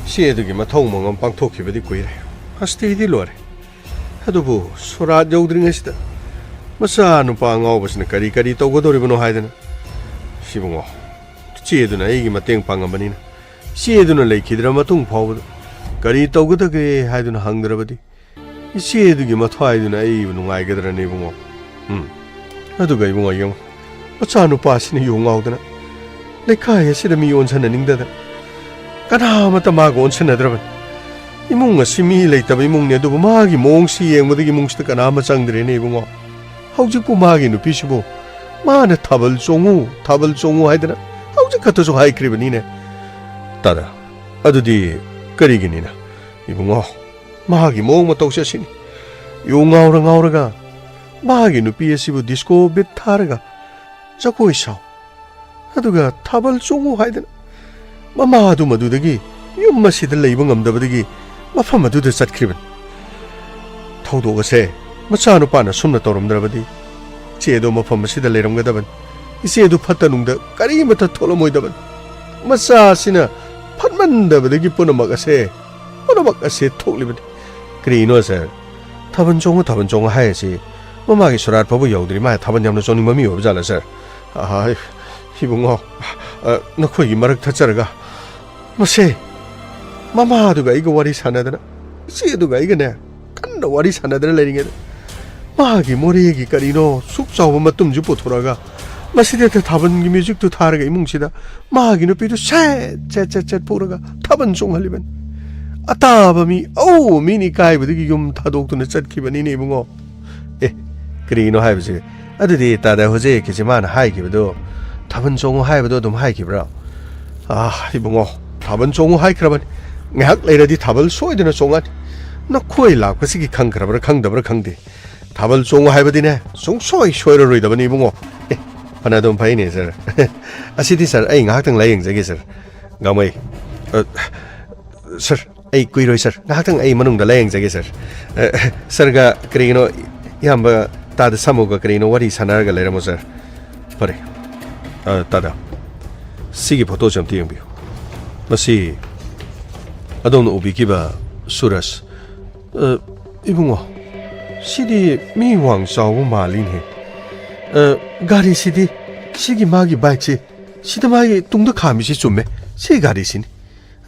ꯏꯆꯦ ꯑꯗꯨꯒꯤ ꯃꯊꯧ ꯃꯉꯝ ꯄꯥꯡꯊꯣꯛꯈꯤꯕꯗꯤ ꯀꯨꯏꯔꯦ꯫ ꯑꯁꯇꯤꯗꯤ ꯂꯣꯏꯔꯦ꯫ ꯑꯗꯨꯕꯨ ꯁꯣꯔꯥꯠ ꯌꯧꯗ꯭ꯔꯤꯉꯩꯁꯤꯗ ꯃꯆꯥ ꯅꯨꯄꯥ ꯑꯉꯥꯎꯕꯁꯤꯅ ꯀꯔꯤ ꯀꯔꯤ ꯇꯧꯒꯗꯧꯔꯤꯕꯅꯣ ꯍꯥꯏꯗꯅ꯫ ꯁꯤ ꯏꯕꯨꯡꯉꯣ, ꯏꯆꯦ ꯑꯗꯨꯅ ꯑꯩꯒꯤ ꯃꯇꯦꯡ ꯄꯥꯡꯉꯝꯕꯅꯤꯅ, ꯏꯆꯦ ꯑꯗꯨꯅ ꯂꯩꯈꯤꯗ꯭ꯔ ꯃꯇꯨꯡ ꯐꯥꯎꯕꯗ ꯀꯔꯤ ꯇꯧꯒꯗꯒꯦ ꯍꯥꯏꯗꯨꯅ ꯍꯪꯗ꯭ꯔꯕꯗꯤ ꯏꯆꯦ ꯑꯗꯨꯒꯤ ꯃꯊ꯭ꯋꯥꯏꯗꯨꯅ ꯑꯩꯕꯨ ꯅꯨꯡꯉꯥꯏꯒꯗ꯭ꯔꯅꯦ ꯏꯕꯨꯡꯉꯣ? ꯎꯝ꯫ ꯑꯗꯨꯒ ꯏꯕꯨꯡꯉꯣ ꯌꯦꯡꯉꯨ, ꯃꯆꯥꯅꯨꯄꯥꯁꯤꯅ ꯌꯨ ꯉꯥꯎꯗꯅ ꯂꯩꯀꯥꯏ ꯑꯁꯤꯗ ꯃꯤ ꯑꯣꯟꯁꯟꯅꯅꯤꯡꯗꯗꯅ ꯀꯅꯥ ꯑꯃꯠꯇ ꯃꯥꯒ ꯑꯣꯟꯁꯟꯅꯗ꯭ꯔꯕꯅꯤ꯫ ꯏꯃꯨꯡ ꯑꯁꯤ ꯃꯤ ꯂꯩꯇꯕ ꯏꯃꯨꯡꯅꯤ, ꯑꯗꯨꯕꯨ ꯃꯥꯒꯤ ꯃꯑꯣꯡꯁꯤ ꯌꯦꯡꯕꯗꯒꯤ ꯏꯃꯨꯡꯁꯤꯗ ꯀꯅꯥ ꯑꯃ ꯆꯪꯗ꯭ꯔꯦꯅꯦ ꯏꯕꯨꯡꯉꯣ꯫ ꯍꯧꯖꯤꯛꯄꯨ ꯃꯥꯒꯤ ꯅꯨꯄꯤꯁꯤꯕꯨ ꯃꯥꯅ ꯊꯥꯕꯜ ꯆꯣꯡꯉꯨ, ꯊꯥꯕꯜ ꯆꯣꯡꯉꯨ ꯍꯥꯏꯗꯅ ꯍꯧꯖꯤꯛ ꯈꯛꯇꯁꯨ ꯍꯥꯏꯈ꯭ꯔꯤꯕꯅꯤꯅꯦ꯫ ꯇꯥꯗ, ꯑꯗꯨꯗꯤ ꯀꯔꯤꯒꯤꯅꯤꯅ? ꯏꯕꯨꯡꯉꯣ, ꯃꯍꯥꯛꯀꯤ ꯃꯑꯣꯡ ꯃꯇꯧꯁꯦ ꯑꯁꯤꯅꯤ꯫ ꯌꯨ ꯉꯥꯎꯔ ꯉꯥꯎꯔꯒ ꯃꯍꯥꯛꯀꯤ ꯅꯨꯄꯤ ꯑꯁꯤꯕꯨ ꯗꯤꯁꯀꯣ ꯕꯤꯠ ꯊꯥꯔꯒ ꯖꯒꯣꯏ ꯁꯥꯎ, ꯑꯗꯨꯒ ꯊꯥꯕꯜ ꯆꯣꯡꯉꯨ ꯍꯥꯏꯗꯅ ꯃꯃꯥꯗꯨ ꯃꯗꯨꯗꯒꯤ ꯌꯨꯝ ꯑꯁꯤꯗ ꯂꯩꯕ ꯉꯝꯗꯕꯗꯒꯤ ꯃꯐꯝ ꯑꯗꯨꯗ ꯆꯠꯈ꯭ꯔꯤꯕꯅꯤ꯫ ꯊꯧꯗꯣꯛ ꯑꯁꯦ ꯃꯆꯥꯅꯨꯄꯥꯅ ꯁꯨꯝꯅ ꯇꯧꯔꯝꯗ꯭ꯔꯕꯗꯤ ꯏꯆꯦꯗꯣ ꯃꯐꯝ ꯑꯁꯤꯗ ꯂꯩꯔꯝꯒꯗꯕꯅꯤ꯫ ꯏꯆꯦꯗꯨ ꯐꯠꯇ ꯅꯨꯡꯗ ꯀꯔꯤꯃꯠꯇ ꯊꯣꯛꯂꯝꯃꯣꯏꯗꯕꯅꯤ꯫ ꯃꯆꯥ ꯑꯁꯤꯅ ꯐꯠꯃꯟꯗꯕꯗꯒꯤ ꯄꯨꯝꯅꯃꯛ ꯑꯁꯦ, ꯄꯨꯝꯅꯃꯛ ꯑꯁꯦ ꯊꯣꯛꯂꯤꯕꯅꯤ꯫ ꯀꯔꯤꯅꯣ ꯁꯥꯔ? ꯊꯥꯕꯜ ꯆꯣꯡꯉꯨ, ꯊꯥꯕꯜ ꯆꯣꯡꯉꯨ ꯍꯥꯏꯔꯤꯁꯤ ꯃꯃꯥꯒꯤ ꯁꯣꯔꯥꯠ ꯐꯥꯎꯕ ꯌꯧꯗ꯭ꯔꯤ꯫ ꯃꯥ ꯊꯥꯕꯜ ꯌꯥꯝꯅ ꯆꯣꯡꯅꯤꯡꯕ ꯃꯤ ꯑꯣꯏꯕ ꯖꯥꯠꯂ ꯁꯥꯔ? ꯑꯥ, ꯏꯕꯨꯡꯉꯣ, ꯑ, ꯅꯈꯣꯏꯒꯤ ꯃꯔꯛ ꯊꯠꯆꯔꯒ ꯃꯁꯦ ꯃꯃꯥꯗꯨꯒ ꯑꯩꯒ ꯋꯥꯔꯤ ꯁꯥꯟꯅꯗꯅ, ꯏꯆꯦꯗꯨꯒ ꯑꯩꯒꯅꯦ ꯀꯟꯅ ꯋꯥꯔꯤ ꯁꯥꯟꯅꯗꯅ ꯂꯩꯔꯤꯉꯩꯗ ꯃꯥꯒꯤ ꯃꯣꯔꯦꯒꯤ ꯀꯔꯤꯅꯣ ꯁꯨꯛ ꯆꯥꯎꯕ ꯃꯇꯨꯝꯁꯤ ꯄꯨꯊꯣꯔꯛꯑꯒ ꯃꯁꯤꯗ ꯊꯥꯕꯜꯒꯤ ꯃ꯭ꯌꯨꯖꯤꯛꯇꯨ ꯊꯥꯔꯒ ꯏꯃꯨꯡꯁꯤꯗ ꯃꯥꯒꯤ ꯅꯨꯄꯤꯗꯨ ꯁꯦꯠ ꯁꯦꯠ ꯁꯦꯠ ꯁꯦꯠ ꯄꯨꯔꯒ ꯊꯥꯕꯜ ꯆꯣꯡꯍꯜꯂꯤꯕꯅꯤ꯫ ꯑꯇꯥꯕ ꯃꯤ, ꯑꯎꯕ ꯃꯤꯅ ꯏꯀꯥꯏꯕꯗꯒꯤ ꯌꯨꯝ ꯊꯥꯗꯣꯛꯇꯨꯅ ꯆꯠꯈꯤꯕꯅꯤꯅꯦ ꯏꯕꯨꯡꯉꯣ꯫ ꯑꯦ, ꯀꯔꯤꯅꯣ ꯍꯥꯏꯕꯁꯦ? ꯑꯗꯨꯗꯤ ꯇꯥꯗ ꯍꯧꯖꯤꯛꯀꯤꯁꯦ ꯃꯥꯅ ꯍꯥꯏꯈꯤꯕꯗꯣ ꯊꯥꯕꯜ ꯆꯣꯡꯉꯨ ꯍꯥꯏꯕꯗꯣ ꯑꯗꯨꯝ ꯍꯥꯏꯈꯤꯕ꯭ꯔꯣ? ꯑꯥ, ꯏꯕꯨꯡꯉꯣ, ꯊꯥꯕꯜ ꯆꯣꯡꯉꯨ ꯍꯥꯏꯈ꯭ꯔꯕꯅꯤ꯫ ꯉꯥꯏꯍꯥꯛ ꯂꯩꯔꯗꯤ ꯊꯥꯕꯜ ꯁꯣꯏꯗꯅ ꯆꯣꯡꯉꯅꯤ꯫ ꯅꯈꯣꯏ ꯂꯥꯛꯄꯁꯤꯒꯤ ꯈꯪꯈ꯭ꯔꯕ꯭ꯔꯥ ꯈꯪꯗꯕ꯭ꯔꯥ ꯈꯪꯗꯦ꯫ ꯊꯥꯕꯜ ꯆꯣꯡꯉꯨ ꯍꯥꯏꯕꯗꯤꯅꯦ, ꯁꯨꯡꯁꯣꯏ ꯁꯣꯏꯔꯔꯣꯏꯗꯕꯅꯤ ꯏꯕꯨꯡꯉꯣ꯫ ꯑꯦ, ꯐꯅ ꯑꯗꯨꯝ ꯐꯩꯅꯦ ꯁꯥꯔ꯫ ꯑꯁꯤꯗꯤ ꯁꯥꯔ, ꯑꯩ ꯉꯥꯏꯍꯥꯛꯇꯪ ꯂꯥꯏꯌꯦꯡꯖꯒꯦ ꯁꯥꯔ꯫ ꯒꯥꯡꯃꯩ, ꯑ, ꯁꯥꯔ, ꯑꯩ ꯀꯨꯏꯔꯣꯏ ꯁꯥꯔ, ꯉꯥꯏꯍꯥꯛꯇꯪ ꯑꯩ ꯃꯅꯨꯡꯗ ꯂꯥꯏꯌꯦꯡꯖꯒꯦ ꯁꯥꯔ꯫ ꯑ, ꯁꯥꯔꯒ ꯀꯔꯤꯒꯤꯅꯣ ꯏꯌꯥꯝꯕ ꯇꯥꯗ ꯁꯥꯃꯨꯒ ꯀꯔꯤꯅꯣ ꯋꯥꯔꯤ ꯁꯥꯟꯅꯔꯒ ꯂꯩꯔꯝꯃꯣ ꯁꯥꯔ꯫ ꯐꯔꯦ꯫ ꯑ, ꯇꯥꯗ, ꯁꯤꯒꯤ ꯐꯣꯇꯣꯁꯦ ꯑꯝꯇ ꯌꯦꯡꯕꯤꯌꯨ꯫ ꯃꯁꯤ ꯑꯗꯣꯝꯅ ꯎꯕꯤꯈꯤꯕ ꯁꯨꯔꯖ꯫ ꯑ, ꯏꯕꯨꯡꯉꯣ, ꯁꯤꯗꯤ ꯃꯤ ꯋꯥꯡ ꯆꯥꯎꯕ ꯃꯥꯜꯂꯤꯅꯦ꯫ ꯑ, ꯒꯥꯔꯤꯁꯤꯗꯤ, ꯁꯤꯒꯤ ꯃꯥꯒꯤ ꯕꯥꯏꯛꯁꯤ, ꯁꯤꯗ ꯃꯥꯒꯤ ꯇꯨꯡꯗ ꯈꯥꯝꯃꯤꯁꯤ ꯆꯨꯝꯃꯦ꯫ ꯁꯤ ꯒꯥꯔꯤꯁꯤꯅꯤ꯫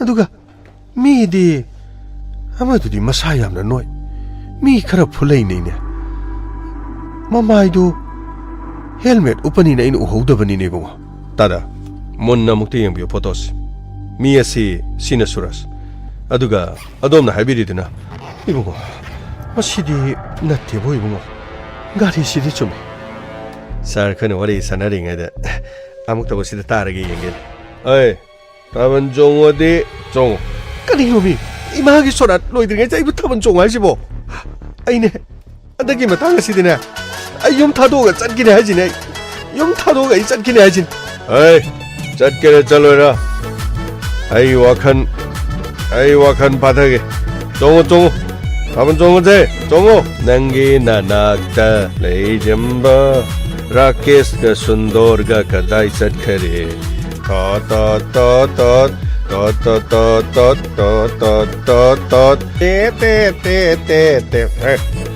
ꯑꯗꯨꯒ ꯃꯤꯗꯤ ꯑꯃꯗꯨꯗꯤ ꯃꯁꯥ ꯌꯥꯝꯅ ꯅꯣꯏ꯫ ꯃꯤ ꯈꯔ ꯐꯨꯂꯩꯅꯩꯅꯦ꯫ ꯃꯃꯥꯏꯗꯨ ꯍꯦꯜꯃꯦꯠ ꯎꯞꯄꯅꯤꯅ ꯑꯩꯅ ꯎꯍꯧꯗꯕꯅꯤꯅꯦ ꯏꯕꯨꯡꯉꯣ꯫ ꯇꯥꯗ, ꯃꯨꯟꯅ ꯑꯃꯨꯛꯇ ꯌꯦꯡꯕꯤꯌꯨ ꯐꯣꯇꯣꯁꯤ꯫ ꯃꯤ ꯑꯁꯤ, ꯁꯤꯅ ꯁꯨꯔꯖ꯫ ꯑꯗꯨꯒ ꯑꯗꯣꯝꯅ ꯍꯥꯏꯕꯤꯔꯤꯗꯨꯅ, ꯏꯕꯨꯡꯉꯣ, ꯃꯁꯤꯗꯤ ꯅꯠꯇꯦꯕꯣ ꯏꯕꯨꯡꯉꯣ꯫ ꯒꯥꯔꯤꯁꯤꯗꯤ ꯆꯨꯝꯃꯤ꯫ ꯁꯥꯔ, ꯑꯩꯈꯣꯏꯅ ꯋꯥꯔꯤ ꯁꯥꯟꯅꯔꯤꯉꯩꯗ ꯑꯃꯨꯛꯇꯕꯨ ꯁꯤꯗ ꯇꯥꯔꯒ ꯌꯦꯡꯒꯦꯅꯦ꯫ ꯑꯩ ꯊꯥꯕꯜ ꯆꯣꯡꯉꯣꯗꯤ ꯆꯣꯡꯉꯣ꯫ ꯀꯔꯤꯅꯣꯃꯤ? ꯏꯃꯥꯒꯤ ꯁꯣꯔꯥꯠ ꯂꯣꯏꯗ꯭ꯔꯤꯉꯩꯗ ꯑꯩꯕꯨ ꯊꯥꯕꯜ ꯆꯣꯡꯉꯣ ꯍꯥꯏꯁꯤꯕꯣ? ꯑꯩꯅꯦ, ꯍꯟꯗꯛꯀꯤ ꯃꯇꯥꯡ ꯑꯁꯤꯗꯤꯅꯦ, ꯑꯩ ꯌꯨꯝ ꯊꯥꯗꯣꯛꯑꯒ ꯆꯠꯈꯤꯅꯦ ꯍꯥꯏꯁꯤꯅꯦ꯫ ꯑꯩ ꯌꯨꯝ ꯊꯥꯗꯣꯛꯑꯒ ꯑꯩ ꯆꯠꯈꯤꯅꯦ ꯍꯥꯏꯁꯤꯅꯦ꯫ ꯍꯩ, ꯆꯠꯀꯦꯔꯥ ꯆꯠꯂꯣꯏꯔꯥ? ꯑꯩ ꯋꯥꯈꯜ ꯑꯩ ꯋꯥꯈꯜ ꯐꯥꯊꯒꯦ꯫ ꯆꯣꯡꯉꯨ, ꯆꯣꯡꯉꯨ꯫ ꯊꯥꯕꯜ ꯆꯣꯡꯉꯨꯁꯦ꯫ ꯆꯣꯡꯉꯨ꯫ ꯅꯪꯒꯤ ꯅꯅꯥꯛꯇ ꯂꯩꯔꯝꯕ ꯔꯥꯀꯦꯁꯀ ꯁꯨꯟꯗꯣꯔꯒ ꯀꯗꯥꯏ ꯆꯠꯈꯔꯦ? ꯇꯣꯠ, ꯇꯣꯠ, ꯇꯣꯠ, ꯇꯣꯠ꯫ ꯇꯣꯠ, ꯇꯣꯠ, ꯇꯣꯠ, ꯇꯣꯠ, ꯇꯣꯠ, ꯇꯣꯠ, ꯇꯣꯠ꯫ ꯇꯦ, ꯇꯦ, ꯇꯦ, ꯇꯦ, ꯇꯦ꯫ ꯍꯦ꯫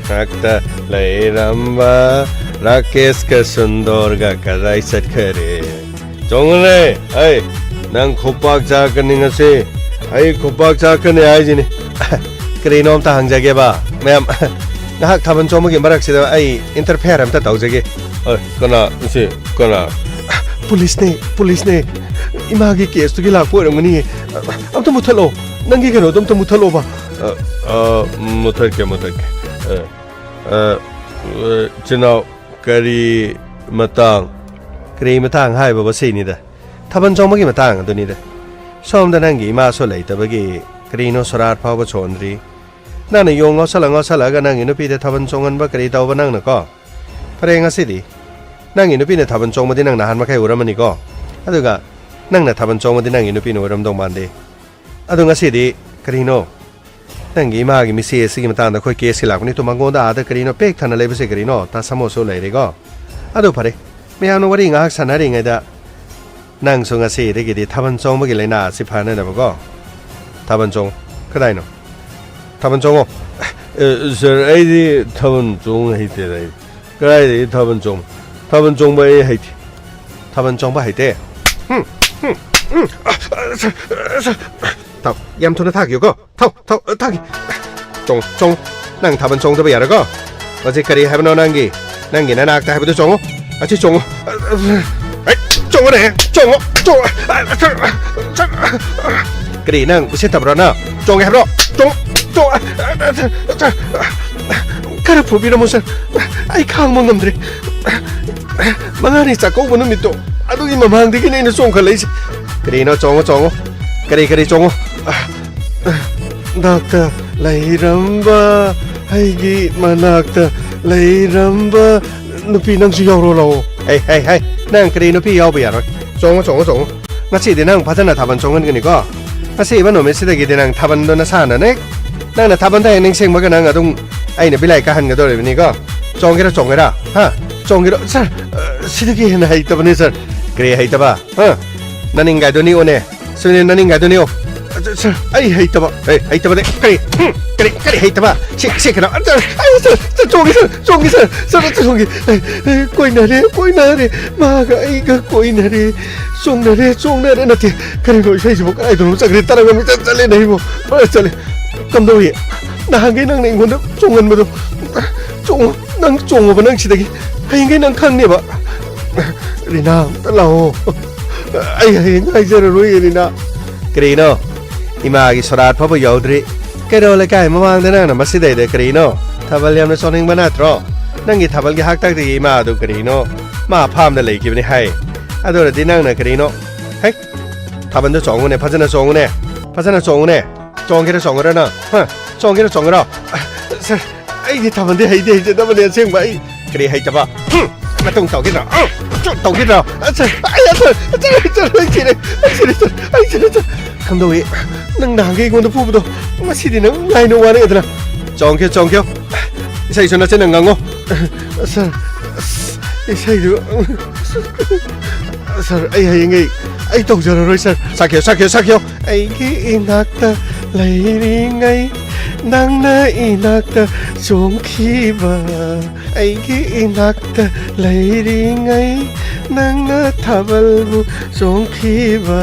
ꯅꯅꯥꯛꯇ ꯂꯩꯔꯝꯕ ꯔꯥꯀꯦꯁꯀ ꯁꯨꯟꯗꯣꯔꯒ ꯀꯗꯥꯏ ꯆꯠꯈꯔꯦ? ꯆꯣꯡꯉꯨꯅꯦ꯫ ꯑꯩ ꯅꯪ ꯈꯨꯄꯥꯛ ꯆꯥꯔꯛꯀꯅꯤ ꯉꯁꯤ꯫ ꯑꯩ ꯈꯨꯄꯥꯛ ꯆꯥꯔꯛꯀꯅꯤ ꯍꯥꯏꯁꯤꯅꯤ꯫ ꯀꯔꯤꯅꯣ ꯑꯝꯇ ꯍꯪꯖꯒꯦꯕ, ꯃꯌꯥꯝ? ꯉꯥꯏꯍꯥꯛ ꯊꯥꯕꯜ ꯆꯣꯡꯕꯒꯤ ꯃꯔꯛꯁꯤꯗ ꯑꯩ interfere ꯑꯝꯇ ꯇꯧꯖꯒꯦ꯫ ꯑ, ꯀꯅꯥ? ꯁꯤ ꯀꯅꯥ? ꯄꯨꯂꯤꯁꯅꯦ, ꯄꯨꯂꯤꯁꯅꯦ꯫ ꯏꯃꯥꯒꯤ caseꯇꯨꯒꯤ ꯂꯥꯛꯄ ꯑꯣꯏꯔꯝꯒꯅꯤꯌꯦ꯫ ꯑꯝꯇ ꯃꯨꯠꯊꯠꯂꯣ꯫ ꯅꯪꯒꯤ ꯀꯩꯅꯣꯗꯣ ꯑꯝꯇ ꯃꯨꯠꯊꯠꯂꯣꯕ꯫ ꯑ, ꯑ, ꯃꯨꯠꯊꯠꯀꯦ, ꯃꯨꯠꯊꯠꯀꯦ꯫ ꯑ, ꯑ, ꯑ, ꯆꯤꯅꯥꯎ, ꯀꯔꯤ ꯃꯇꯥꯡ? ꯀꯔꯤ ꯃꯇꯥꯡ ꯍꯥꯏꯕꯕꯨ ꯁꯤꯅꯤꯗ꯫ ꯊꯥꯕꯜ ꯆꯣꯡꯕꯒꯤ ꯃꯇꯥꯡ ꯑꯗꯨꯅꯤꯗ꯫ ꯁꯣꯝꯗ ꯅꯪꯒꯤ ꯏꯃꯥꯁꯨ ꯂꯩꯇꯕꯒꯤ ꯀꯔꯤꯅꯣ ꯁꯣꯔꯥꯠ ꯐꯥꯎꯕ ꯁꯣꯟꯗ꯭ꯔꯤ꯫ ꯅꯪꯅ ꯌꯣꯡ ꯉꯥꯎꯁꯜꯂ ꯉꯥꯎꯁꯜꯂꯒ ꯅꯪꯒꯤ ꯅꯨꯄꯤꯗ ꯊꯥꯕꯜ ꯆꯣꯡꯍꯟꯕ ꯀꯔꯤ ꯇꯧꯕ ꯅꯪꯅꯀꯣ? ꯐꯔꯦ, ꯉꯁꯤꯗꯤ ꯅꯪꯒꯤ ꯅꯨꯄꯤꯅ ꯊꯥꯕꯜ ꯆꯣꯡꯕꯗꯤ ꯅꯪ ꯅꯍꯥꯟ ꯃꯈꯩ ꯎꯔꯝꯃꯅꯤꯀꯣ? ꯑꯗꯨꯒ ꯅꯪꯅ ꯊꯥꯕꯜ ꯆꯣꯡꯕꯗꯤ ꯅꯪꯒꯤ ꯅꯨꯄꯤꯅ ꯎꯔꯝꯗꯧ ꯃꯥꯟꯗꯦ꯫ ꯑꯗꯣ ꯉꯁꯤꯗꯤ ꯀꯔꯤꯅꯣ? ꯅꯪꯒꯤ ꯏꯃꯥꯒꯤ ꯃꯤꯆꯦ ꯑꯁꯤꯒꯤ ꯃꯇꯥꯡꯗ ꯑꯩꯈꯣꯏ caseꯀꯤ ꯂꯥꯛꯄꯅꯤ꯫ ꯇꯨ ꯃꯉꯣꯟꯗ ꯑꯥꯗ ꯀꯔꯤꯅꯣ ꯄꯦꯛ ꯊꯟꯅ ꯂꯩꯕꯁꯦ ꯀꯔꯤꯅꯣ? ꯇꯥꯁꯝꯃꯣꯁꯨ ꯂꯩꯔꯦꯀꯣ? ꯑꯗꯨ ꯐꯔꯦ, ꯃꯌꯥꯝꯅ ꯋꯥꯔꯤ ꯉꯥꯏꯍꯥꯛ ꯁꯥꯟꯅꯔꯤꯉꯩꯗ ꯅꯪꯁꯨ ꯉꯁꯤꯗꯒꯤꯗꯤ ꯊꯥꯕꯜ ꯆꯣꯡꯕꯒꯤ ꯂꯥꯏꯅꯥ ꯑꯁꯤ ꯐꯅꯅꯕꯀꯣ꯫ ꯊꯥꯕꯜ ꯆꯣꯡꯉꯨ꯫ ꯀꯗꯥꯏꯅꯣ? ꯊꯥꯕꯜ ꯆꯣꯡꯉꯣ꯫ ꯑꯦ, ꯁꯥꯔ, ꯑꯩꯗꯤ ꯊꯥꯕꯜ ꯆꯣꯡ ꯍꯩꯇꯦꯗ ꯑꯩ꯫ ꯀꯗꯥꯏꯗꯒꯤ ꯊꯥꯕꯜ ꯆꯣꯡ-, ꯊꯥꯕꯜ ꯆꯣꯡꯕ ꯑꯩ ꯍꯩꯇꯦ꯫ ꯊꯥꯕꯜ ꯆꯣꯡꯕ ꯍꯩꯇꯦ? ꯍꯨꯝ, ꯍꯨꯝ, ꯍꯨꯝ꯫ ꯑ, ꯑ, ꯁꯥꯔ, ꯑ, ꯁꯥꯔ꯫ ꯊꯥꯎ, ꯌꯥꯝ ꯊꯨꯅ ꯊꯥꯈꯤꯌꯨꯀꯣ꯫ ꯊꯥꯎ, ꯊꯥꯎ, ꯑ, ꯊꯥꯈꯤ꯫ ꯆꯣꯡꯉꯨ, ꯆꯣꯡꯉꯨ꯫ ꯅꯪ ꯊꯥꯕꯜ ꯆꯣꯡꯗꯕ ꯌꯥꯔꯣꯏꯀꯣ꯫ ꯍꯧꯖꯤꯛ ꯀꯔꯤ ꯍꯥꯏꯕꯅꯣ ꯅꯪꯒꯤ? ꯅꯪꯒꯤ ꯅꯅꯥꯛꯇ ꯍꯥꯏꯕꯗꯨ ꯆꯣꯡꯉꯨ꯫ ꯑꯁꯤ ꯆꯣꯡꯉꯨ꯫ ꯑ, ꯑ, ꯑ, ꯆꯣꯡꯉꯨꯅꯦ꯫ ꯆꯣꯡꯉꯨ, ꯆꯣꯡꯉꯨ꯫ ꯑ, ꯑ, ꯑ, ꯀꯔꯤ ꯅꯪ ꯎꯁꯤꯠꯇꯕ꯭ꯔꯣ ꯅꯪ? ꯆꯣꯡꯒꯦ ꯍꯥꯏꯕ꯭ꯔꯣ? ꯆꯣꯡꯉꯨ, ꯆꯣꯡꯉꯨ꯫ ꯑ, ꯑ, ꯑ, ꯑ, ꯈꯔ ꯐꯨꯕꯤꯔꯝꯃꯣ, ꯁꯥꯔ꯫ ꯑꯩ ꯈꯥꯡꯕ ꯉꯝꯗ꯭ꯔꯦ꯫ ꯃꯉꯥꯅꯤ ꯆꯥꯛꯀꯧꯕ ꯅꯨꯃꯤꯠꯇꯣ, ꯑꯗꯨꯒꯤ ꯃꯃꯥꯡꯗꯒꯤꯅꯦ ꯑꯩꯅ ꯆꯣꯡꯈꯠꯂꯛꯏꯁꯦ꯫ ꯀꯔꯤꯅꯣ? ꯆꯣꯡꯉꯣ, ꯆꯣꯡꯉꯣ꯫ ꯀꯔꯤ, ꯀꯔꯤ ꯆꯣꯡꯉꯣ? ꯅꯥꯛꯇ ꯂꯩꯔꯝꯕ ꯑꯩꯒꯤ ꯃꯅꯥꯛꯇ ꯂꯩꯔꯝꯕ ꯅꯨꯄꯤ ꯅꯪꯁꯨ ꯌꯥꯎꯔꯣ ꯂꯥꯛꯑꯣ꯫ ꯍꯩ, ꯍꯩ, ꯍꯩ, ꯅꯪ ꯀꯔꯤ ꯅꯨꯄꯤ ꯌꯥꯎꯕ ꯌꯥꯔꯣꯏ? ꯆꯣꯡꯉꯣ, ꯆꯣꯡꯉꯣ, ꯆꯣꯡꯉꯣ꯫ ꯉꯁꯤꯗꯤ ꯅꯪ ꯐꯖꯅ ꯊꯥꯕꯜ ꯆꯣꯡꯍꯟꯒꯅꯤꯀꯣ꯫ ꯑꯁꯤꯕ ꯅꯨꯃꯤꯠꯁꯤꯗꯒꯤꯗꯤ ꯅꯪ ꯊꯥꯕꯜꯗꯣ ꯅꯁꯥꯅꯅꯦ꯫ ꯅꯪꯅ ꯊꯥꯕꯜꯗ ꯍꯦꯛ ꯅꯤꯡꯁꯤꯡꯕꯒ ꯅꯪ ꯑꯗꯨꯝ ꯑꯩꯅ ꯕꯤꯂꯥꯏ ꯀꯥꯍꯟꯒꯗꯧꯔꯤꯕꯅꯤꯀꯣ꯫ ꯆꯣꯡꯒꯦꯔꯥ, ꯆꯣꯡꯒꯦꯔꯥ? ꯍꯥ? ꯆꯣꯡꯒꯦꯔꯥ? ꯁꯥꯔ, ꯑ, ꯁꯤꯗꯒꯤ ꯍꯦꯟꯅ ꯍꯩꯇꯕꯅꯤ, ꯁꯥꯔ꯫ ꯀꯔꯤ ꯍꯩꯇꯕ? ꯍꯥ? ꯅꯅꯤꯡꯒꯥꯏꯗꯣ ꯅꯤꯛꯑꯣꯅꯦ꯫ ꯁꯨꯅꯤꯜ, ꯅꯅꯤꯡꯒꯥꯏꯗꯣ ꯅꯤꯛꯑꯣ꯫ ꯑ, ꯁꯥꯔ, ꯑꯩ ꯍꯩꯇꯕ꯫ ꯑꯦ, ꯍꯩꯇꯕꯗꯤ ꯀꯔꯤ? ꯎꯝ, ꯀꯔꯤ, ꯀꯔꯤ ꯍꯩꯇꯕ? ꯁꯤ, ꯁꯤ ꯀꯩꯅꯣ? ꯑ, ꯁꯥꯔ, ꯑꯩ, ꯁꯥꯔ, ꯁꯥꯔ, ꯆꯣꯡꯒꯦ, ꯁꯥꯔ, ꯆꯣꯡꯒꯦ, ꯁꯥꯔ, ꯁꯥꯔ, ꯑꯝꯇ ꯆꯣꯡꯒꯦ꯫ ꯑꯦ, ꯑꯦ, ꯀꯣꯏꯅꯔꯦ, ꯀꯣꯏꯅꯔꯦ, ꯃꯥꯒ ꯑꯩꯒ ꯀꯣꯏꯅꯔꯦ꯫ ꯆꯣꯡꯅꯔꯦ, ꯆꯣꯡꯅꯔꯦ, ꯅꯠꯇꯦ꯫ ꯀꯔꯤꯅꯣ ꯏꯁꯩꯁꯤꯕꯨ ꯀꯗꯥꯏꯗꯅꯣ ꯆꯠꯈ꯭ꯔꯦ? ꯇꯔꯪ ꯑꯃ ꯏꯆꯠ ꯆꯠꯂꯦꯅꯦ ꯑꯩꯕꯨ꯫ ꯂꯣꯏ ꯆꯠꯂꯦ꯫ ꯀꯝꯗꯧꯏ? ꯅꯍꯥꯟꯈꯩ ꯅꯪꯅ ꯑꯩꯉꯣꯟꯗ ꯆꯣꯡꯍꯟꯕꯗꯣ, ꯆꯣꯡꯉꯣ, ꯅꯪ ꯆꯣꯡꯉꯣꯕ ꯅꯪ ꯁꯤꯗꯒꯤ꯫ ꯍꯌꯦꯡꯈꯩ ꯅꯪ ꯈꯪꯅꯦꯕ꯫ ꯔꯤꯅꯥ, ꯑꯝꯇ ꯂꯥꯛꯑꯣ꯫ ꯑꯩ ꯍꯌꯦꯡ ꯉꯥꯏꯖꯔꯔꯣꯏꯌꯦ, ꯔꯤꯅꯥ꯫ ꯀꯔꯤꯅꯣ? ꯏꯃꯥꯒꯤ ꯁꯣꯔꯥꯠ ꯐꯥꯎꯕ ꯌꯧꯗ꯭ꯔꯤ꯫ ꯀꯩꯔꯧ ꯂꯩꯀꯥꯏ ꯃꯃꯥꯡꯗ ꯅꯪꯅ ꯃꯁꯤꯗꯩꯗ ꯀꯔꯤꯅꯣ? ꯊꯥꯕꯜ ꯌꯥꯝꯅ ꯆꯣꯡꯅꯤꯡꯕ ꯅꯠꯇ꯭ꯔꯣ? ꯅꯪꯒꯤ ꯊꯥꯕꯜꯒꯤ ꯍꯥꯛꯇꯛꯇꯒꯤ ꯏꯃꯥ ꯑꯗꯨ ꯀꯔꯤꯅꯣ? ꯃꯥ ꯐꯥꯝꯗ ꯂꯩꯈꯤꯕꯅꯤ ꯍꯥꯏ꯫ ꯑꯗꯨ ꯑꯣꯏꯔꯗꯤ ꯅꯪꯅ ꯀꯔꯤꯅꯣ? ꯍꯦ? ꯊꯥꯕꯜꯗꯣ ꯆꯣꯡꯉꯨꯅꯦ, ꯐꯖꯅ ꯆꯣꯡꯉꯨꯅꯦ꯫ ꯐꯖꯅ ꯆꯣꯡꯉꯨꯅꯦ꯫ ꯆꯣꯡꯒꯦꯔꯥ ꯆꯣꯡꯉꯔꯣ ꯅꯪ? ꯍꯥ? ꯆꯣꯡꯒꯦꯔꯥ ꯆꯣꯡꯉꯔꯣ? ꯁꯥꯔ, ꯑꯩꯗꯤ ꯊꯥꯕꯜꯗꯤ ꯍꯩꯗꯤ ꯍꯩꯖꯗꯕꯅꯦ ꯑꯁꯦꯡꯕ꯫ ꯑꯩ ꯀꯔꯤ ꯍꯩꯇꯕ? ꯍꯨꯝ! ꯃꯇꯨꯡ ꯇꯧꯈꯤꯗ꯭ꯔꯣ? ꯍꯨꯝ! ꯇꯧꯈꯤꯗ꯭ꯔꯣ? ꯑꯁ, ꯑꯩ, ꯑꯁ, ꯑꯁ, ꯑꯩ ꯁꯤꯔꯦ, ꯑꯩ ꯁꯤꯔꯦ, ꯁꯥꯔ, ꯑꯩ ꯁꯤꯔꯦ, ꯁꯥꯔ, ꯑꯩ ꯁꯤꯔꯦ, ꯁꯥꯔ꯫ ꯀꯝꯗꯧꯏ? ꯅꯪ ꯅꯍꯥꯟꯒꯩ ꯑꯩꯉꯣꯟꯗ ꯐꯨꯕꯗꯣ ꯉꯁꯤꯗꯤ ꯅꯪ ꯂꯥꯏꯅ ꯋꯥꯔꯛꯑꯦꯗꯅ꯫ ꯆꯣꯡꯈꯤꯌꯣ, ꯆꯣꯡꯈꯤꯌꯣ꯫ ꯏꯁꯩꯁꯨ ꯅꯆꯤꯟꯅ ꯉꯥꯡꯉꯣ꯫ ꯁꯥꯔ, ꯑꯁ, ꯏꯁꯩꯗꯨ, ꯁꯥꯔ, ꯑꯩ ꯍꯌꯦꯡꯒꯩ ꯑꯩ ꯇꯧꯖꯔꯔꯣꯏ, ꯁꯥꯔ꯫ ꯁꯛꯈꯤꯌꯣ, ꯁꯛꯈꯤꯌꯣ, ꯁꯛꯈꯤꯌꯣ꯫ ꯑꯩꯒꯤ ꯏꯅꯥꯛꯇ ꯂꯩꯔꯤꯉꯩ ꯅꯪꯅ ꯏꯅꯥꯛꯇ ꯆꯣꯡꯈꯤꯕ꯫ ꯑꯩꯒꯤ ꯏꯅꯥꯛꯇ ꯂꯩꯔꯤꯉꯩ ꯅꯪꯅ ꯊꯥꯕꯜꯕꯨ ꯆꯣꯡꯈꯤꯕ꯫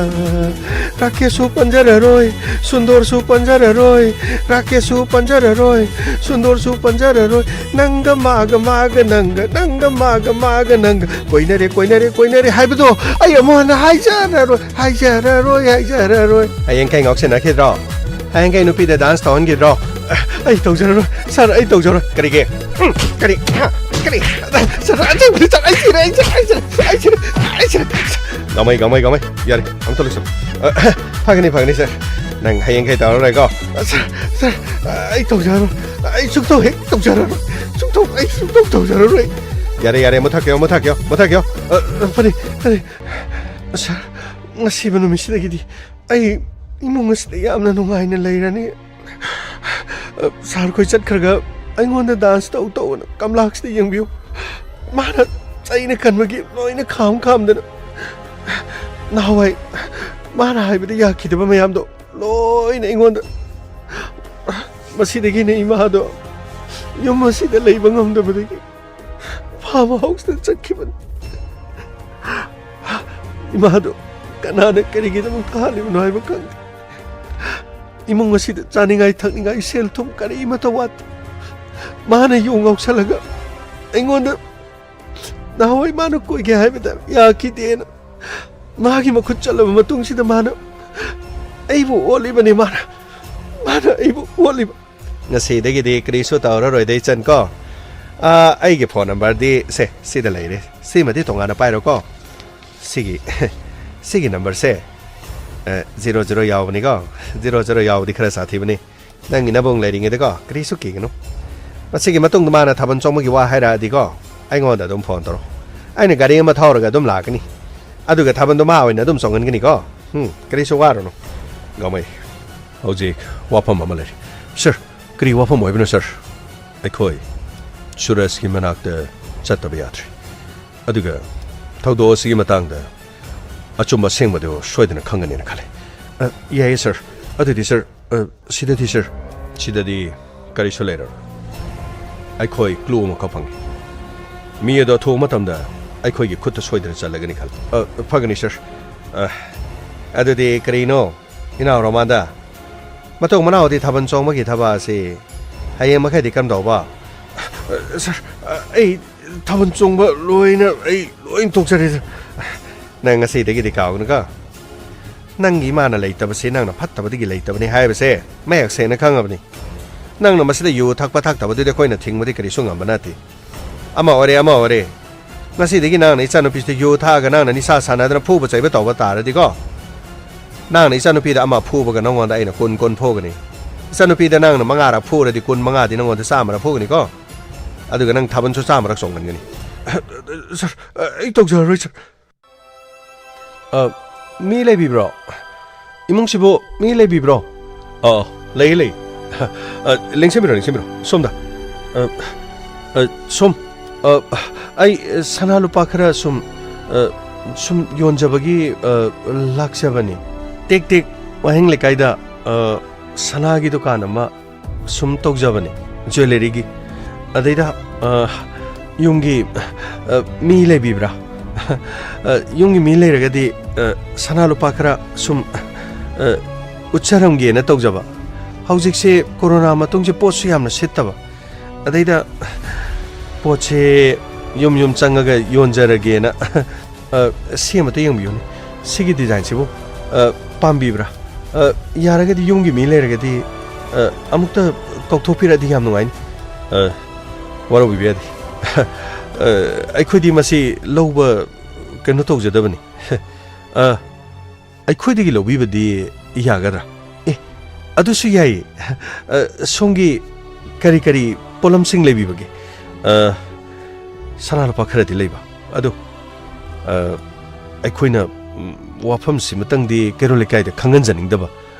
ꯔꯥꯀꯦꯁꯁꯨ ꯄꯟꯖꯔꯔꯣꯏ, ꯁꯨꯟꯗꯣꯔꯁꯨ ꯄꯟꯖꯔꯔꯣꯏ, ꯔꯥꯀꯦꯁꯁꯨ ꯄꯟꯖꯔꯔꯣꯏ, ꯁꯨꯟꯗꯣꯔꯁꯨ ꯄꯟꯖꯔꯔꯣꯏ꯫ ꯅꯪꯒ ꯃꯥꯒ, ꯃꯥꯒ ꯅꯪꯒ, ꯅꯪꯒ ꯃꯥꯒ, ꯃꯥꯒ ꯅꯪꯒ꯫ ꯀꯣꯏꯅꯔꯦ, ꯀꯣꯏꯅꯔꯦ, ꯀꯣꯏꯅꯔꯦ ꯍꯥꯏꯕꯗꯣ ꯑꯩ ꯑꯃꯨꯛ ꯍꯟꯅ ꯍꯥꯏꯖꯔꯔꯣꯏ, ꯍꯥꯏꯖꯔꯔꯣꯏ, ꯍꯥꯏꯖꯔꯔꯣꯏ꯫ ꯍꯌꯦꯡ ꯀꯩ ꯉꯥꯎꯁꯤꯟꯅꯈꯤꯗ꯭ꯔꯣ? ꯍꯌꯦꯡ ꯀꯩ ꯅꯨꯄꯤꯗ ꯗꯥꯟꯁ ꯇꯧꯍꯟꯈꯤꯗ꯭ꯔꯣ? ꯑꯩ ꯇꯧꯖꯔꯔꯣꯏ, ꯁꯥꯔ, ꯑꯩ ꯇꯧꯖꯔꯣꯏ꯫ ꯀꯔꯤꯒꯤ? ꯎꯝ, ꯀꯔꯤ? ꯍꯥ? ꯀꯔꯤ? ꯁꯥꯔ, ꯑꯁꯦꯡꯕꯅꯤ, ꯁꯥꯔ, ꯑꯩ ꯁꯤꯔꯦ, ꯑꯩ ꯁꯤꯔꯦ, ꯑꯩ ꯁꯤꯔꯦ, ꯑꯩ ꯁꯤꯔꯦ, ꯑꯩ ꯁꯤꯔꯦ꯫ ꯉꯝꯃꯩ, ꯉꯝꯃꯩ, ꯉꯝꯃꯩ꯫ ꯌꯥꯔꯦ, ꯑꯝꯇ ꯂꯣꯏꯁꯜꯂꯨ꯫ ꯑ, ꯐꯒꯅꯤ, ꯐꯒꯅꯤ, ꯁꯥꯔ꯫ ꯅꯪ ꯍꯌꯦꯡ ꯀꯩ ꯇꯧꯔꯔꯣꯏꯀꯣ? ꯁꯥꯔ, ꯁꯥꯔ, ꯑꯩ ꯇꯧꯖꯔꯔꯣꯏ꯫ ꯑꯩ ꯁꯨꯛꯇꯧ ꯍꯦꯛ ꯇꯧꯖꯔꯔꯣꯏ꯫ ꯁꯨꯛꯇꯧ, ꯑꯩ ꯁꯨꯛꯇꯧ ꯇꯧꯖꯔꯔꯣꯏ꯫ ꯌꯥꯔꯦ, ꯌꯥꯔꯦ, ꯃꯨꯊꯛꯀꯦꯌꯣ, ꯃꯨꯊꯛꯀꯦꯌꯣ, ꯃꯨꯊꯛꯀꯦꯌꯣ꯫ ꯑ, ꯑ, ꯐꯅꯤ, ꯐꯅꯤ꯫ ꯁꯥꯔ, ꯉꯁꯤꯕ ꯅꯨꯃꯤꯠꯁꯤꯗꯒꯤꯗꯤ ꯑꯩ ꯏꯃꯨꯡ ꯑꯁꯤꯗ ꯌꯥꯝꯅ ꯅꯨꯡꯉꯥꯏꯅ ꯂꯩꯔꯅꯤ꯫ ꯁꯥꯔ ꯈꯣꯏ ꯆꯠꯈ꯭ꯔꯒ ꯑꯩꯉꯣꯟꯗ ꯗꯥꯟꯁ ꯇꯧ ꯇꯧꯅ ꯀꯝꯂꯥꯛꯁꯤꯗ ꯌꯦꯡꯕꯤꯌꯨ꯫ ꯃꯥꯅ ꯆꯩꯅ ꯀꯟꯕꯒꯤ ꯂꯣꯏꯅ ꯈꯥꯝ ꯈꯥꯝꯗꯅ ꯅꯍꯥꯟꯋꯥꯏ ꯃꯥꯅ ꯍꯥꯏꯕꯗ ꯌꯥꯈꯤꯗꯕ ꯃꯌꯥꯝꯗꯣ ꯂꯣꯏꯅ ꯑꯩꯉꯣꯟꯗ꯫ ꯃꯁꯤꯗꯒꯤꯅꯦ ꯏꯃꯥꯗꯣ ꯌꯨꯝ ꯑꯁꯤꯗ ꯂꯩꯕ ꯉꯝꯗꯕꯗꯒꯤ ꯐꯥꯔꯝ ꯍꯥꯎꯁꯇ ꯆꯠꯈꯤꯕꯅꯤ꯫ ꯏꯃꯥꯗꯣ ꯀꯅꯥꯅ ꯀꯔꯤꯒꯤꯗꯃꯛ ꯊꯥꯍꯜꯂꯤꯕꯅꯣ ꯍꯥꯏꯕ ꯈꯪꯗꯦ꯫ ꯏꯃꯨꯡ ꯑꯁꯤꯗ ꯆꯥꯅꯤꯡꯉꯥꯏ ꯊꯛꯅꯤꯡꯉꯥꯏ ꯁꯦꯜ ꯊꯨꯝ ꯀꯔꯤꯃꯠꯇ ꯋꯥꯠꯇꯦ꯫ ꯃꯥꯅ ꯌꯨ ꯉꯥꯎꯁꯜꯂꯒ ꯑꯩꯉꯣꯟꯗ ꯅꯍꯥꯟꯋꯥꯏ ꯃꯥꯅ ꯀꯣꯏꯒꯦ ꯍꯥꯏꯕꯗ ꯌꯥꯈꯤꯗꯦꯅ ꯃꯥꯒꯤ ꯃꯈꯨꯠ ꯆꯠꯂꯕ ꯃꯇꯨꯡꯁꯤꯗ ꯃꯥꯅ ꯑꯩꯕꯨ ꯑꯣꯠꯂꯤꯕꯅꯤ꯫ ꯃꯥꯅ ꯃꯥꯅ ꯑꯩꯕꯨ ꯑꯣꯠꯂꯤꯕ꯫ ꯉꯁꯤꯗꯒꯤꯗꯤ ꯀꯔꯤꯁꯨ ꯇꯧꯔꯔꯣꯏꯗ ꯏꯆꯟ ꯀꯣ꯫ ꯑꯥ, ꯑꯩꯒꯤ ꯐꯣꯟ ꯅꯝꯕꯔꯗꯤ ꯁꯦ ꯁꯤꯗ ꯂꯩꯔꯦ꯫ ꯁꯤꯃꯗꯤ ꯇꯣꯉꯥꯟꯅ ꯄꯥꯏꯔꯣꯀꯣ꯫ ꯁꯤꯒꯤ ꯁꯤꯒꯤ ꯅꯝꯕꯔꯁꯦ, ꯑ, ꯖꯤꯔꯣ ꯖꯤꯔꯣ ꯌꯥꯎꯕꯅꯤꯀꯣ꯫ ꯖꯤꯔꯣ ꯖꯤꯔꯣ ꯌꯥꯎꯕꯗꯤ ꯈꯔ ꯁꯥꯊꯤꯕꯅꯤ꯫ ꯅꯪꯒꯤ ꯅꯕꯨꯡ ꯂꯩꯔꯤꯉꯩꯗꯀꯣ ꯀꯔꯤꯁꯨ ꯀꯤꯒꯅꯨ꯫ ꯃꯁꯤꯒꯤ ꯃꯇꯨꯡꯗ ꯃꯥꯅ ꯊꯥꯕꯜ ꯆꯣꯡꯕꯒꯤ ꯋꯥ ꯍꯥꯏꯔꯛꯑꯗꯤꯀꯣ ꯑꯩꯉꯣꯟꯗ ꯑꯗꯨꯝ ꯐꯣꯟ ꯇꯧꯔꯣ꯫ ꯑꯩꯅ ꯒꯥꯔꯤ ꯑꯃ ꯊꯧꯔꯒ ꯑꯗꯨꯝ ꯂꯥꯛꯀꯅꯤ꯫ ꯑꯗꯨꯒ ꯊꯥꯕꯜꯗꯣ ꯃꯥ ꯑꯣꯏꯅ ꯑꯗꯨꯝ ꯆꯣꯡꯍꯟꯒꯅꯤꯀꯣ꯫ ꯎꯝ, ꯀꯔꯤꯁꯨ ꯋꯥꯔꯨꯅꯨ꯫ ꯒꯥꯎꯃꯩ, ꯍꯧꯖꯤꯛ ꯋꯥꯐꯝ ꯑꯃ ꯂꯩꯔꯤ꯫ ꯁꯥꯔ, ꯀꯔꯤ ꯋꯥꯐꯝ ꯑꯣꯏꯕꯅꯣ ꯁꯥꯔ? ꯑꯩꯈꯣꯏ ꯁꯨꯔꯖꯀꯤ ꯃꯅꯥꯛꯇ ꯆꯠꯇꯕ ꯌꯥꯗ꯭ꯔꯦ꯫ ꯑꯗꯨꯒ ꯊꯧꯗꯣꯛ ꯑꯁꯤꯒꯤ ꯃꯇꯥꯡꯗ ꯑꯆꯨꯝꯕ ꯑꯁꯦꯡꯕꯗꯨ ꯁꯣꯏꯗꯅ ꯈꯪꯒꯅꯤꯅ ꯈꯜꯂꯤ꯫ ꯑ, ꯌꯥꯏꯌꯦ ꯁꯥꯔ꯫ ꯑꯗꯨꯗꯤ ꯁꯥꯔ, ꯑ, ꯁꯤꯗꯗꯤ ꯁꯥꯔ꯫ ꯁꯤꯗꯗꯤ ꯀꯔꯤꯁꯨ ꯂꯩꯔꯔꯣꯏ꯫ ꯑꯩꯈꯣꯏ ꯀ꯭ꯂꯨ ꯑꯃꯈꯛ ꯐꯪꯉꯤ꯫ ꯃꯤ ꯑꯗꯨ ꯑꯊꯨꯕ ꯃꯇꯝꯗ ꯑꯩꯈꯣꯏꯒꯤ ꯈꯨꯠꯇ ꯁꯣꯏꯗꯅ ꯆꯜꯂꯒꯅꯤ ꯈꯜꯂꯤ꯫ ꯑ, ꯐꯒꯅꯤ ꯁꯥꯔ꯫ ꯑ, ꯑꯗꯨꯗꯤ ꯀꯔꯤꯅꯣ, ꯏꯅꯥꯎ ꯔꯣꯃꯥꯟꯗ? ꯃꯇꯧ ꯃꯅꯥꯎꯗꯤ ꯊꯥꯕꯜ ꯆꯣꯡꯕꯒꯤ ꯊꯕꯛ ꯑꯁꯤ ꯍꯌꯦꯡ ꯃꯈꯩꯗꯤ ꯀꯔꯝ ꯇꯧꯕ? ꯑ, ꯁꯥꯔ, ꯑ, ꯑꯩ ꯊꯥꯕꯜ ꯆꯣꯡꯕ ꯂꯣꯏꯅ ꯑꯩ ꯂꯣꯏ ꯇꯣꯛꯆꯔꯦ, ꯁꯥꯔ꯫ ꯅꯪ ꯉꯁꯤꯗꯒꯤꯗꯤ ꯀꯥꯎꯒꯅꯨꯀꯣ꯫ ꯅꯪꯒꯤ ꯏꯃꯥꯅ ꯂꯩꯇꯕꯁꯤ ꯅꯪꯅ ꯐꯠꯇꯕꯗꯒꯤ ꯂꯩꯇꯕꯅꯤ ꯍꯥꯏꯕꯁꯦ ꯃꯌꯦꯛ ꯁꯦꯡꯅ ꯈꯪꯉꯕꯅꯤ꯫ ꯅꯪꯅ ꯃꯁꯤꯗ ꯌꯨ ꯊꯛꯄ ꯊꯛꯇꯕꯗꯨꯗꯤ ꯑꯩꯈꯣꯏꯅ ꯊꯤꯡꯕꯗꯤ ꯀꯔꯤꯁꯨ ꯉꯝꯕ ꯅꯠꯇꯦ꯫ ꯑꯃ ꯑꯣꯏꯔꯦ, ꯑꯃ ꯑꯣꯏꯔꯦ꯫ ꯉꯁꯤꯗꯒꯤ ꯅꯪꯅ ꯏꯆꯥꯅꯨꯄꯤꯁꯤꯗ ꯌꯨ ꯊꯛꯑꯒ ꯅꯪꯅ ꯅꯤꯁꯥ ꯁꯥꯟꯅꯗꯅ ꯐꯨꯕ ꯆꯩꯕ ꯇꯧꯕ ꯇꯥꯔꯗꯤꯀꯣ, ꯅꯪꯅ ꯏꯆꯥꯅꯨꯄꯤꯗ ꯑꯃ ꯐꯨꯕꯒ ꯅꯪꯉꯣꯟꯗ ꯑꯩꯅ ꯀꯨꯟ, ꯀꯨꯟ ꯐꯨꯒꯅꯤ꯫ ꯏꯆꯥꯅꯨꯄꯤꯗ ꯅꯪꯅ ꯃꯉꯥꯔꯛ ꯐꯨꯔꯗꯤ ꯀꯨꯟ ꯃꯉꯥꯗꯤ ꯅꯪꯉꯣꯟꯗ ꯆꯥꯝꯃꯔꯛ ꯐꯨꯒꯅꯤꯀꯣ꯫ ꯑꯗꯨꯒ ꯅꯪ ꯊꯥꯕꯜꯁꯨ ꯆꯥꯝꯃꯔꯛ ꯆꯣꯡꯍꯟꯒꯅꯤ꯫ ꯁꯥꯔ, ꯑꯩ ꯇꯧꯖꯔꯔꯣꯏ, ꯁꯥꯔ꯫ ꯑ, ꯃꯤ ꯂꯩꯕꯤꯕ꯭ꯔꯣ? ꯏꯃꯨꯡꯁꯤꯕꯨ ꯃꯤ ꯂꯩꯕꯤꯕ꯭ꯔꯣ? ꯑ, ꯂꯩ, ꯂꯩ꯫ ꯑ, ꯂꯦꯡꯁꯤꯟꯕꯤꯔꯣ, ꯂꯦꯡꯁꯤꯟꯕꯤꯔꯣ꯫ ꯁꯣꯝꯗ꯫ ꯑ, ꯑ, ꯁꯣꯝ꯫ ꯑ, ꯑꯩ ꯁꯅꯥ ꯂꯨꯄꯥ ꯈꯔ ꯁꯨꯝ, ꯑ, ꯁꯨꯝ ꯌꯣꯟꯖꯕꯒꯤ, ꯑ, ꯂꯥꯛꯆꯕꯅꯤ꯫ ꯇꯦꯛ ꯇꯦꯛ ꯋꯥꯍꯦꯡ ꯂꯩꯀꯥꯏꯗ, ꯑ, ꯁꯅꯥꯒꯤ ꯗꯨꯀꯥꯟ ꯑꯃ ꯁꯨꯝ ꯇꯧꯖꯕꯅꯤ, ꯖ꯭ꯋꯦꯂꯔꯤꯒꯤ꯫ ꯑꯗꯩꯗ, ꯑ, ꯌꯨꯝꯒꯤ, ꯑ, ꯃꯤ ꯂꯩꯕꯤꯕ꯭ꯔꯥ? ꯑ, ꯌꯨꯝꯒꯤ ꯃꯤ ꯂꯩꯔꯒꯗꯤ, ꯑ, ꯁꯅꯥ ꯂꯨꯄꯥ ꯈꯔ ꯁꯨꯝ, ꯑ, ꯎꯠꯆꯔꯝꯒꯦꯅ ꯇꯧꯖꯕ꯫ ꯍꯧꯖꯤꯛꯁꯦ ꯀꯣꯔꯣꯅꯥ ꯃꯇꯨꯡꯁꯦ ꯄꯣꯠꯁꯨ ꯌꯥꯝꯅ ꯁꯤꯠꯇꯕ꯫ ꯑꯗꯩꯗ ꯄꯣꯠꯁꯦ ꯌꯨꯝ ꯌꯨꯝ ꯆꯪꯉꯒ ꯌꯣꯟꯖꯔꯒꯦꯅ꯫ ꯑ, ꯁꯤ ꯑꯃꯇ ꯌꯦꯡꯕꯤꯌꯨꯅꯦ꯫ ꯁꯤꯒꯤ ꯗꯤꯖꯥꯏꯟꯁꯤꯕꯨ, ꯑ, ꯄꯥꯝꯕꯤꯕ꯭ꯔꯥ? ꯑ, ꯌꯥꯔꯒꯗꯤ ꯌꯨꯝꯒꯤ ꯃꯤ ꯂꯩꯔꯒꯗꯤ, ꯑ, ꯑꯃꯨꯛꯇ ꯀꯧꯊꯣꯛꯄꯤꯔꯛꯑꯗꯤ ꯌꯥꯝ ꯅꯨꯡꯉꯥꯏꯅꯤ꯫ ꯑ, ꯋꯥꯔꯧꯕꯤꯕ ꯌꯥꯗꯦ꯫ ꯑ, ꯑꯩꯈꯣꯏꯗꯤ ꯃꯁꯤ ꯂꯧꯕ ꯀꯩꯅꯣ ꯇꯧꯖꯗꯕꯅꯤ꯫ ꯑ, ꯑꯩꯈꯣꯏꯗꯒꯤ ꯂꯧꯕꯤꯕꯗꯤ ꯌꯥꯒꯗ꯭ꯔꯥ? ꯑꯦ, ꯑꯗꯨꯁꯨ ꯌꯥꯏꯌꯦ꯫ ꯑ, ꯁꯣꯝꯒꯤ ꯀꯔꯤ ꯀꯔꯤ ꯄꯣꯠꯂꯝꯁꯤꯡ ꯂꯩꯕꯤꯕꯒꯦ? ꯑ, ꯁꯅꯥ ꯂꯨꯄꯥ ꯈꯔꯗꯤ ꯂꯩꯕ꯫ ꯑꯗꯨ, ꯑ, ꯑꯩꯈꯣꯏꯅ, ꯎꯝ, ꯋꯥꯐꯝꯁꯤꯃꯇꯪꯗꯤ ꯀꯩꯔꯣꯜ ꯂꯩꯀꯥꯏꯗ ꯈꯪꯍꯟꯖꯅꯤꯡꯗꯕ꯫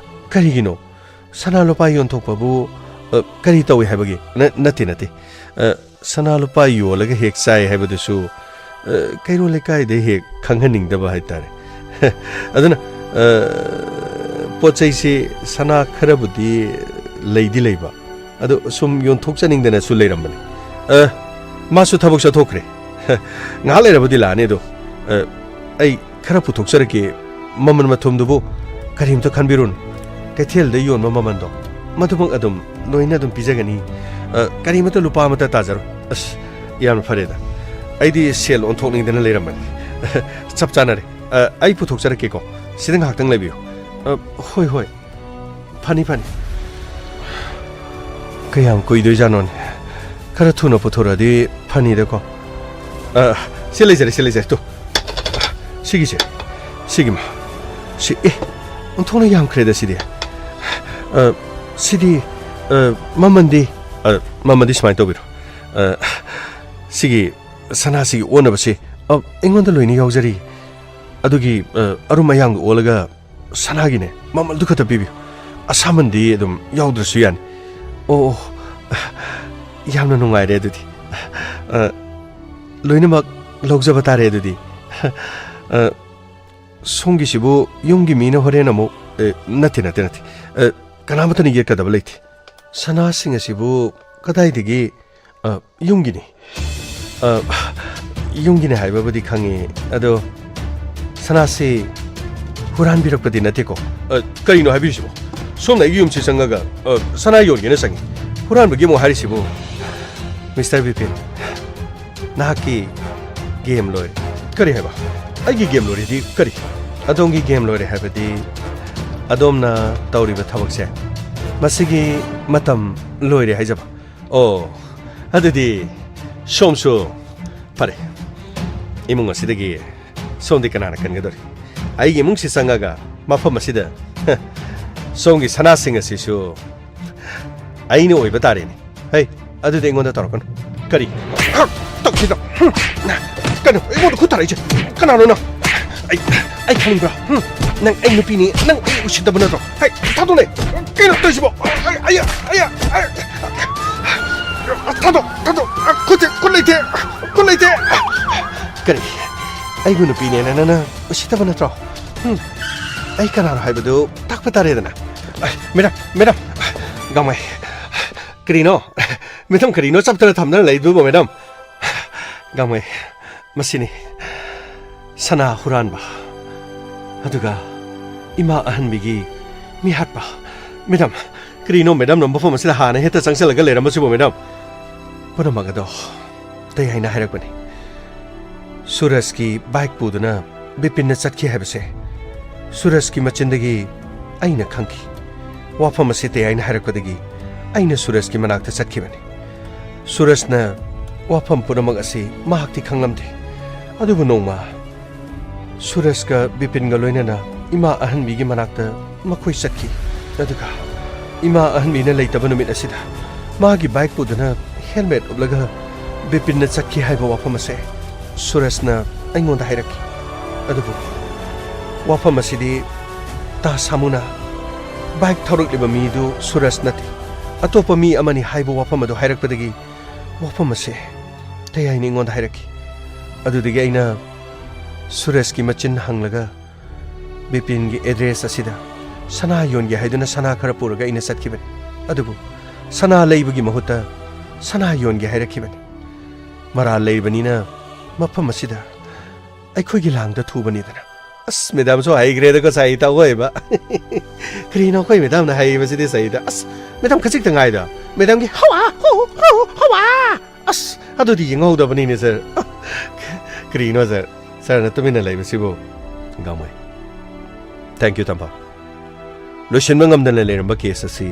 ꯀꯔꯤꯒꯤꯅꯣ? ꯁꯅꯥ ꯂꯨꯄꯥ ꯌꯣꯟꯊꯣꯛꯄꯕꯨ, ꯑ, ꯀꯔꯤ ꯇꯧꯏ ꯍꯥꯏꯕꯒꯦ? ꯅ-, ꯅꯠꯇꯦ, ꯅꯠꯇꯦ꯫ ꯑ, ꯁꯅꯥ ꯂꯨꯄꯥ ꯌꯣꯜꯂꯒ ꯍꯦꯛ ꯆꯥꯏ ꯍꯥꯏꯕꯗꯨꯁꯨ, ꯑ, ꯀꯩꯔꯣꯜ ꯂꯩꯀꯥꯏꯗ ꯍꯦꯛ ꯈꯪꯍꯟꯅꯤꯡꯗꯕ ꯍꯥꯏꯇꯥꯔꯦ꯫ ꯑꯗꯨꯅ, ꯑ, ꯄꯣꯠ ꯆꯩꯁꯤ ꯁꯅꯥ ꯈꯔꯕꯨꯗꯤ ꯂꯩꯗꯤ ꯂꯩꯕ, ꯑꯗꯨ ꯁꯨꯝ ꯌꯣꯟꯊꯣꯛꯆꯅꯤꯡꯗꯅꯁꯨ ꯂꯩꯔꯝꯕꯅꯤ꯫ ꯑ, ꯃꯥꯁꯨ ꯊꯕꯛ ꯆꯠꯊꯣꯛꯈ꯭ꯔꯦ꯫ ꯉꯥꯏꯍꯥꯛ ꯂꯩꯔꯕꯗꯤ ꯂꯥꯛꯑꯅꯤ꯫ ꯑꯗꯣ, ꯑ, ꯑꯩ ꯈꯔ ꯄꯨꯊꯣꯛꯆꯔꯛꯀꯦ꯫ ꯃꯃꯜ ꯃꯊꯨꯝꯗꯨꯕꯨ ꯀꯔꯤꯝꯇ ꯈꯟꯕꯤꯔꯨꯅꯨ꯫ ꯀꯩꯊꯦꯜꯗ ꯌꯣꯟꯕ ꯃꯃꯜꯗꯣ, ꯃꯗꯨꯃꯛ ꯑꯗꯨꯝ ꯂꯣꯏꯅ ꯑꯗꯨꯝ ꯄꯤꯖꯒꯅꯤ꯫ ꯑ, ꯀꯔꯤꯃꯇ ꯂꯨꯄꯥ ꯑꯃꯇ ꯇꯥꯖꯔꯣꯏ꯫ ꯑꯁ, ꯌꯥꯝꯅ ꯐꯔꯦꯗ꯫ ꯑꯩꯗꯤ ꯁꯦꯜ ꯑꯣꯟꯊꯣꯛꯅꯤꯡꯗꯅ ꯂꯩꯔꯝꯕꯅꯤ꯫ ꯆꯞ ꯆꯥꯅꯔꯦ꯫ ꯑ, ꯑꯩ ꯄꯨꯊꯣꯛꯆꯔꯛꯀꯦꯀꯣ꯫ ꯁꯤꯗ ꯉꯥꯏꯍꯥꯛꯇꯪ ꯂꯩꯕꯤꯌꯨ꯫ ꯑ, ꯍꯣꯏ, ꯍꯣꯏ꯫ ꯐꯅꯤ, ꯐꯅꯤ꯫ ꯀꯌꯥꯝ ꯀꯨꯏꯗꯣꯏꯖꯥꯠꯅꯣꯅꯦ? ꯈꯔ ꯊꯨꯅ ꯄꯨꯊꯣꯔꯛꯑꯗꯤ ꯐꯅꯤꯗꯀꯣ꯫ ꯑ, ꯁꯤ ꯂꯩꯖꯔꯦ, ꯁꯤ ꯂꯩꯖꯔꯦ꯫ ꯇꯨ꯫ ꯁꯤꯒꯤꯁꯦ꯫ ꯁꯤꯒꯤ ꯃ-, ꯁꯤ, ꯑꯦ, ꯑꯣꯟꯊꯣꯛꯅ ꯌꯥꯝꯈ꯭ꯔꯦꯗ ꯁꯤꯗꯤ꯫ ꯑ, ꯁꯤꯗꯤ, ꯑ, ꯃꯃꯟꯗꯤ, ꯑ, ꯃꯃꯟꯗꯤ ꯁꯨꯃꯥꯏꯅ ꯇꯧꯕꯤꯔꯣ꯫ ꯑ, ꯁꯤꯒꯤ ꯁꯅꯥꯁꯤꯒꯤ ꯑꯣꯟꯅꯕꯁꯦ, ꯑ, ꯑꯩꯉꯣꯟꯗ ꯂꯣꯏꯅ ꯌꯥꯎꯖꯔꯤ꯫ ꯑꯗꯨꯒꯤ, ꯑ, ꯑꯔꯨꯝ ꯑꯌꯥꯡꯗꯨ ꯑꯣꯜꯂꯒ ꯁꯅꯥꯒꯤꯅꯦ, ꯃꯃꯜꯗꯨ ꯈꯛꯇ ꯄꯤꯕꯤꯌꯨ꯫ ꯑꯁꯥꯃꯟꯗꯤ ꯑꯗꯨꯝ ꯌꯥꯎꯗ꯭ꯔꯁꯨ ꯌꯥꯅꯤ꯫ ꯑꯣ, ꯑꯣ, ꯌꯥꯝꯅ ꯅꯨꯡꯉꯥꯏꯔꯦ ꯑꯗꯨꯗꯤ꯫ ꯑ, ꯂꯣꯏꯅꯃꯛ ꯂꯧꯖꯕ ꯇꯥꯔꯦ ꯑꯗꯨꯗꯤ꯫ ꯑ, ꯁꯣꯝꯒꯤꯁꯤꯕꯨ ꯌꯨꯝꯒꯤ ꯃꯤꯅ ꯍꯣꯔꯦꯟ ꯑꯃꯨꯛ, ꯑ, ꯅꯠꯇꯦ, ꯅꯠꯇꯦ, ꯅꯠꯇꯦ꯫ ꯑ, ꯀꯅꯥꯃꯠꯇꯅ ꯌꯦꯠꯀꯗꯕ ꯂꯩꯇꯦ꯫ ꯁꯅꯥꯁꯤꯡ ꯑꯁꯤꯕꯨ ꯀꯗꯥꯏꯗꯒꯤ? ꯑ, ꯌꯨꯝꯒꯤꯅꯤ꯫ ꯑ, ꯌꯨꯝꯒꯤꯅꯤ ꯍꯥꯏꯕꯕꯨꯗꯤ ꯈꯪꯉꯤ, ꯑꯗꯣ ꯁꯅꯥꯁꯤ ꯍꯨꯔꯥꯟꯕꯤꯔꯛꯄꯗꯤ ꯅꯠꯇꯦꯀꯣ? ꯑ, ꯀꯔꯤꯅꯣ ꯍꯥꯏꯕꯤꯔꯤꯁꯤꯕꯣ? ꯁꯣꯝꯅ ꯑꯩꯒꯤ ꯌꯨꯝꯁꯤ ꯆꯪꯉꯒ, ꯑ, ꯁꯅꯥ ꯌꯣꯟꯒꯦꯅ ꯆꯪꯉꯤ, ꯍꯨꯔꯥꯟꯕꯒꯤ ꯑꯃꯨꯛ ꯍꯥꯏꯔꯤꯁꯤꯕꯨ? ꯃꯤꯁꯇꯔ ꯕꯤꯄꯤꯟ, ꯅꯍꯥꯛꯀꯤ ꯒꯦꯝ ꯂꯣꯏꯔꯦ꯫ ꯀꯔꯤ ꯍꯥꯏꯕ? ꯑꯩꯒꯤ ꯒꯦꯝ ꯂꯣꯏꯔꯦꯗꯤ ꯀꯔꯤ? ꯑꯗꯣꯝꯒꯤ ꯒꯦꯝ ꯂꯣꯏꯔꯦ ꯍꯥꯏꯕꯗꯤ ꯑꯗꯣꯝꯅ ꯇꯧꯔꯤꯕ ꯊꯕꯛꯁꯦ, ꯃꯁꯤꯒꯤ ꯃꯇꯝ ꯂꯣꯏꯔꯦ ꯍꯥꯏꯖꯕ꯫ ꯑꯣ, ꯑꯗꯨꯗꯤ ꯁꯣꯝꯁꯨ ꯐꯔꯦ꯫ ꯏꯃꯨꯡ ꯑꯁꯤꯗꯒꯤ ꯁꯣꯝꯗꯤ ꯀꯅꯥꯅ ꯀꯟꯒꯗꯧꯔꯤ? ꯑꯩꯒꯤ ꯏꯃꯨꯡꯁꯤ ꯆꯪꯉꯒ ꯃꯐꯝ ꯑꯁꯤꯗ, ꯍ, ꯁꯣꯝꯒꯤ ꯁꯅꯥꯁꯤꯡ ꯑꯁꯤꯁꯨ ꯑꯩꯅ ꯑꯣꯏꯕ ꯇꯥꯔꯦꯅꯦ꯫ ꯍꯩ, ꯑꯗꯨꯗꯤ ꯑꯩꯉꯣꯟꯗ ꯇꯧꯔꯛꯀꯅꯨ꯫ ꯀꯔꯤ? ꯍ, ꯇꯧꯈꯤꯗꯣ꯫ ꯍꯨꯝ, ꯀꯩꯅꯣ ꯑꯩꯉꯣꯟꯗ ꯈꯨꯠ ꯊꯥꯔꯛꯏꯁꯦ? ꯀꯅꯥꯅꯣ ꯅꯪ? ꯑꯩ, ꯑꯩ ꯈꯪꯕ꯭ꯔꯥ? ꯍꯨꯝ, ꯅꯪ ꯑꯩ ꯅꯨꯄꯤꯅꯤ, ꯅꯪ ꯑꯩ ꯎꯁꯤꯠꯇꯕ ꯅꯠꯇ꯭ꯔꯣ? ꯍꯩ, ꯊꯥꯗꯣꯛꯅꯦ꯫ ꯀꯩꯅꯣ ꯇꯧꯔꯤꯁꯤꯕꯣ? ꯑꯩ, ꯑꯩ, ꯑꯩ, ꯑꯩ, ꯊꯥꯗꯣꯛ, ꯊꯥꯗꯣꯛ꯫ ꯈꯨꯠꯁꯦ, ꯈꯨꯠ ꯂꯩꯇꯦ, ꯈꯨꯠ ꯂꯩꯇꯦ꯫ ꯀꯔꯤ? ꯑꯩꯕꯨ ꯅꯨꯄꯤꯅꯦꯅ ꯅꯪꯅ ꯎꯁꯤꯠꯇꯕ ꯅꯠꯇ꯭ꯔꯣ? ꯍꯨꯝ, ꯑꯩ ꯀꯅꯥꯅꯣ ꯍꯥꯏꯕꯗꯨ ꯇꯥꯛꯄ ꯇꯥꯔꯦꯗꯅ꯫ ꯑꯩ, ꯃꯦꯗꯥꯝ, ꯃꯦꯗꯥꯝ, ꯒꯥꯡꯃꯩ, ꯀꯔꯤꯅꯣ? ꯃꯦꯗꯥꯝ, ꯀꯔꯤꯅꯣ ꯆꯞꯇꯅ ꯊꯝꯗꯅ ꯂꯩꯗꯨꯕꯣ, ꯃꯦꯗꯥꯝ? ꯒꯥꯡꯃꯩ, ꯃꯁꯤꯅꯤ ꯁꯅꯥ ꯍꯨꯔꯥꯟꯕ, ꯑꯗꯨꯒ ꯏꯃꯥ ꯑꯍꯟꯕꯤꯒꯤ ꯃꯤꯍꯥꯠꯄ꯫ ꯃꯦꯗꯥꯝ, ꯀꯔꯤꯅꯣ ꯃꯦꯗꯥꯝꯅ ꯃꯐꯝ ꯑꯁꯤꯗ ꯍꯥꯟꯅ ꯍꯦꯛꯇ ꯆꯪꯁꯤꯜꯂꯒ ꯂꯩꯔꯝꯕꯁꯤꯕꯨ, ꯃꯦꯗꯥꯝ? ꯄꯨꯝꯅꯃꯛ ꯑꯗꯣ ꯇꯌꯥꯏꯅ ꯍꯥꯏꯔꯛꯄꯅꯤ꯫ ꯁꯨꯔꯖꯀꯤ ꯕꯥꯏꯛ ꯄꯨꯗꯨꯅ ꯕꯤꯄꯤꯟꯅ ꯆꯠꯈꯤ ꯍꯥꯏꯕꯁꯦ ꯁꯨꯔꯖꯀꯤ ꯃꯆꯤꯟꯗꯒꯤ ꯑꯩꯅ ꯈꯪꯈꯤ꯫ ꯋꯥꯐꯝ ꯑꯁꯤ ꯇꯌꯥꯏꯅ ꯍꯥꯏꯔꯛꯄꯗꯒꯤ ꯑꯩꯅ ꯁꯨꯔꯖꯀꯤ ꯃꯅꯥꯛꯇ ꯆꯠꯈꯤꯕꯅꯤ꯫ ꯁꯨꯔꯖꯅ ꯋꯥꯐꯝ ꯄꯨꯝꯅꯃꯛ ꯑꯁꯤ ꯃꯍꯥꯛꯇꯤ ꯈꯪꯂꯝꯗꯦ꯫ ꯑꯗꯨꯕꯨ ꯅꯣꯡꯃ ꯁꯨꯔꯖꯀ ꯕꯤꯄꯤꯟꯒ ꯂꯣꯏꯅꯅ ꯏꯃꯥ ꯑꯍꯟꯕꯤꯒꯤ ꯃꯅꯥꯛꯇ ꯃꯈꯣꯏ ꯆꯠꯈꯤ꯫ ꯑꯗꯨꯒ ꯏꯃꯥ ꯑꯍꯟꯕꯤꯅ ꯂꯩꯇꯕ ꯅꯨꯃꯤꯠ ꯑꯁꯤꯗ ꯃꯥꯒꯤ ꯕꯥꯏꯛ ꯄꯨꯗꯨꯅ ꯍꯦꯜꯃꯦꯠ ꯎꯞꯂꯒ ꯕꯤꯄꯤꯟꯅ ꯆꯠꯈꯤ ꯍꯥꯏꯕ ꯋꯥꯐꯝ ꯑꯁꯦ ꯁꯨꯔꯖꯅ ꯑꯩꯉꯣꯟꯗ ꯍꯥꯏꯔꯛꯈꯤ꯫ ꯑꯗꯨꯕꯨ ꯋꯥꯐꯝ ꯑꯁꯤꯗꯤ ꯇꯥ ꯁꯥꯃꯨꯅ ꯕꯥꯏꯛ ꯊꯧꯔꯛꯂꯤꯕ ꯃꯤꯗꯨ ꯁꯨꯔꯖ ꯅꯠꯇꯦ, ꯑꯇꯣꯞꯄ ꯃꯤ ꯑꯃꯅꯤ ꯍꯥꯏꯕ ꯋꯥꯐꯝ ꯑꯗꯨ ꯍꯥꯏꯔꯛꯄꯗꯒꯤ ꯋꯥꯐꯝ ꯑꯁꯤ ꯇꯌꯥꯏꯅ ꯑꯩꯉꯣꯟꯗ ꯍꯥꯏꯔꯛꯈꯤ꯫ ꯑꯗꯨꯗꯒꯤ ꯑꯩꯅ ꯁꯨꯔꯖꯀꯤ ꯃꯆꯤꯟ ꯍꯪꯂꯒ ꯕꯤꯄꯤꯟꯒꯤ ꯑꯦꯗ꯭ꯔꯦꯁ ꯑꯁꯤꯗ ꯁꯅꯥ ꯌꯣꯟꯒꯦ ꯍꯥꯏꯗꯨꯅ ꯁꯅꯥ ꯈꯔ ꯄꯨꯔꯒ ꯑꯩꯅ ꯆꯠꯈꯤꯕꯅꯤ꯫ ꯑꯗꯨꯕꯨ ꯁꯅꯥ ꯂꯩꯕꯒꯤ ꯃꯍꯨꯠꯇ ꯁꯅꯥ ꯌꯣꯟꯒꯦ ꯍꯥꯏꯔꯛꯈꯤꯕꯅꯤ꯫ ꯃꯔꯥꯜ ꯂꯩꯕꯅꯤꯅ ꯃꯐꯝ ꯑꯁꯤꯗ ꯑꯩꯈꯣꯏꯒꯤ ꯂꯥꯡꯗ ꯊꯨꯕꯅꯤꯗꯅ꯫ ꯑꯁ, ꯃꯦꯗꯥꯝꯁꯨ ꯍꯩꯈ꯭ꯔꯦꯗꯀꯣ ꯁꯥꯍꯤꯇ ꯑꯣꯏꯕ꯫ ꯀꯔꯤꯅꯣ ꯑꯩꯈꯣꯏ ꯃꯦꯗꯥꯝꯅ ꯍꯩꯕꯁꯤꯗꯤ ꯁꯥꯍꯤꯇ? ꯑꯁ, ꯃꯦꯗꯥꯝ ꯈꯖꯤꯛꯇ ꯉꯥꯏꯗ꯫ ꯃꯦꯗꯥꯝꯒꯤ ꯍꯋꯥ, ꯍꯧ, ꯍꯧ, ꯍꯋꯥ꯫ ꯑꯁ, ꯑꯗꯨꯗꯤ ꯌꯦꯡꯍꯧꯗꯕꯅꯤꯅꯦ, ꯁꯥꯔ꯫ ꯀꯔꯤꯅꯣ, ꯁꯥꯔ? ꯁꯥꯔꯅ ꯇꯨꯃꯤꯟꯅ ꯂꯩꯕꯁꯤꯕꯨ? ꯒꯥꯡꯃꯩ꯫ Thank you, ꯇꯝꯐꯥ꯫ ꯂꯣꯏꯁꯤꯟꯕ ꯉꯝꯗꯅ ꯂꯩꯔꯝꯕ ꯀꯦꯁ ꯑꯁꯤ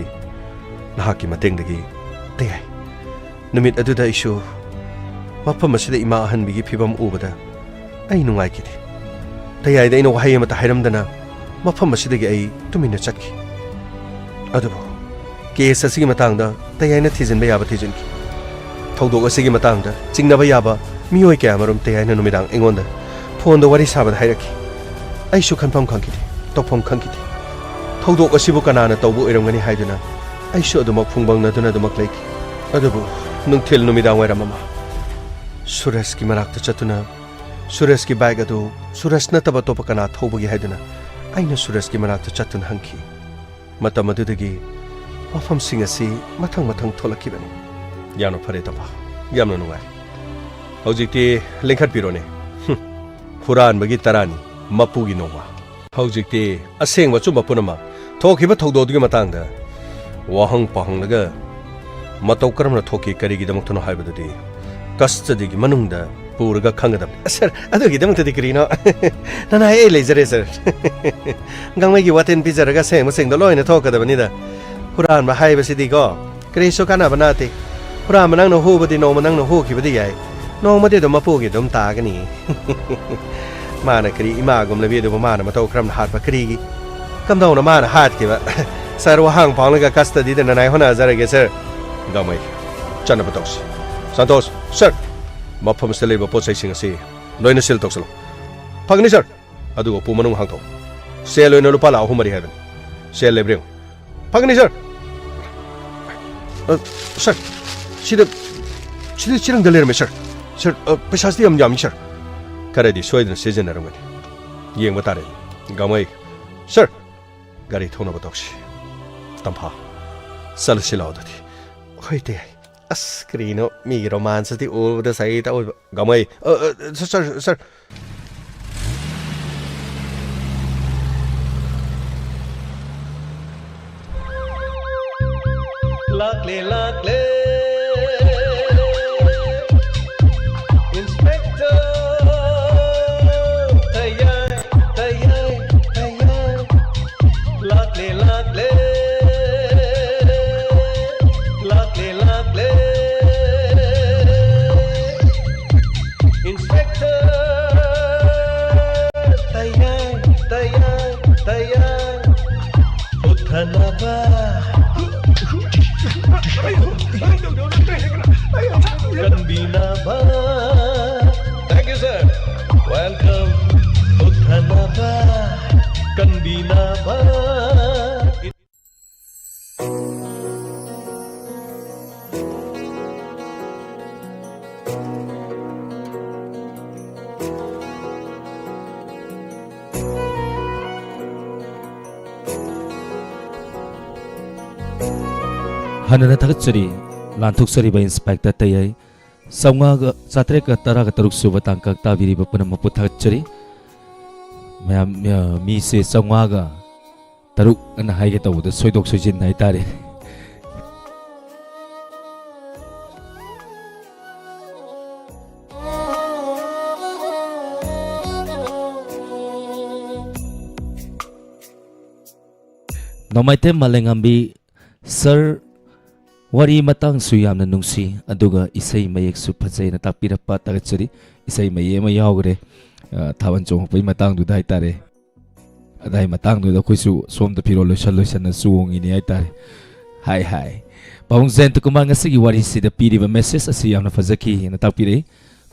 ꯅꯍꯥꯛꯀꯤ ꯃꯇꯦꯡꯗꯒꯤ ꯇꯌꯥꯏ꯫ ꯅꯨꯃꯤꯠ ꯑꯗꯨꯗ ꯑꯩꯁꯨ ꯃꯐꯝ ꯑꯁꯤꯗ ꯏꯃꯥ ꯑꯍꯟꯕꯤꯒꯤ ꯐꯤꯕꯝ ꯎꯕꯗ ꯑꯩ ꯅꯨꯡꯉꯥꯏꯈꯤꯗꯦ꯫ ꯇꯌꯥꯏꯗ ꯑꯩꯅ ꯋꯥꯍꯩ ꯑꯃꯠꯇ ꯍꯥꯏꯔꯝꯗꯅ ꯃꯐꯝ ꯑꯁꯤꯗꯒꯤ ꯑꯩ ꯇꯨꯃꯤꯟꯅ ꯆꯠꯈꯤ꯫ ꯑꯗꯨꯕꯨ ꯀꯦꯁ ꯑꯁꯤꯒꯤ ꯃꯇꯥꯡꯗ ꯇꯌꯥꯏꯅ ꯊꯤꯖꯤꯟꯕ ꯌꯥꯕ ꯊꯤꯖꯤꯟꯈꯤ꯫ ꯊꯧꯗꯣꯛ ꯑꯁꯤꯒꯤ ꯃꯇꯥꯡꯗ ꯆꯤꯡꯅꯕ ꯌꯥꯕ ꯃꯤꯑꯣꯏ ꯀꯌꯥꯃꯔꯨꯝ ꯇꯌꯥꯏꯅ ꯅꯨꯃꯤꯗꯥꯡ ꯑꯩꯉꯣꯟꯗ ꯐꯣꯟꯗ ꯋꯥꯔꯤ ꯁꯥꯕꯗ ꯍꯥꯏꯔꯛꯈꯤ꯫ ꯑꯩꯁꯨ ꯈꯟꯐꯝ ꯈꯪꯈꯤꯗꯦ, ꯇꯧꯐꯝ ꯈꯪꯈꯤꯗꯦ꯫ ꯊꯧꯗꯣꯛ ꯑꯁꯤꯕꯨ ꯀꯅꯥꯅ ꯇꯧꯕ ꯑꯣꯏꯔꯝꯒꯅꯤ ꯍꯥꯏꯗꯨꯅ ꯑꯩꯁꯨ ꯑꯗꯨꯃꯛ ꯐꯨꯡꯕꯪꯅꯗꯨꯅ ꯑꯗꯨꯃꯛ ꯂꯩꯈꯤ꯫ ꯑꯗꯨꯕꯨ ꯅꯨꯡꯊꯤꯜ ꯅꯨꯃꯤꯗꯥꯡ ꯋꯥꯏꯔꯝ ꯑꯃ ꯁꯨꯔꯖꯀꯤ ꯃꯅꯥꯛꯇ ꯆꯠꯇꯨꯅ ꯁꯨꯔꯖꯀꯤ ꯕꯥꯏꯛ ꯑꯗꯨ ꯁꯨꯔꯖ ꯅꯠꯇꯕ ꯑꯇꯣꯞꯄ ꯀꯅꯥ ꯊꯧꯕꯒꯦ ꯍꯥꯏꯗꯨꯅ ꯑꯩꯅ ꯁꯨꯔꯖꯀꯤ ꯃꯅꯥꯛꯇ ꯆꯠꯇꯨꯅ ꯍꯪꯈꯤ꯫ ꯃꯇꯝ ꯑꯗꯨꯗꯒꯤ ꯋꯥꯐꯝꯁꯤꯡ ꯑꯁꯤ ꯃꯊꯪ ꯃꯊꯪ ꯊꯣꯛꯂꯛꯈꯤꯕꯅꯤ꯫ ꯌꯥꯝꯅ ꯐꯔꯦ, ꯇꯝꯐꯥ꯫ ꯌꯥꯝꯅ ꯅꯨꯡꯉꯥꯏ꯫ ꯍꯧꯖꯤꯛꯇꯤ ꯂꯤꯡꯈꯠꯄꯤꯔꯣꯅꯦ꯫ ꯍꯨꯝ꯫ ꯍꯨꯔꯥꯟꯕꯒꯤ ꯇꯔꯥꯅꯤ, ꯃꯄꯨꯒꯤ ꯅꯣꯡꯃ꯫ ꯍꯧꯖꯤꯛꯇꯤ ꯑꯁꯦꯡꯕ ꯑꯆꯨꯝꯕ ꯄꯨꯝꯅꯃꯛ, ꯊꯣꯛꯈꯤꯕ ꯊꯧꯗꯣꯛꯇꯨꯒꯤ ꯃꯇꯥꯡꯗ ꯋꯥꯍꯪ ꯄꯥꯎꯍꯪꯂꯒ ꯃꯇꯧ ꯀꯔꯝꯅ ꯊꯣꯛꯈꯤ, ꯀꯔꯤꯒꯤꯗꯃꯛꯇꯅꯣ ꯍꯥꯏꯕꯗꯨꯗꯤ ꯀꯁꯇꯗꯤꯒꯤ ꯃꯅꯨꯡꯗ ꯄꯨꯔꯒ ꯈꯪꯒꯗꯕꯅꯤ꯫ ꯁꯥꯔ, ꯑꯗꯨꯒꯤꯗꯃꯛꯇꯗꯤ ꯀꯔꯤꯅꯣ? ꯅꯅꯥꯏ ꯑꯩ ꯂꯩꯖꯔꯦ, ꯁꯥꯔ꯫ ꯒꯥꯡꯃꯩꯒꯤ ꯋꯥꯇꯦꯟ ꯄꯤꯖꯔꯒ ꯑꯁꯦꯡꯕꯁꯤꯡꯗꯣ ꯂꯣꯏꯅ ꯊꯣꯛꯀꯗꯕꯅꯤꯗ꯫ ꯍꯨꯔꯥꯟꯕ ꯍꯥꯏꯕꯁꯤꯗꯤꯀꯣ, ꯀꯔꯤꯁꯨ ꯀꯥꯟꯅꯕ ꯅꯠꯇꯦ꯫ ꯍꯨꯔꯥꯟꯕ ꯅꯪꯅ ꯍꯨꯕꯗꯤ ꯅꯣꯡꯃ ꯅꯪꯅ ꯍꯨꯈꯤꯕꯗꯤ ꯌꯥꯏ, ꯅꯣꯡꯃꯗꯤ ꯑꯗꯨꯝ ꯃꯄꯨꯒꯤ ꯑꯗꯨꯝ ꯇꯥꯒꯅꯤ꯫ ꯃꯥꯅ ꯀꯔꯤ ꯏꯃꯥꯒꯨꯝꯂꯕꯤ ꯑꯗꯨꯕꯨ ꯃꯥꯅ ꯃꯇꯧ ꯀꯔꯝꯅ ꯍꯥꯠꯄ? ꯀꯔꯤꯒꯤ? ꯀꯝꯗꯧꯅ ꯃꯥꯅ ꯍꯥꯠꯈꯤꯕ? ꯁꯥꯔ, ꯋꯥꯍꯪ ꯄꯥꯎꯍꯪꯂꯒ ꯀꯁꯇꯗꯤꯗ ꯅꯅꯥꯏ ꯍꯣꯠꯅꯖꯔꯒꯦ, ꯁꯥꯔ꯫ ꯒꯥꯡꯃꯩ, ꯆꯠꯅꯕ ꯇꯧꯁꯤ꯫ ꯁꯟꯇꯣꯁ, ꯁꯥꯔ꯫ ꯃꯐꯝ ꯑꯁꯤꯗ ꯂꯩꯕ ꯄꯣꯠ ꯆꯩꯁꯤꯡ ꯑꯁꯤ ꯂꯣꯏꯅ ꯁꯤꯜ ꯇꯧꯁꯜꯂꯨ꯫ ꯐꯒꯅꯤ ꯁꯥꯔ꯫ ꯑꯗꯨꯒ ꯎꯄꯨ ꯃꯅꯨꯡ ꯍꯥꯡꯗꯣꯛꯎ꯫ ꯁꯦꯜ ꯑꯣꯏꯅ ꯂꯨꯄꯥ ꯂꯥꯈ ꯑꯍꯨꯝ ꯃꯔꯤ ꯍꯥꯏꯕꯅꯤ꯫ ꯁꯦꯜ ꯂꯩꯕ꯭ꯔꯥ ꯌꯦꯡꯉꯨ꯫ ꯐꯒꯅꯤ ꯁꯥꯔ꯫ ꯑ, ꯁꯥꯔ, ꯁꯤꯗ, ꯁꯤꯗ ꯆꯤꯔꯪꯗ ꯂꯩꯔꯝꯃꯦ ꯁꯥꯔ꯫ ꯁꯥꯔ, ꯑ, ꯄꯩꯁꯥꯁꯤꯗꯤ ꯌꯥꯝ ꯌꯥꯝꯃꯤ ꯁꯥꯔ꯫ ꯈꯔꯗꯤ ꯁꯣꯏꯗꯅ ꯁꯤꯖꯤꯟꯅꯔꯝꯒꯅꯤ꯫ ꯌꯦꯡꯕ ꯇꯥꯔꯦ꯫ ꯒꯥꯃꯩ꯫ ꯁꯥꯔ, ꯒꯥꯔꯤ ꯊꯧꯅꯕ ꯇꯧꯁꯤ꯫ ꯇꯝꯐꯥ, ꯆꯠꯂꯁꯤ ꯂꯥꯛꯑꯣ ꯑꯗꯨꯗꯤ꯫ ꯍꯣꯏ, ꯇꯌꯥꯏ꯫ ꯑꯁ, ꯀꯔꯤꯅꯣ, ꯃꯤꯒꯤ ꯔꯣꯃꯥꯟꯁꯇꯤ ꯎꯕꯗ ꯁꯥꯏ ꯇꯧꯏꯕ꯫ ꯒꯥꯃꯩ, ꯑ, ꯑ, ꯁꯥꯔ, ꯁꯥꯔ, ꯁꯥꯔ꯫ ꯂꯥꯛꯂꯦ, ꯂꯥꯛꯂꯦ꯫ Inspector ꯇꯌꯥꯏ, ꯇꯌꯥꯏ, ꯇꯌꯥꯏ꯫ ꯂꯥꯛꯂꯦ, ꯂꯥꯛꯂꯦ꯫ ꯂꯥꯛꯂꯦ, ꯂꯥꯛꯂꯦ꯫ Inspector ꯇꯌꯥꯏ, ꯇꯌꯥꯏ, ꯇꯌꯥꯏ꯫ ꯎꯠꯊꯅꯕ꯫ ꯀꯟꯕꯤꯅꯕ꯫ Thank you, sir. Welcome. ꯎꯠꯊꯅꯕ꯫ ꯀꯟꯕꯤꯅꯕ꯫ ꯍꯟꯅꯅ ꯊꯥꯒꯠꯆꯔꯤ, ꯂꯥꯟꯊꯣꯛꯆꯔꯤꯕ ꯏꯟꯁꯄꯦꯛꯇꯔ ꯇꯌꯥꯏ꯫ ꯆꯥꯝꯃꯉꯥꯒ, ꯆꯥꯇ꯭ꯔꯦꯠꯀ ꯇꯔꯥꯒ ꯇꯔꯨꯛ ꯁꯨꯕ ꯇꯥꯡꯀꯛ ꯇꯥꯕꯤꯔꯤꯕ ꯄꯨꯝꯅꯃꯛꯄꯨ ꯊꯥꯒꯠꯆꯔꯤ꯫ ꯃꯌꯥꯝ, ꯑ, ꯃꯤꯁꯦ ꯆꯥꯝꯃꯉꯥꯒ ꯇꯔꯨꯛ ꯑꯅ ꯍꯥꯏꯒꯦ ꯇꯧꯕꯗ ꯁꯣꯏꯗꯣꯛ ꯁꯣꯏꯖꯤꯟ ꯍꯥꯏꯇꯥꯔꯦ꯫ ꯅꯣꯡꯃꯥꯏꯊꯦꯝ ꯃꯥꯂꯦꯝꯉꯥꯝꯕꯤ ꯁꯥꯔ, ꯋꯥꯔꯤ ꯃꯇꯥꯡꯁꯨ ꯌꯥꯝꯅ ꯅꯨꯡꯁꯤ, ꯑꯗꯨꯒ ꯏꯁꯩ ꯃꯌꯦꯛꯁꯨ ꯐꯖꯩꯅ ꯇꯥꯛꯄꯤꯔꯛꯄ ꯊꯥꯒꯠꯆꯔꯤ꯫ ꯏꯁꯩ ꯃꯌꯦꯛ ꯑꯃ ꯌꯥꯎꯈ꯭ꯔꯦ, ꯑ, ꯊꯥꯕꯜ ꯆꯣꯡꯉꯛꯄꯒꯤ ꯃꯇꯥꯡꯗꯨꯗ ꯍꯥꯏꯇꯥꯔꯦ꯫ ꯑꯗꯥꯏ ꯃꯇꯥꯡꯗꯨꯗ ꯑꯩꯈꯣꯏꯁꯨ ꯁꯣꯝꯗ ꯐꯤꯔꯣꯜ ꯂꯣꯏꯁꯟ ꯂꯣꯏꯁꯟꯅ ꯆꯣꯡꯉꯤꯅꯤ ꯍꯥꯏꯇꯥꯔꯦ꯫ ꯍꯥꯏ ꯍꯥꯏ꯫ ꯄꯥꯕꯨꯡ ꯖꯌꯟꯇ ꯀꯨꯃꯥꯔ ꯉꯁꯤꯒꯤ ꯋꯥꯔꯤꯁꯤꯗ ꯄꯤꯔꯤꯕ ꯃꯦꯁꯦꯖ ꯑꯁꯤ ꯌꯥꯝꯅ ꯐꯖꯈꯤ ꯍꯥꯏꯅ ꯇꯥꯛꯄꯤꯔꯛꯏ꯫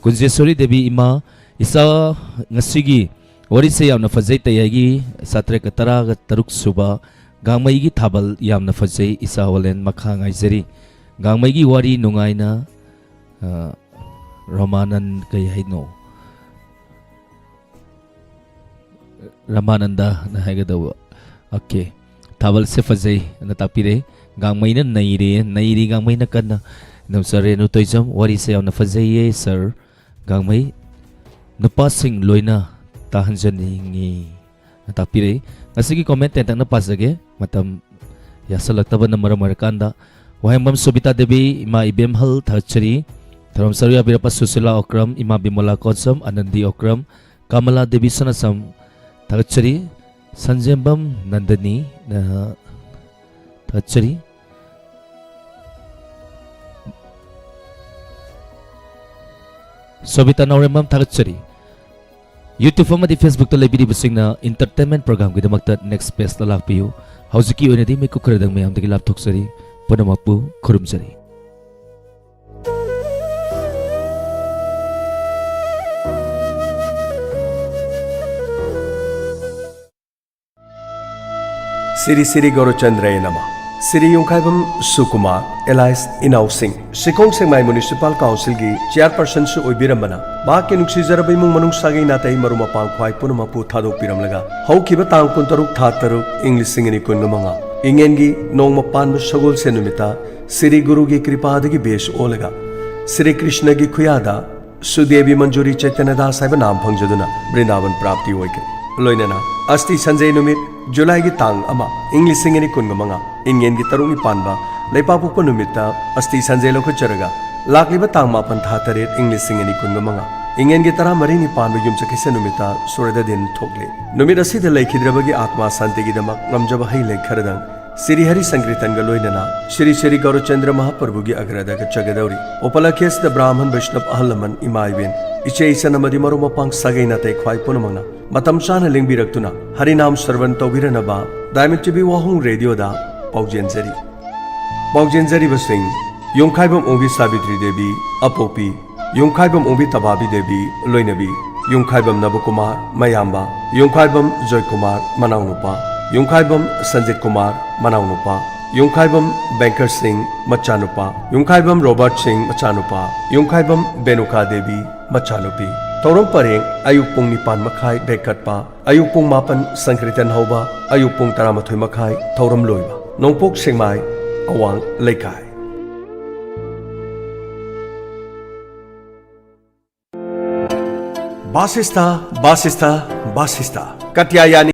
ꯀꯨꯟꯖꯦꯁꯣꯔꯤ ꯗꯦꯕꯤ ꯏꯃꯥ, ꯏꯆꯥ, ꯉꯁꯤꯒꯤ ꯋꯥꯔꯤꯁꯦ ꯌꯥꯝꯅ ꯐꯖꯩ꯫ ꯇꯌꯥꯏꯒꯤ ꯁꯥꯇ꯭ꯔ ꯇꯔꯥꯒ ꯇꯔꯨꯛ ꯁꯨꯕ ꯒꯥꯡꯃꯩꯒꯤ ꯊꯥꯕꯜ ꯌꯥꯝꯅ ꯐꯖꯩ꯫ ꯏꯆꯥ ꯋꯥꯂꯦꯟ ꯃꯈꯥ ꯉꯥꯏꯖꯔꯤ꯫ ꯒꯥꯡꯃꯩꯒꯤ ꯋꯥꯔꯤ ꯅꯨꯡꯉꯥꯏꯅ, ꯑ, ꯔꯃꯥꯅꯟ ꯀꯩ ꯍꯥꯏꯅꯣ? ꯔꯃꯥꯅꯟꯗꯅ ꯍꯥꯏꯒꯗꯧꯕ꯫ ꯑꯣꯀꯦ꯫ ꯊꯥꯕꯜꯁꯦ ꯐꯖꯩ ꯑꯅ ꯇꯥꯛꯄꯤꯔꯦ꯫ ꯒꯥꯡꯃꯩꯅ ꯅꯩꯔꯦ, ꯅꯩꯔꯤ ꯒꯥꯡꯃꯩꯅ ꯀꯟꯅ꯫ ꯅꯧꯆꯥ ꯔꯦꯅꯨ ꯇꯣꯏꯖꯝ, ꯋꯥꯔꯤꯁꯦ ꯌꯥꯝꯅ ꯐꯖꯩꯌꯦ ꯁꯥꯔ꯫ ꯒꯥꯡꯃꯩ ꯅꯨꯄꯥꯁꯤꯡ ꯂꯣꯏꯅ ꯇꯥꯍꯟꯖꯅꯤꯡꯉꯤ꯫ ꯇꯥꯛꯄꯤꯔꯛꯏ꯫ ꯉꯁꯤꯒꯤ ꯀꯣꯃꯦꯟ ꯇꯦꯟꯇꯛꯅ ꯄꯥꯖꯒꯦ, ꯃꯇꯝ ꯌꯥꯁꯜꯂꯛꯇꯕꯅ ꯃꯔꯝ ꯑꯣꯏꯔꯀꯥꯟꯗ꯫ ꯋꯥꯍꯦꯡꯕꯝ ꯁꯣꯕꯤꯇꯥ ꯗꯦꯕꯤ, ꯏꯃꯥ ꯏꯕꯦꯝꯍꯜ ꯊꯥꯒꯠꯆꯔꯤ꯫ ꯊꯧꯔꯝ ꯁꯔꯨꯛ ꯌꯥꯕꯤꯔꯛꯄ ꯁꯨꯁꯤꯂꯥ ꯑꯣꯀ꯭ꯔꯝ, ꯏꯃꯥ ꯕꯤꯃꯣꯂꯥ ꯀꯣꯟꯁꯝ, ꯑꯅꯟꯗꯤ ꯑꯣꯀ꯭ꯔꯝ, ꯀꯃꯂꯥ ꯗꯦꯕꯤ ꯁꯅꯥꯁꯝ ꯊꯥꯒꯠꯆꯔꯤ꯫ ꯁꯟꯖꯦꯝꯕꯝ ꯅꯟꯗꯅꯤ, ꯑ, ꯊꯥꯒꯠꯆꯔꯤ꯫ ꯁꯣꯕꯤꯇꯥ ꯅꯥꯎꯔꯦꯝꯕꯝ ꯊꯥꯒꯠꯆꯔꯤ꯫ YouTube ꯑꯃꯗꯤ Facebook ꯇ ꯂꯩꯕꯤꯔꯤꯕꯁꯤꯡꯅ entertainment program ꯒꯤꯗꯃꯛꯇ next page ꯇ ꯂꯥꯛꯄꯤꯌꯨ꯫ ꯍꯧꯖꯤꯛꯀꯤ ꯑꯣꯏꯅꯗꯤ ꯃꯤꯀꯨꯞ ꯈꯔꯗꯪ ꯃꯌꯥꯝꯗꯒꯤ ꯂꯥꯞꯊꯣꯛꯆꯔꯤ꯫ ꯄꯨꯝꯅꯃꯛꯄꯨ ꯈꯨꯔꯨꯝꯖꯔꯤ꯫ ꯁꯤꯔꯤ ꯁꯤꯔꯤ ꯒꯧꯔꯆꯟꯗ꯭ꯔꯌ ꯅꯃ꯫ ꯁꯤꯔꯤ ꯌꯣꯡꯈꯥꯏꯕꯝ ꯁꯨꯀꯨꯃꯥꯔ alias ꯏꯅꯥꯎꯁꯤꯡ, ꯁꯤꯈꯣꯡ ꯁꯦꯛꯃꯥꯏ Municipal Council ꯒꯤ chairperson ꯁꯨ ꯑꯣꯏꯕꯤꯔꯝꯕꯅ, ꯃꯍꯥꯛꯀꯤ ꯅꯨꯡꯁꯤꯖꯔꯕ ꯏꯃꯨꯡ ꯃꯅꯨꯡ, ꯁꯥꯒꯩ ꯅꯥꯇꯩ, ꯃꯔꯨꯞ ꯃꯄꯥꯡ ꯈ꯭ꯋꯥꯏ ꯄꯨꯝꯅꯃꯛꯄꯨ ꯊꯥꯗꯣꯛꯄꯤꯔꯝꯂꯒ, ꯍꯧꯈꯤꯕ ꯇꯥꯡ ꯀꯨꯟꯇꯔꯨꯛ ꯊꯥ ꯇꯔꯨꯛ, ꯏꯪ ꯂꯤꯁꯤꯡ ꯑꯅꯤ ꯀꯨꯟꯒ ꯃꯉꯥ, ꯏꯉꯦꯟꯒꯤ ꯅꯣꯡꯃ ꯄꯥꯟꯕ ꯁꯒꯣꯜꯁꯦꯟ ꯅꯨꯃꯤꯠꯇ ꯁꯤꯔꯤ ꯒꯨꯔꯨꯒꯤ ꯀ꯭ꯔꯤꯄꯥꯗꯒꯤ ꯕꯦꯁ ꯑꯣꯜꯂꯒ, ꯁꯤꯔꯤ ꯀ꯭ꯔꯤꯁꯅꯒꯤ ꯈꯨꯌꯥꯗ ꯁꯨꯗꯦꯕꯤ ꯃꯟꯖꯨꯔꯤ ꯆꯩꯇꯟꯌ ꯗꯥꯁ ꯍꯥꯏꯕ ꯅꯥꯝ ꯐꯪꯖꯗꯨꯅ ꯕ꯭ꯔꯤꯟꯗꯥꯕꯟ ꯄ꯭ꯔꯥꯞꯇꯤ ꯑꯣꯏꯈ꯭ꯔꯦ꯫ ꯂꯣꯏꯅꯅ ꯑꯁꯇꯤ ꯁꯟꯖꯦ ꯅꯨꯃꯤꯠ, ꯖꯨꯂꯥꯏꯒꯤ ꯇꯥꯡ ꯑꯃ, ꯏꯪ ꯂꯤꯁꯤꯡ ꯑꯅꯤ ꯀꯨꯟꯒ ꯃꯉꯥ, ꯏꯪꯉꯦꯟꯒꯤ ꯇꯔꯨꯛꯅꯤ ꯄꯥꯟꯕ ꯂꯩꯄꯥꯛꯄꯣꯛꯄ ꯅꯨꯃꯤꯠꯇ ꯑꯁꯇꯤ ꯁꯟꯖꯦ ꯂꯧꯈꯠꯆꯔꯒ, ꯂꯥꯛꯂꯤꯕ ꯇꯥꯡ ꯃꯥꯄꯟ ꯊꯥ ꯇꯔꯦꯠ, ꯏꯪ ꯂꯤꯁꯤꯡ ꯑꯅꯤ ꯀꯨꯟꯒ ꯃꯉꯥ, ꯏꯪꯉꯦꯟꯒꯤ ꯇꯔꯥꯃꯔꯤꯅꯤ ꯄꯥꯟꯕ ꯌꯨꯝꯁꯀꯩꯁ ꯅꯨꯃꯤꯠꯇ ꯁꯨꯔꯗ ꯗꯤꯟ ꯊꯣꯛꯂꯦ꯫ ꯅꯨꯃꯤꯠ ꯑꯁꯤꯗ ꯂꯩꯈꯤꯗ꯭ꯔꯕꯒꯤ ꯑꯥꯠꯃꯥ ꯁꯥꯟꯇꯤꯒꯤꯗꯃꯛ ꯉꯝꯖꯕ ꯍꯩ ꯂꯩ ꯈꯔꯗꯪ ꯁꯤꯔꯤ ꯍꯔꯤ ꯁꯪꯀ꯭ꯔꯤꯇꯟꯒ ꯂꯣꯏꯅꯅ ꯁꯤꯔꯤ ꯁꯤꯔꯤ ꯒꯧꯔꯆꯟꯗ꯭ꯔ ꯃꯍꯥꯄ꯭ꯔꯚꯨꯒꯤ ꯑꯒ꯭ꯔꯗ ꯀꯠꯆꯒꯗꯧꯔꯤ꯫ ꯎꯄꯂꯈ꯭ꯌꯁꯤꯗ ꯕ꯭ꯔꯥꯍꯃꯟ ꯕꯩꯁꯅꯕ ꯑꯍꯜ ꯂꯃꯟ, ꯏꯃꯥ ꯏꯕꯦꯟ, ꯏꯆꯦ ꯏꯆꯟ ꯑꯃꯗꯤ ꯃꯔꯨꯞ ꯃꯄꯥꯡ ꯁꯥꯒꯩ ꯅꯥꯇꯩ ꯈ꯭ꯋꯥꯏ ꯄꯨꯝꯅꯃꯛꯅ ꯃꯇꯝ ꯆꯥꯅ ꯂꯦꯡꯕꯤꯔꯛꯇꯨꯅ ꯍꯔꯤꯅꯥꯝ ꯁ꯭ꯔꯕꯟ ꯇꯧꯕꯤꯔꯅꯕ ꯗꯥꯏꯃꯟ ꯇꯤ ꯚꯤ ꯋꯥꯍꯣꯡ ꯔꯦꯗꯤꯑꯣꯗ ꯄꯥꯎꯖꯦꯟꯖꯔꯤ꯫ ꯄꯥꯎꯖꯦꯟꯖꯔꯤꯕꯁꯤꯡ: ꯌꯣꯡꯈꯥꯏꯕꯝ ꯑꯣꯡꯕꯤ ꯁꯥꯕꯤꯇ꯭ꯔꯤ ꯗꯦꯕꯤ, ꯑꯄꯣꯛꯄꯤ ꯌꯨꯝꯈꯥꯏꯕꯝ ꯑꯣꯡꯕꯤ ꯇꯕꯥꯕꯤ ꯗꯦꯕꯤ ꯂꯣꯏꯅꯕꯤ, ꯌꯨꯝꯈꯥꯏꯕꯝ ꯅꯕꯀꯨꯃꯥꯔ ꯃꯌꯥꯝꯕ, ꯌꯨꯝꯈꯥꯏꯕꯝ ꯖꯣꯏꯀꯨꯃꯥꯔ ꯃꯅꯥꯎꯅꯨꯄꯥ, ꯌꯨꯝꯈꯥꯏꯕꯝ ꯁꯟꯖꯤꯠ ꯀꯨꯃꯥꯔ ꯃꯅꯥꯎꯅꯨꯄꯥ, ꯌꯨꯝꯈꯥꯏꯕꯝ ꯕꯦꯡꯀꯔ ꯁꯤꯡ ꯃꯆꯥꯅꯨꯄꯥ, ꯌꯨꯝꯈꯥꯏꯕꯝ ꯔꯣꯕꯥꯔꯠ ꯁꯤꯡ ꯃꯆꯥꯅꯨꯄꯥ, ꯌꯨꯝꯈꯥꯏꯕꯝ ꯕꯦꯅꯨꯀꯥ ꯗꯦꯕꯤ ꯃꯆꯥꯅꯨꯄꯤ꯫ ꯊꯧꯔꯝ ꯄꯔꯦꯡ ꯑꯌꯨꯛ ꯄꯨꯡ ꯅꯤꯄꯥꯟ ꯃꯈꯥꯏ ꯕꯦꯡꯀꯠꯄ, ꯑꯌꯨꯛ ꯄꯨꯡ ꯃꯥꯄꯟ ꯁꯪꯀ꯭ꯔꯤꯇꯟ ꯍꯧꯕ, ꯑꯌꯨꯛ ꯄꯨꯡ ꯇꯔꯥꯃꯥꯊꯣꯏ ꯃꯈꯥꯏ ꯊꯧꯔꯝ ꯂꯣꯏꯕ꯫ ꯅꯣꯡꯄꯣꯛ ꯁꯦꯛꯃꯥꯏ ꯑꯋꯥꯡ ꯂꯩꯀꯥꯏ꯫ ꯕꯥꯁꯤꯁꯇꯥ, ꯕꯥꯁꯤꯁꯇꯥ, ꯕꯥꯁꯤꯁꯇꯥ꯫ ꯀꯇ꯭ꯌꯥꯌꯥꯅꯤ꯫